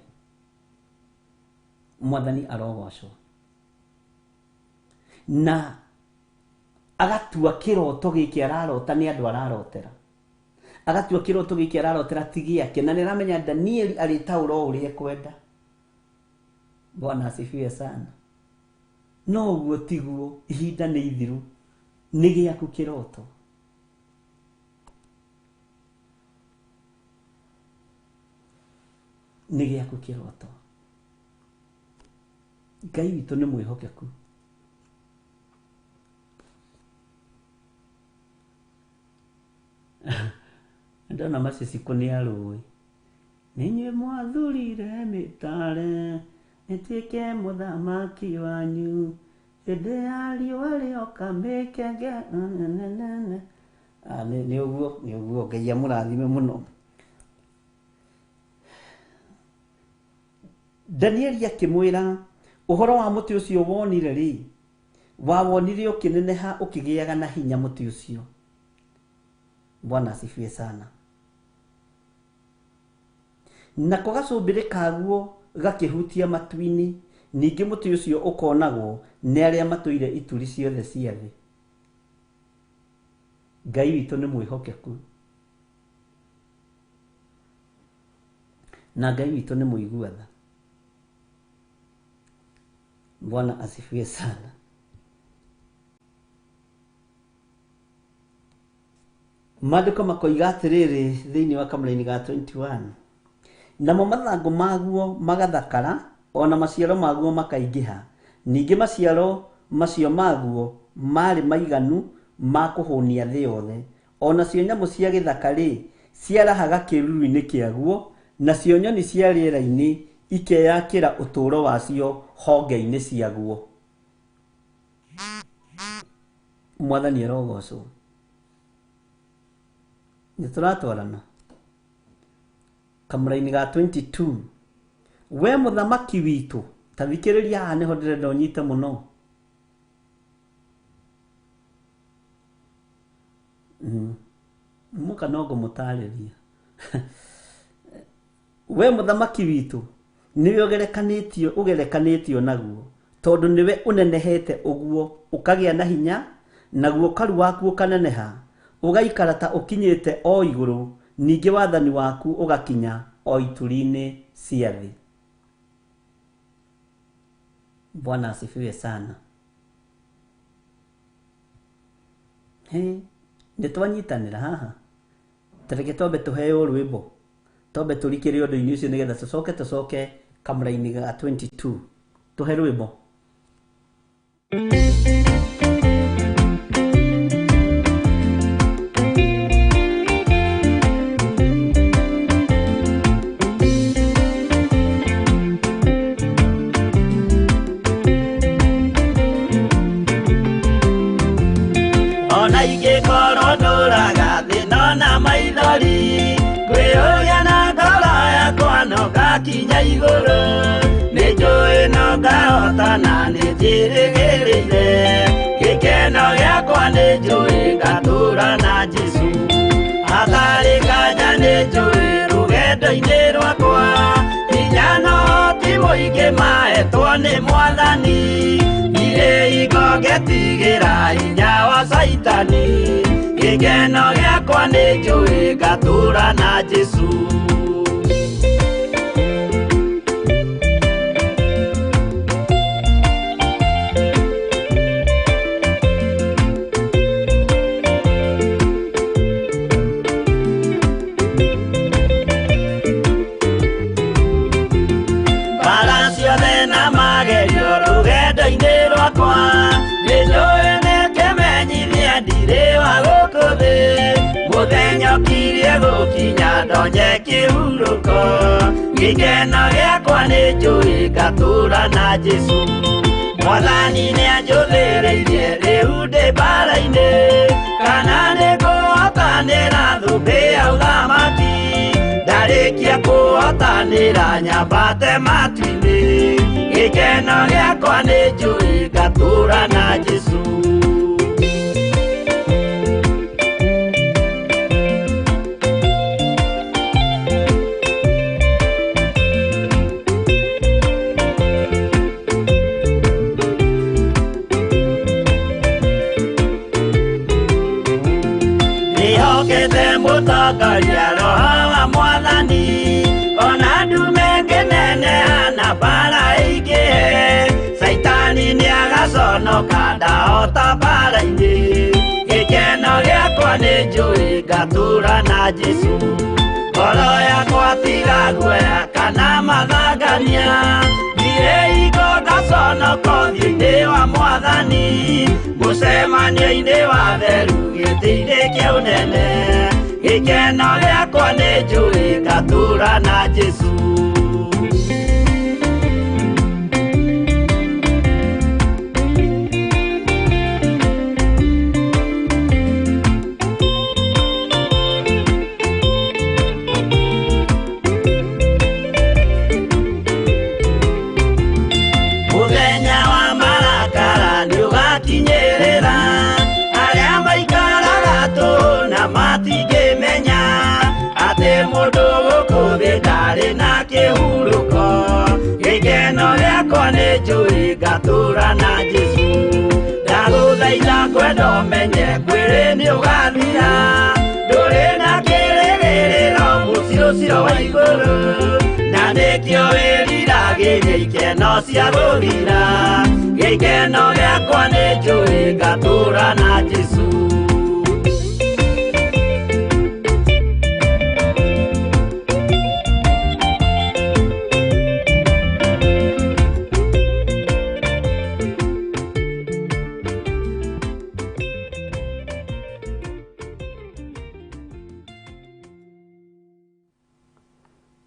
Mwathani arogocwo. Na agatua kĩroto gĩkĩ ararota nĩ andũ ararotera. Agatua kĩroto gĩkĩ ararotera ti gĩake, na nĩ aramenya Danieli arĩtaũra o ũrĩa ekwenda. Bwana asifiwe sana. No ũguo tiguo, ihinda nĩ ithiru, nĩ gĩaku kĩroto. Nĩ gĩaku kĩroto. Ngai witũ nĩ mwĩhokeku. Ndona macicikũ nĩ arũĩ. Nĩ inyuĩ mwathurire mĩtare, Nĩtuĩke mũthamaki wanyu hĩndĩ ya riũa rĩoka mĩkenge. Nĩ ũguo, nĩ ũguo. Ngai amũrathime mũno. Danieli akĩmwĩra ũhoro wa mũtĩ ũcio wonire rĩ, wawonire ũkĩneneha ũkĩgĩaga na hinya mũtĩ ũcio. Bwana asifiwe sana. Nako gacũmbĩrĩ kaguo gakĩhutia matu-inĩ, ningĩ mũtĩ ũcio ũkonagwo nĩ arĩa matũire ituri ciothe cia thĩ. Ngai witũ nĩ mwĩhokeku na Ngai witũ nĩ mũigua tha. Bwana asifiwe sana. Maandĩko makoiga atĩrĩrĩ thĩinĩ wa kamũraini ga 21, namo mathangũ maguo magathakara ona maciaro maguo makaingĩha, ningĩ maciaro macio maguo marĩ maiganu ma kũhũnia thĩ yothe. Onacio nyamũ cia gĩthaka rĩ, ciarahaga kĩruru-inĩ kĩaguo, nacio nyoni cia rĩera-inĩ ikeyakĩra ũtũũro wacio honge-inĩ ciaguo. Mwathani arogocwo. Nĩ tũratwarana kamũraini ga 22. We mũthamaki witũ, ta thikĩrĩria haha nĩho ndĩrenda ũnyite mũno. Mũka no ngũmũtarĩria. We mũthamaki witũ nĩwe ũgerekanĩtio naguo, tondũ nĩwe ũnenehete ũguo ũkagĩa na hinya, naguo karu waku ũkaneneha, ũgaikara ta ũkinyĩte o igũrũ, ningĩ wathani waku ũgakinya o ituri-inĩ cia thĩ. Bwana asifiwe sana. He, nĩ twanyitanĩra haha. Tareke twambe tũheo rwĩmbo, twambe tũrikĩre ũndũ-inĩ ũcio nĩgetha tũcoke kamũraini ga 22. Tũhe rwĩmbo. Ona ingĩkorwo ndũraga thĩna na maithori, ngwĩyũria na ngoro yakwa no ngakinya igũrũ. Nĩ njũĩ no ngahotana, nĩ njĩrĩgĩrĩire gĩkeno gĩakwa, nĩ njũĩ ngatũũra na Jesũ. Hatarĩ nganja nĩ njũĩ rũgendo-inĩ rwakwa, hinya no ti mũingĩ mahetwo nĩ Mwathani. Ndirĩ hingo ngetigĩra hinya wa Caitani, gĩkeno gĩakwa nĩ njũĩ ngatũũra na Jesũ. Mbara ciothe na magerio rũgendo-inĩ rwakwa, nĩ njũĩ nĩ kĩmenyithia ndirĩ wa gũkũ thĩ. Mũthenya ũkirie gũkinya ndonye kĩhurũko, gĩkeno gĩakwa nĩ njũĩ ngatũũra na Jesũ. Mwathani nĩ anjũthĩrĩirie rĩu ndĩ mbara-inĩ, kana nĩ ngũhotanĩra thũmbĩ ya ũthamaki. Ndarĩkia kũhotanĩra nyambate matu-inĩ, gĩkeno gĩakwa nĩ njũĩ ngatũũra na Jesũ. Nĩhokete mũtongoria Roho wa Mwathani, ona ndume ngĩneneha na mbara ĩingĩhe. Caitani nĩagaconoka ndahota mbara-inĩ, gĩkeno gĩakwa nĩ njũĩ ngatũũra na Jesũ. Ngoro yakwa tiga guoya kana mathangania, ndirĩ hingo ngaconoka ũthiũ-inĩ wa Mwathani. Mũcemanio-inĩ wa theru gĩtĩ-inĩ kĩa ũnene, gĩkeno gĩakwa nĩ njũĩ ngatũũra na Jesũ. njũĩ ngatũra na Jesũ. Ndagũthaitha ngwenda ũmenye mwĩrĩ nĩ ũgathira, ndũrĩ na kĩrĩgĩrĩro mũciĩ ũcio wa igũrũ, na nĩkĩo wĩriragĩria ikeno cia gũthira. Gĩkeno gĩakwa nĩ njũĩ ngatũra na Jesũ.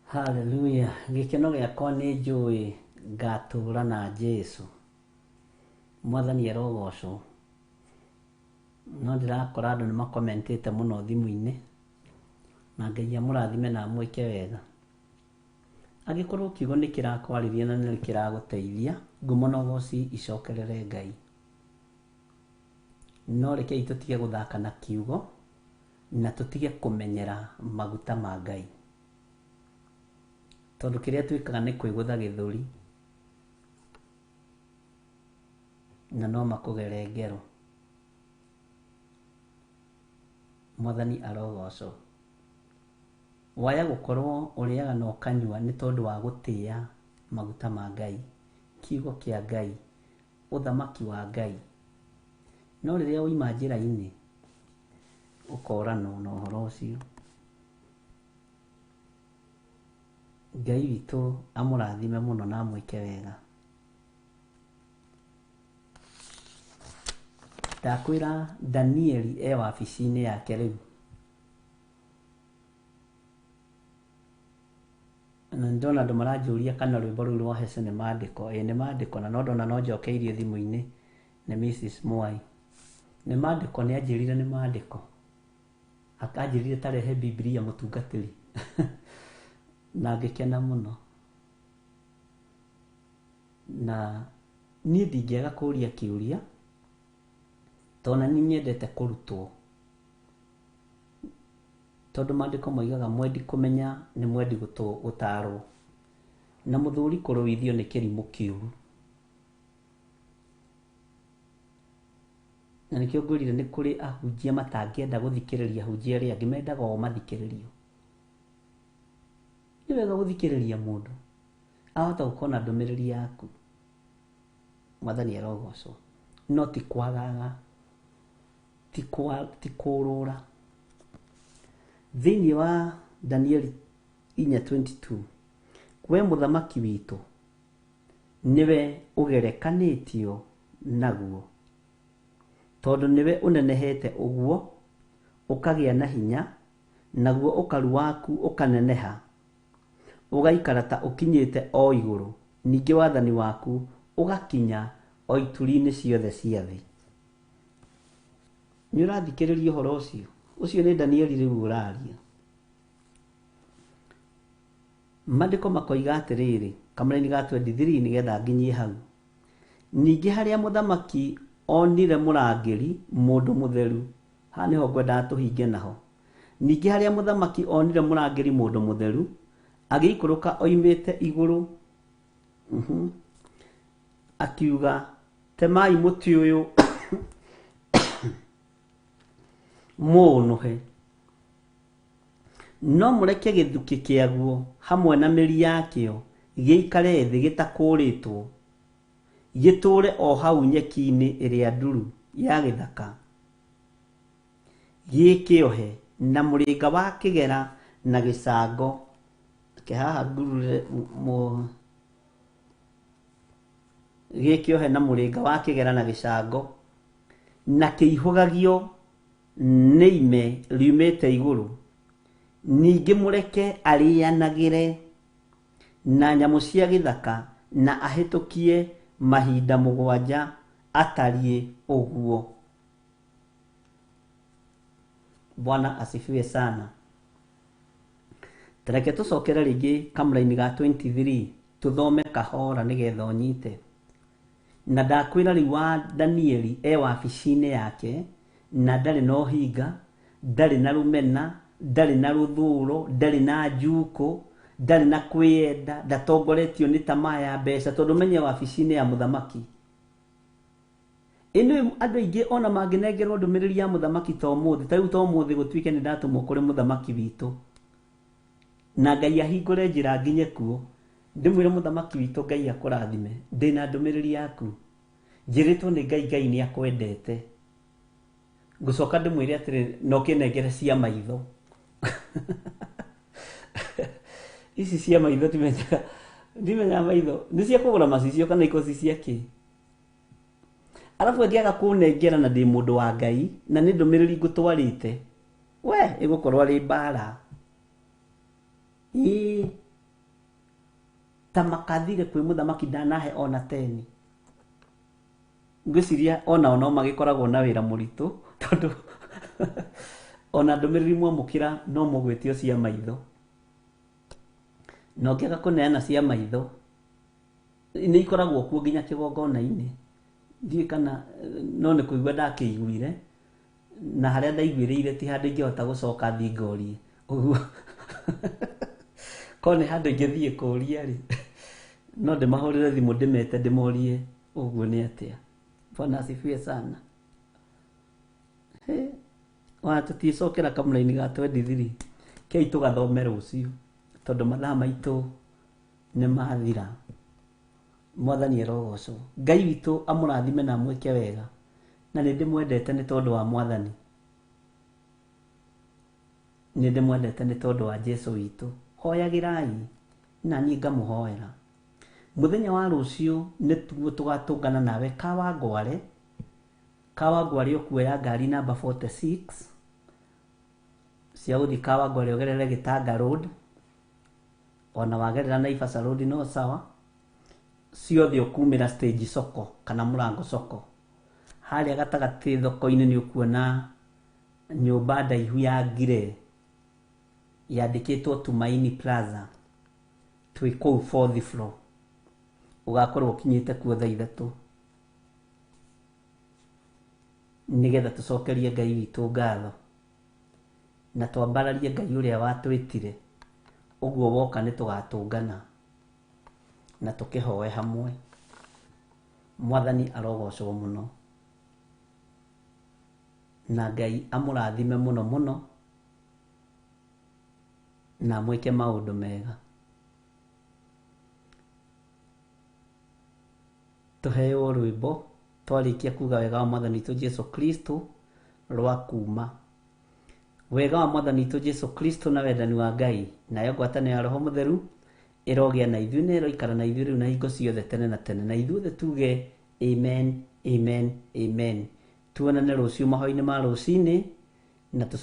Hallelujah. Gĩkeno gĩakwa nĩ njũĩ ngatũra na Jesũ. Mwathani arogocwo. No ndĩrakora andũ nĩ makomentĩte mũno thimũ-inĩ, na Ngai amũrathime na amwĩke wega. Angĩkorwo kiugo nĩ kĩrakwarĩria na nĩ kĩragũteithia, ngumo na ũgoci icokerere Ngai. No rekei tũtige gũthaka na kiugo na tũtige kũmenyera maguta ma Ngai, tondũ kĩrĩa twĩkaga nĩ kwĩgũtha gĩthũri na no makũgere ngero. Mwathani arogocwo. Waya gũkorwo ũrĩaga na ũkanyua nĩ tondũ wa gũtĩa maguta ma Ngai, kiugo kĩa Ngai, ũthamaki wa Ngai. No rĩrĩa waima njĩra-inĩ ũkoranwo na ũhoro ũcio. Ngai witũ amũrathime mũno na amwĩke wega. Ndakwĩra Danieli e wabici-inĩ yake rĩu, na ndona andũ maranjũria kana rwĩmbo rũu rwa Hece nĩ mandĩko. Ĩĩ nĩ mandĩko, na no ndona no njokeirie thimũ-inĩ nĩ Mrs. Mwai. Nĩ mandĩko, nĩ anjĩrire nĩ mandĩko, akanjĩrire tarehe Bibilia mũtungatĩri na ngĩkena mũno. Na niĩ ndingĩaga kũria kĩũria, tondũ na niĩ nyendete kũrutwo, tondũ mandĩko moigaga mwendi kũmenya nĩ mwendi gũtarwo, na mũthuri kũrũithio nĩ kĩrimũ kĩũru. Na nĩkĩo ngwĩrire nĩ kũrĩ ahunjia matangĩenda gũthikĩrĩria ahunjia arĩa angĩ, mendaga o mathikĩrĩrio. Nĩ wega gũthikĩrĩria mũndũ, ahota gũkorwo na ndũmĩrĩri yaku. Mwathani arogocwo. No ti kwagaga, ti kũrũra. Thĩinĩ wa Danieli 4:22, we mũthamaki witũ nĩwe ũgerekanĩtio naguo, tondũ nĩwe ũnenehete ũguo ũkagĩa na hinya, naguo ũkaru waku ũkaneneha, ũgaikara ta ũkinyĩte o igũrũ, ningĩ wathani waku ũgakinya o ituri-inĩ ciothe cia thĩ. Nĩ ũrathikĩrĩria ũhoro ũcio? Ũcio nĩ Danieli rĩu ũraria. Mandĩko makoiga atĩrĩrĩ, kamũraini ga 23 nĩgetha nginyie hau. Ningĩ harĩa mũthamaki onire mũrangĩri mũndũ mũtheru, haha nĩho ngwendaga tũhinge naho. Ningĩ harĩa mũthamaki onire mũrangĩri mũndũ mũtheru, agĩikũrũka oimĩte igũrũ, akiuga, temai mũtĩ ũyũ mũũnũhe, no mũreke gĩthukĩ kĩaguo hamwe na mĩri yakĩo gĩikare thĩ gĩtakũrĩtwo, gĩtũũre o hau nyeki-inĩ ĩrĩa nduru ya gĩthaka, gĩkĩohe na mũrĩnga wa kĩgera na gĩcango. Reke haha ngurure gĩkĩohe na mũrĩnga wa kĩgera na gĩcango, na kĩihũgagio nĩ ime riumĩte igũrũ. Ningĩ mũreke arĩanagĩre na nyamũ cia gĩthaka, na ahĩtũkie mahinda 7 atariĩ ũguo. Bwana asifiwe sana. Tareke tũcokere rĩngĩ kamũraini ga 23 tũthome kahora nĩgetha ũnyite. Na ndakwĩra rĩu wa Danieli e wabici-inĩ yake, na ndarĩ na ũhinga, ndarĩ na rũmena, ndarĩ na rũthũro, ndarĩ na njukũ, Ndarĩ na kwĩyenda, ndatongoretio nĩ tamaa ya mbeca, tondũ menye wabici-inĩ ya mũthamaki. Ĩno andũ aingĩ ona mangĩnengerwo ndũmĩrĩri ya mũthamaki ta ũmũthĩ, ta rĩu ta ũmũthĩ gũtuĩke nĩ ndatũmwo kũrĩ mũthamaki witũ, na Ngai ahingũre njĩra nginye kuo, ndĩmwĩre mũthamaki witũ Ngai akũrathime, ndĩna ndũmĩrĩri yaku, njĩrĩtwo nĩ Ngai, Ngai nĩ akwendete. Ngũcoka ndĩmwĩre atĩrĩ, no kĩnengere cia maitho. Ici cia maitho ndimenyaga maitho nĩ cia kũgũra macicio kana ikoci cia kĩ. Arabu angĩaga kũnengera na ndĩ mũndũ wa Ngai na nĩ ndũmĩrĩri ngũtwarĩte, we ĩgũkorwo arĩ mbara. Ĩĩ, ta makathire kwĩ mũthamaki ndanahe ona 10. Ngwĩciria onao no magĩkoragwo na wĩra mũritũ, tondũ ona ndũmĩrĩri mwamũkĩra no mũgwĩtio cia maitho. Na ũngĩaga kũneana cia maitho, nĩ ikoragwo kuo nginya kĩgongona-inĩ. Ndiũĩ kana no nĩ kũigua ndakĩiguire, na harĩa ndaiguĩrĩire ti handũ ingĩhota gũcoka thiĩ ngorie. Ũguo korwo nĩ handũ ingĩthiĩ kũũria rĩ, no ndĩmahũrĩre thimũ ndĩmete ndĩmorie ũguo nĩ atĩa. Bwana asifiwe sana. Ona tũticokera kamũraini ga 23, kei tũgathome rũciũ, tondũ mathaa maitũ nĩ mathira. Mwathani arogocwo. Ngai witũ amũrathime na amwĩke wega, na nĩ ndĩmwendete nĩ tondũ wa Mwathani, nĩ ndĩmwendete nĩ tondũ wa Jesũ witũ. Hoyagĩrai na niĩ ngamũhoera. Mũthenya wa rũciũ nĩtuo tũgatũngana nawe Kawangware. Kawangware ũkuoya ngari namba 46 cia gũthiĩ Kawangware ũgerere Gĩtanga Road, ona wagerera Naivasha Road no sawa. Ciothe ũkumĩra stage soko kana mũrango soko. Harĩa gatagatĩ thoko-inĩ nĩ ũkuona nyũmba ndaihu ya ngire yandĩkĩtwo Tumaini Plaza. Twĩ kũu fourth floor. Ũgakorwo ũkinyĩte kuo thaa 3 nĩgetha tũcokerie Ngai witũ ngatho na twambararie Ngai ũrĩa watwĩtire. Ũguo woka nĩ tũgatũngana na tũkĩhoe hamwe. Mwathani arogocwo mũno, na Ngai amũrathime mũno mũno na amwĩke maũndũ mega. Tũheo rwĩmbo twarĩkia kuga wega wa Mwathani witũ Jesũ Kristo rwa kuma. Wega wa Mwathani witũ Jesũ Kristo na wendani wa Ngai nayo ngwatanĩro ya Roho Mũtheru ĩrogĩa na ithuĩ na ĩroikara na ithuĩ rĩu na hingo ciothe tene na tene. Na ithuothe tuge amen, amen, amen. Tuonane rũciũ mahoya-inĩ ma rũcinĩ na tũcoke.